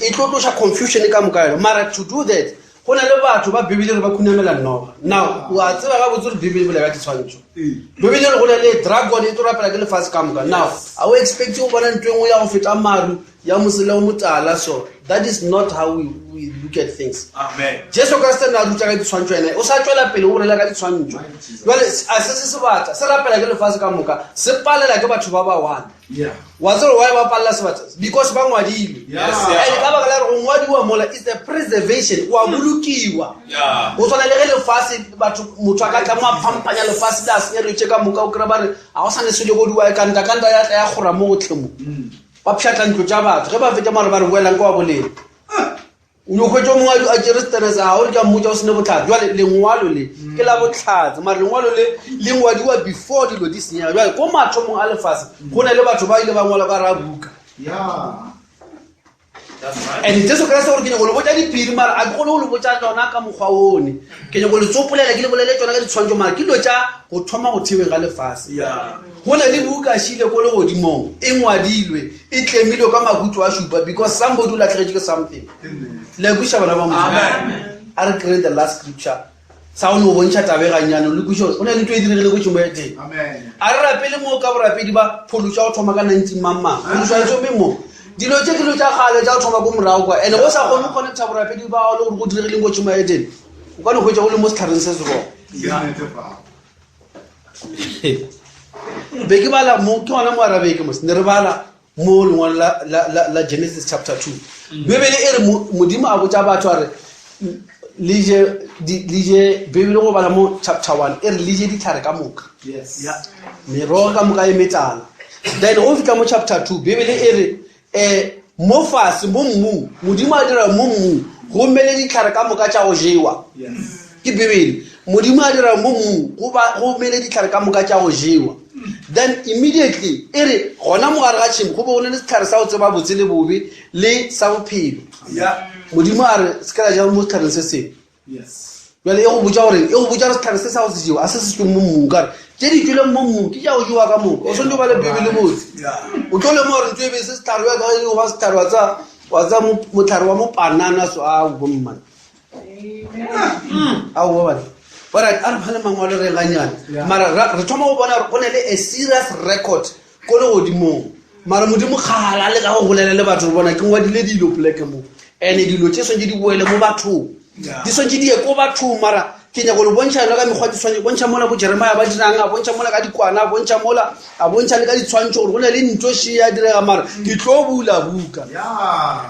E tlo tloša confusion ka moka yona. Mara to do that, go na le batho ba Bibele re ba khunamela noga. Now, o a tseba gabotse gore Bibele e bolela ka ditshwantšho. Bibele re go na le dragon e tlo rapela ke lefase ka moka. Now, a o expect go bona ntho e nngwe ya go feta maru ya mosele o motala? So that is not how we look at things. Amen. Jesu Kriste na ruta ka ditshwantšho, ene o sa tšwela pele o bolela ka ditshwantšho. Jwale a se se sebata se rapela ke lefase ka moka, se palela ke batho ba ba one. Yeah. Wa tseba why ba palela sebata? Because ba ngwadilwe. Yes. And ka baka la gore go ngwadiwa mola is the preservation, wa bolokiwa. Yeah. Go tshwana le ge lefase batho, motho a ka tla mo a phampanya lefase le a senya dilo tše ka moka, o kry-a ba re ga go sane selo go diwa, kanta kanta ya tla ya kgora mo gotlhe mo. Ba pšhatla ntlo tša batho, ge ba fetša mare ba re boelang ke wa boleng. O yo hwetša mongwe a tšere stress, a gore ke a mmotša o sene bohlatse. Jwale lengwalo le ke la bohlatse, mara lengwalo le le ngwadiwa before dilo di senyega. Jwale ko mathomong a lefase go na le batho ba ile ba ngwala ka ra buka. Yeah. That's right. And Jesu Kriste gore ke nyako le botša diphiri, mara a ke kgone go le botša tsona ka mokgwa one. Ke nyako le tsopolela, ke le bolele tsona ka ditshwantšho, mara ke dilo tša go thoma go theweng ga lefase. Yeah. Go na le buka šile ko legodimong, e ngwadilwe, e tlemilwe ka mahuto a šupa, because somebody o latlhegetše ke something. Le a kwešiša bana ba Modimo? Amen. A re kry the last scripture sa go no bontšha taba e gannyane, le kwešiša gore go na le ntho e diregile ko tšhemo ya teng. Amen. A re rapele mo ka borapedi ba phološo ya go thoma ka 19 mang mang. Phološo ya thome mo. Dilo tše ke dilo tša kgale tša go thoma ko morago kwa. And go sa kgone go connecta borapedi ba gago le gore go diregileng ko tšhemo ya Eden, o ka no hwetša go le mo setlhareng se se wrong. Be ke bala mo, ke gona mo arabeke mos, ne re bala mo lengwalo la Genesis chapter 2. Bibele e re Modimo a botša batho a re, le je di, le je, Bibele go bala mo chapter 1 e re le je ditlhare ka moka. Yes. Yeah. Merogo ka moka e metala. Then go fihla mo chapter 2, Bibele e re, mo fase mo mmung, Modimo a dira mo mmung Go mele ditlhare ka moka tša go jewa. Ke Bibele. Modimo a dira mo mmung go ba go mele ditlhare ka moka tša go jewa. Then immediately e re gona mo gare ga tšhemo go be go ne le setlhare sa go tseba botse le bobe le sa bophelo. Modimo a re se ka la ja mo setlhareng se sengwe. Bjale e go botša gore e go botša gore setlhare se sa go se jewa a se se tsweng mo mmung kare tše di tswileng mo mmung ke tša go jewa ka moka. O swanetše go ba le Bibele botse. O tlo lemoga gore ntho e be se setlhare wa ka e ba setlhare wa tsa wa tsa motlhare wa mopanana so a bommane. Aowa bana. Alright, a re bale mangwalo re ganyane. Mara re thoma go bona gore go na le a serious record ko legodimong. Mara Modimo kgala le ka go bolela le batho re bona ke ngwadile dilo poleke mo. Ene dilo tše swantše di boele mo bathong. Di swantše di ye ko bathong mara ke nyaka go le bontšha yona ka mekgwa ke swantše bontšha mola bo Jeremiah ba dirang a bontšha mola ka dikwana a bontšha mola a bontšha le ka ditshwantšho gore go na le ntho še ya direga mara ke tlo bula buka.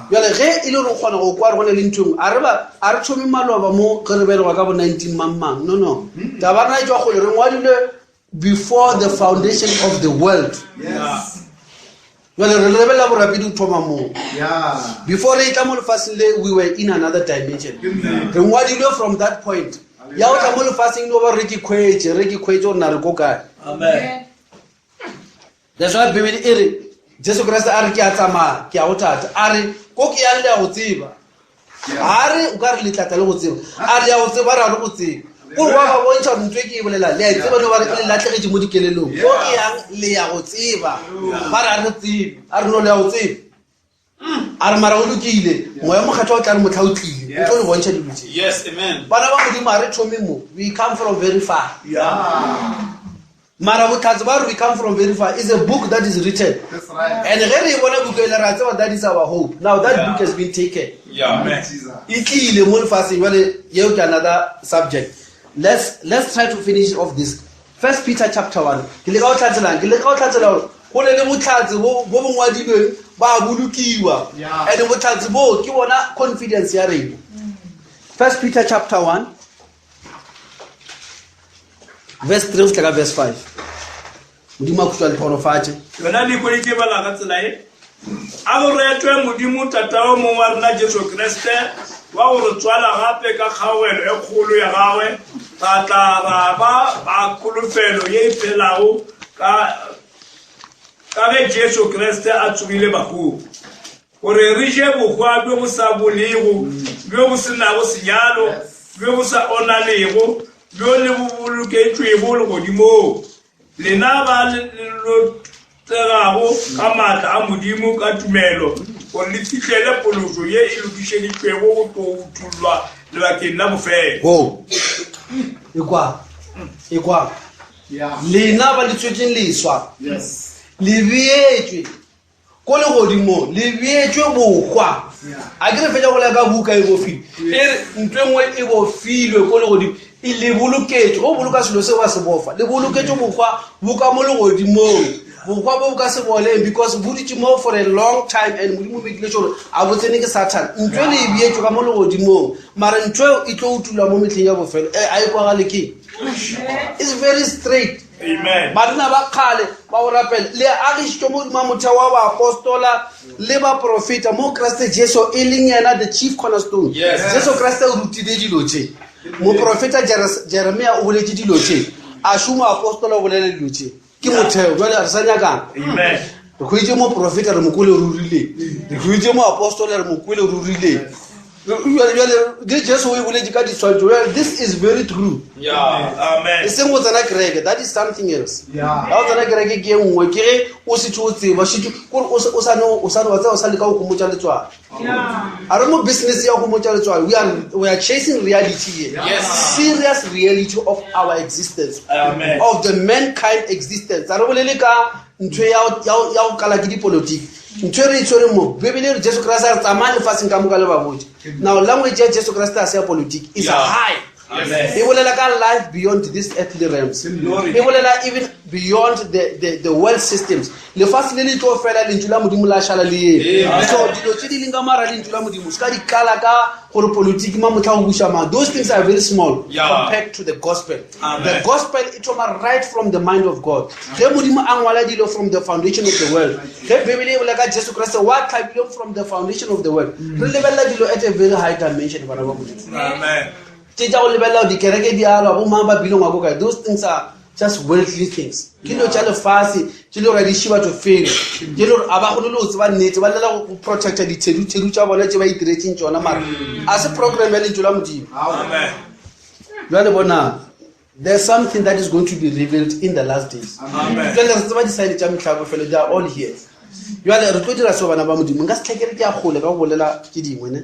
Bjale ge e le gore o kgona go kwa gore go na le ntho engwe a re ba a re thome maloba mo ge re belegwa ka bo 19 mang mang no no taba rena e tšwa kgole re ngwadilwe before the foundation of the world. Jale re lebelela borapedi go thoma moo. Before re tla mo lefatsheng le we were in another dimension. Re ngwadilwe from that point. Ya o tla mo lefatsheng le ba re ke khwetše, re ke khwetše gore na re ko kae. Amen. That's why Bibele e re Jesu Kriste a re ke a tsamaya, ke a go thata. A re ko ke yang le ya go tseba. A re o ka re letlatla le go tseba. A re ya go tseba, ra re go tseba. Gore wa ba bontšha gore ntho e ke e bolelang, le a e tseba no ba re le latlhegetše mo dikelelong. Ko ke yang le ya go tseba. Ba re a re tsebe. A re no le ya go tseba. A re mara o lokile. Moya Mokgethwa o tla re motlha o tlile. O tlo le bontšha dilo tše. Yes, amen. Bana ba Modimo a re thome mo. We come from very far. Mara bohlatse ba re we come from very far is a book that is written. That's right. And ge re e bona buka ele ra tseba that is our hope. Now that book has been taken. Amen. E tlile mo lefatsheng jwale yeo ke another subject. Let's try to finish off this. First Peter chapter 1. Ke leka go tlhatselang, ke leka go tlhatsela gore go ne le bohlatse bo bo ngwadilweng ba bolokiwa. And bohlatse bo ke bona confidence ya rena. First Peter chapter 1 verse 3 go fihla ka verse 5. Modimo a khutšwa letlhogonofatše. Yona le ikweditše e bala ka tsela e. A go retwe Modimo Tatago Mong wa rena Jesu Kriste, wa go re tswala gape ka kgaogelo e kgolo ya gagwe, ra tla ra ba ba kholofelo ye e phelago ka ge Jesu Kriste a tsogile bahung, gore re je bohwa bjo bo sa bolego, bjo bo se nago senyalo, bjo bo sa onalego, bjo le bo boloketšwego legodimong. Lena ba le lotegago ka maatla a Modimo ka tumelo, gore le fihlele phološo ye e lokišeditšwego go tlo utollwa lebakeng la bofelo. Go. Ekwa. Ekwa. Lena ba le tswetšeng leswa. Le beetšwe ko legodimong, le beetšwe bohwa. A ke re fetša go bolela ka buka e bofilwe. E re ntho e nngwe e bofilwe ko legodimo, e le boloketšwe. Go boloka selo se wa se bofa, le boloketšwe bohwa bo ka mo legodimong. Bohwa bo bo ka se boleng because bo dutše mo for a long time and Modimo o mekile sure gore a bo tsene ke Satan. Ntho e le e beetšwe ka mo legodimong, mara ntho eo e tlo utulwa mo mehleng ya bofelo. A e kwagale ke? It's very straight. Amen. Banna ba kgale ba go rapela le agišitšwe mo godimo ga motheo wa baapostola le baprofeta mo Kriste Jesu e leng yena the chief cornerstone. Yes. Jesu Kriste o rutile dilo tše. Moprofeta Jeremia o boletše dilo tše. A šoma apostola o bolela dilo tše. Ke motheo. Jwale re sa nyakang. Amen. Re hweditše moprofeta re mo kwele rurile. Re hweditše moapostola re mo kwele rurile. Jwale le Jesu o e boletše ka ditshwantšho. Jwale this is very true. Amen. E seng go tsena kereke, that is something else. Yeah. Ga o tsena kereke ke e nngwe, ke ge o setse o tseba, šetše, kore o sa, o sa no, o sa no, wa tseba, o sa leka go homotša letswalo. A re mo business ya go homotša letswalo, we are chasing reality here. Yes. Serious reality of our existence. Amen. Of the mankind existence. A re bolele ka ntho ya go kala ke dipolotiki. Ntho e re e tshwereng mo, Bibele e re Jesu Kriste a re tsamaya lefatsheng ka moka le ba botse. Now language ya Jesu Kriste a se ya politiki, it's Yeah. high. E bolela ka life beyond this earthly realms. E bolela even beyond the, the world systems. Lefase le le tlo fela lentšu la Modimo la šala le eme. So dilo tše di leng ka mara lentšu la Modimo se ka di kala ka gore politiki ma motlha go buša mang. Those things are very small compared to the gospel. The gospel e thoma right from the mind of God. Ge Modimo a ngwala dilo from the foundation of the world. Ge Bibele e bolela ka Jesu Kriste wa tlhabileng from the foundation of the world. Re lebelela dilo at a very high dimension bana ba Modimo. Amen. Tše tša go lebelela gore dikereke di alwa bo mang ba bile ngwako kae. Those things are just worldly things. Ke dilo tša lefase tše le gore di ši batho felo. Tše le gore a ba kgone le go tseba nnete ba llela go protecta dithedutšhedu tša bona tše ba itiretseng tšona mara a se program ya lentšu la Modimo. Amen. Jwale bona there's something that is going to be revealed in the last days. Amen. Jwale re tseba di-sign tša mehla ya bofelo, they are all here. Jwale re tlo dira seo bana ba Modimo. Nka se tlhekere ke ya kgole ka go bolela tše dingwe ne.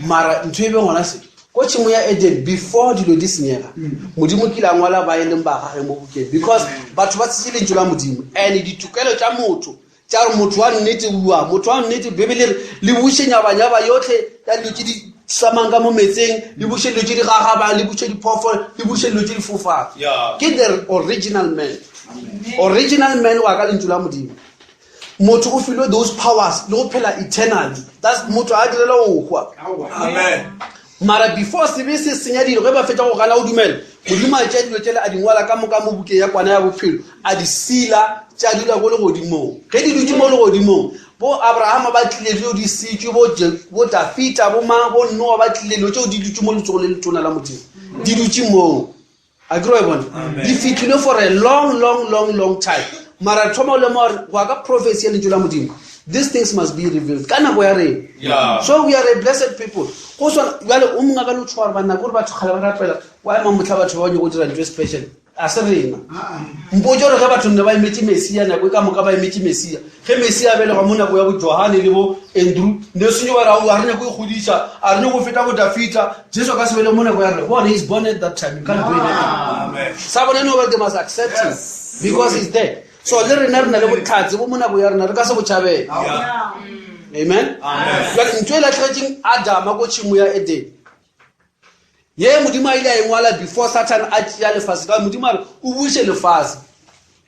Mara ntho e be gona se ko tšhemo ya Eden before dilo di senyega Modimo kile a ngwala ba e leng ba gage mo bukeng because batho ba tshetše lentšu la Modimo and ditokelo tša motho tša gore motho wa nnete ua motho wa nnete Bibele re le buše nyabanyaba yotlhe ya dilo tše di samang ka mo metseng le buše dilo tše di gagabang le buše diphoofolo le buše dilo tše di fofang ke the original man original man wa ka lentšu la Modimo motho o filwe those powers le go phela eternally that's motho a direla go hwa Amen. mara before sebe se senya dilo ge ba fetša go gana go dumela Modimo a tšea dilo tšele a di ngwala ka moka mo bukeng ya kwana ya bophelo a di sila tša dula ko legodimong ge di dutše mo legodimong bo Abrahama ba tlile dilo di sitšwe bo Dafita bo mang bo Noa ba tlile dilo tšeo di dutše mo letsogong le letona la Modimo di dutše moo a kere wa e bona di fitlhile for a long long long long time mara thoma o lemoga gore go ya ka prophecy ya lentšu la Modimo these things must be revealed ka nako ya rena so we are a blessed people go swana bjale o mongwe a ka no tshwara banna kore batho kgale ba rapela wa ema motlha batho ba nyako dira ntho e special a se rena mpotse gore ge batho nne ba emetše Mesia nako e ka moka ba emetše Mesia ge Mesia a belegwa mo nako ya bo Johane le bo Andrew ne senye ba re a re nyako e kgodiša a re nyako feta bo Dafita Jesu a ka se bele mo nako ya rena bona he's born at that time you can't do anything sa bone no they must accept him because he's there so le rena re na le botlhatse bo mo nako ya rena re ka se bo tšhabele amen jale ntho e latlhegetseng Adama ko tšhimo ya Eden ye Modimo a ile a e ngwala before Satan a tšea lefase ka Modimo a re o buše lefase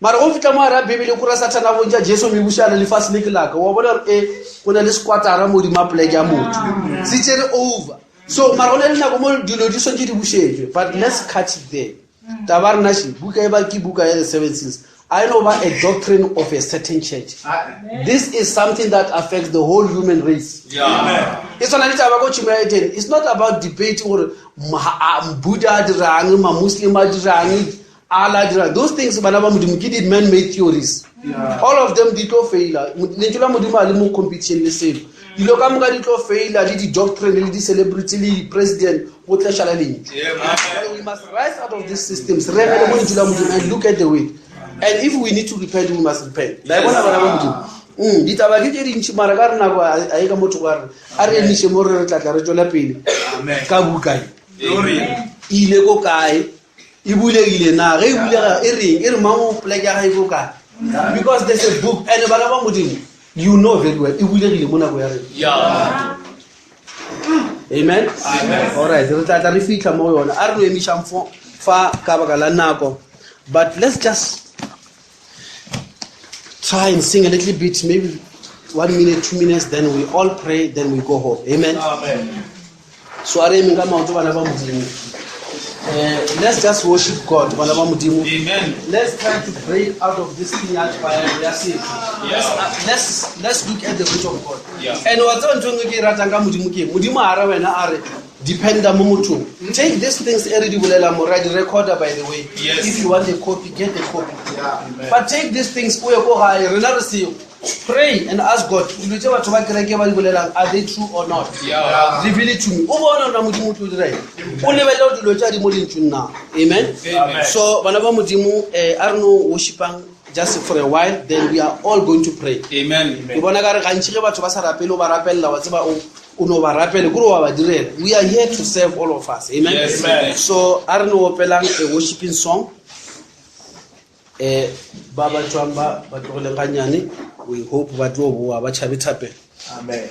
mara go fihla mo a ra Bibele kura Satan a bontša Jesu mebušo a le lefase le ke laka wa bona gore e go na le squatara modimo a poleke ya motho se tšere over so mara go na le nako mo dilo di swantse di bušetšwe but let's cut it there taba rena še buka e ba ke buka ya the seven seals I know about a doctrine of a certain church. This is something that affects the whole human race. E tshwana le taba ko tšhimo ya Eden. It's not about debating gore Buddha a dirang, ma-Muslim a dirang, Allah a dirang. Those things bana ba Modimo ke di-man-made theories. All of them di tlo faila. Lentšu la Modimo a le mo competition le selo. Dilo ka moka di tlo faila le di-doctrine le di-celebrity le di-president go tla šala lentšu. We must rise out of these systems. Re emele mo lentšu la Modimo and look at the way. And if we need to repent, we must repent. La e bona bana ba Modimo. Ditaba ke tše dintši mara ka re nako a e ka motho wa re a re emiše mo re re tlatla re tšwela pele ka buka e. E ile ko kae? E bulegile na? Ge e bulega e reng? E re mang o poleke ya gae ko kae? Because there's a book and bana ba Modimo you know very well e bulegile mo nako ya rena. Amen. All right, re tla tla re fitlha mo go yona. A re no emišang fa ka baka la nako. But let's just try and sing a little bit, maybe 1 minute, 2 minutes, then we all pray, then we go home. Amen. Amen. So a re emeng ka maoto bana ba Modimo. Let's just worship God, bana ba Modimo. Amen. Let's try to break out of this thing ya tlwaelo ya setho. Let's look at the word of God. And wa tseba ntho e nngwe ke e ratang ka Modimo ke eng? Modimo a re wena a re dependa mo mothong. Take these things e re di bolelang mo, re a di recorda by the way. Yes. If you want a copy, get a copy. But take these things o ye ko gae, rena re seo. Pray and ask God. Dilo tse batho ba kereke ba di bolelang, are they true or not? Reveal it to me. O bone gore na Modimo o tlo dira eng. O lebelele dilo tse a di mo lentsweng na. Amen. Amen. So bana ba Modimo, a re no worshipang just for a while, then we are all going to pray. Amen. Ke bona ka re gantši ge batho ba sa rapele o ba rapelela, wa tseba o no ba rapele, kore wa ba direla. We are here to serve all of us. Amen. Yes, amen. So a re no opelang a worshiping song. Ba ba tswang ba ba tlogileng gannyane, we hope ba tlo boa ba tšhabe thapelo. Amen.